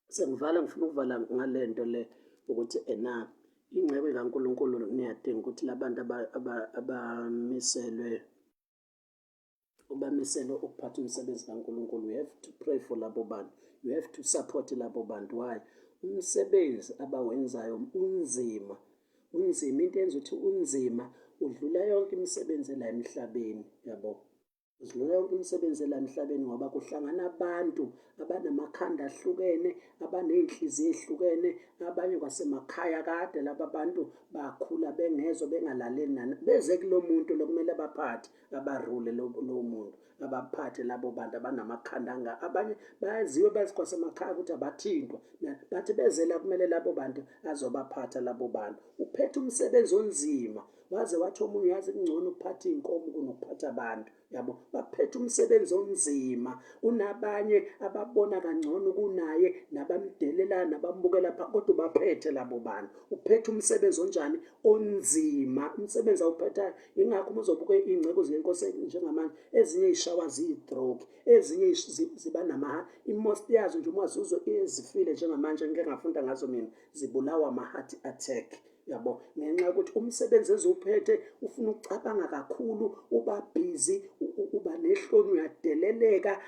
Sengivala, ngifuna ukuvala ngale nto le ukuthi ena Ingcebo kaNkulunkulu niyadinga ukuthi labantu abamiselwe ubamiselwe ukuphatha umsebenzi kaNkulunkulu, you have to pray for labo bantu, you have to support labo bantu. Why? Umsebenzi abawenzayo unzima, unzima. Into enza ukuthi unzima, udlula yonke imisebenzi la emhlabeni, yabo. Udlula yonke imisebenzi la emhlabeni ngoba kuhlangana abantu abanamakhanda ahlukene, abaney'nhliziyo ey'hlukene, abanye kwasemakhaya kade laba bantu bakhula bengezwa, bengalaleli nani, beze kulo muntu lokumele baphathe, abarule lowo muntu, abaphathe labo bantu abanamakhanda anga. Abanye bayaziwe, bazi kwasemakhaya ukuthi abathintwa, bathi beze la kumele labo bantu azobaphatha labo bantu. Uphethe umsebenzi onzima. Waze wathi omunye, yazi kungcono ukuphatha iy'nkomo kunokuphatha abantu, yabo. Baphethe umsebenzi onzima. Kunabanye ababona kangcono kunaye, nabamdelelayo, nabambukela pha, kodwa ubaphethe labo bantu. Uphethe umsebenzi onjani? Onzima umsebenzi awuphethayo. Ingakho uma uzobuka iy'nceku zenkosi njengamanje, ezinye iy'shawa ziyi-stroke, ezinye ziba namaha i-most yazo nje uma zuzwe ezifile njengamanje, ngike ngafunda ngazo mina, zibulawa ama-heart attack, yabo, ngenxa yokuthi umsebenzi eziwuphethe ufuna ukucabanga kakhulu, uba busy, uba nehloni, uyadeleleka,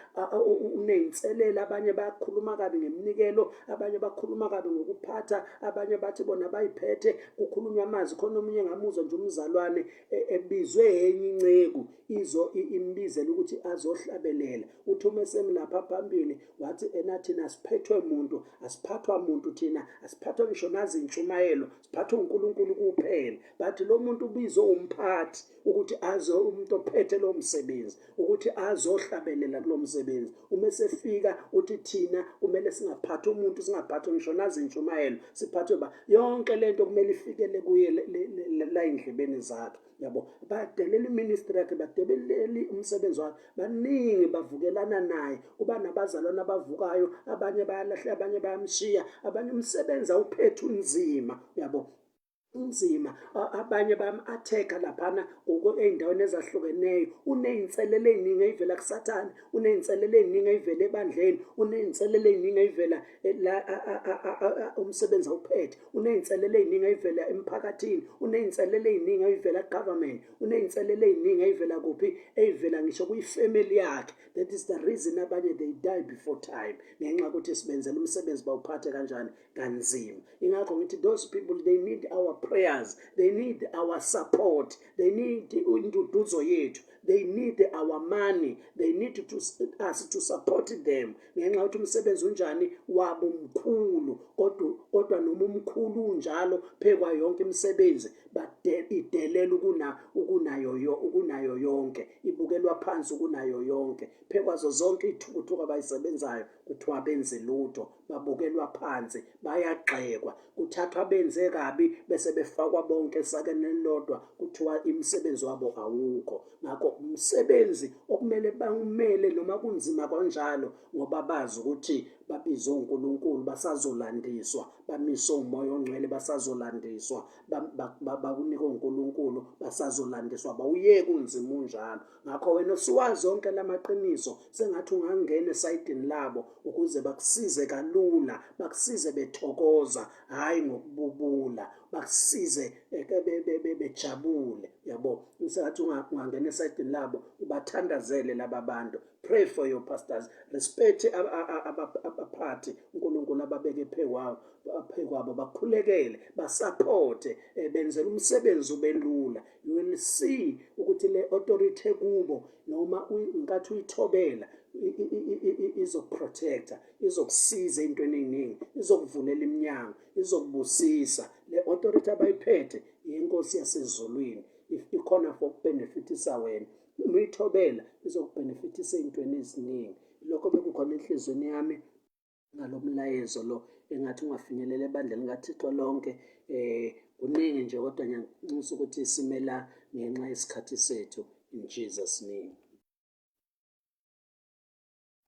uney'nselelo. Abanye bakhuluma kabi ngeminikelo, abanye bakhuluma kabi ngokuphatha, abanye bathi bona bayiphethe, kukhulunywa amazwi. Khona omunye ngamuzwa nje umzalwane ebizwe enye inceku izo imbizela ukuthi azohlabelela. Uthi uma esemi lapha phambili, wathi ena, thina asiphethwe muntu, asiphathwa muntu thina, asiphathwa ngisho nazintshumayelo, siphathwa uNkulunkulu kuphela. Bathi lo muntu ubizwe umphathi ukuthi aze, umuntu ophethe lo msebenzi, ukuthi azohlabelela kulo msebenzi. Uma esefika uthi thina kumele singaphathi umuntu, singaphathwa ngisho nazintshumayelo, siphathwe ba yonke lento kumele ifikele kuye la endlebeni zakhe, yabo. Badelela iministry yakhe, badelela umsebenzi wakhe, baningi bavukelana naye. Kuba nabazalwane abavukayo, abanye bayalahla, abanye bayamshiya, abanye umsebenzi awuphethe unzima, yabo, unzima. Abanye bam-attack-a laphana ey'ndaweni ezahlukeneyo. Uney'nselelo ey'ningi ey'vela kuSathane, uney'nselelo ey'ningi ey'vela ebandleni, uney'nselelo ey'ningi ey'vela la umsebenzi awuphethe, uney'nselelo ey'ningi ey'vela emphakathini, uney'nselelo ey'ningi ey'vela government, uney'nselelo ey'ningi ey'vela kuphi, ey'vela ngisho kuyifamily yakhe. That is the reason abanye they die before time, ngenxa yokuthi sibenzela umsebenzi bawuphathe kanjani, kanzima. Ingakho ngithi those people, they need our prayers, they need our support, they need induduzo yethu, they need our money, they need us to support them, ngenxa yokuthi umsebenzi unjani wabo mkhulu. Kodwa noma umkhulu unjalo, phekwa yonke imisebenzi idelela ukunayo yonke, ibukelwa phansi kunayo yonke. Phekwazo zonke iy'thukuthuku abayisebenzayo, kuthiwa benze lutho, babukelwa phansi, bayagxekwa, kuthathwa benze kabi bese befakwa bonke esakeni elilodwa, kuthiwa imisebenzi wabo awukho. Ngakho umsebenzi okumele bawumele noma kunzima kanjalo, ngoba bazi ukuthi babizwe uNkulunkulu, basazolandiswa, bamiswe uMoya oNgcwele, basazolandiswa, bakunikwe uNkulunkulu, basazolandiswa, bawuyeke unzima unjalo. Ngakho wena usuwazi onke lamaqiniso, sengathi ungangena esayidini labo ukuze bakusize kalula, bakusize bethokoza, hhayi ngokububula, bakusize bejabule, yabo. Sengathi ungangena esayidini labo, ubathandazele laba bantu. Pray for your pastors, respect abaphathi uNkulunkulu ababeke phekwabo, bakhulekele, basupporte, benzela umsebenzi ubelula. You will see ukuthi le authority kubo, noma nkathi uyithobela, izokuprotecta, izokusiza ey'ntweni ey'ningi, izokuvulela iminyango, izokubusisa. Le authority abayiphethe inkosi yasezulwini, ikhona for ukubenefitisa wena. Uma uyithobela, izokubhenefithisa ey'ntweni eziningi. Lokho bekukhona enhliziyweni yami ngalo mlayezo lo, engathi ungafinyelela ebandleni likaThixo lonke. Kuningi nje, kodwa ngiyanxusa ukuthi simela ngenxa yesikhathi sethu, in Jesus name.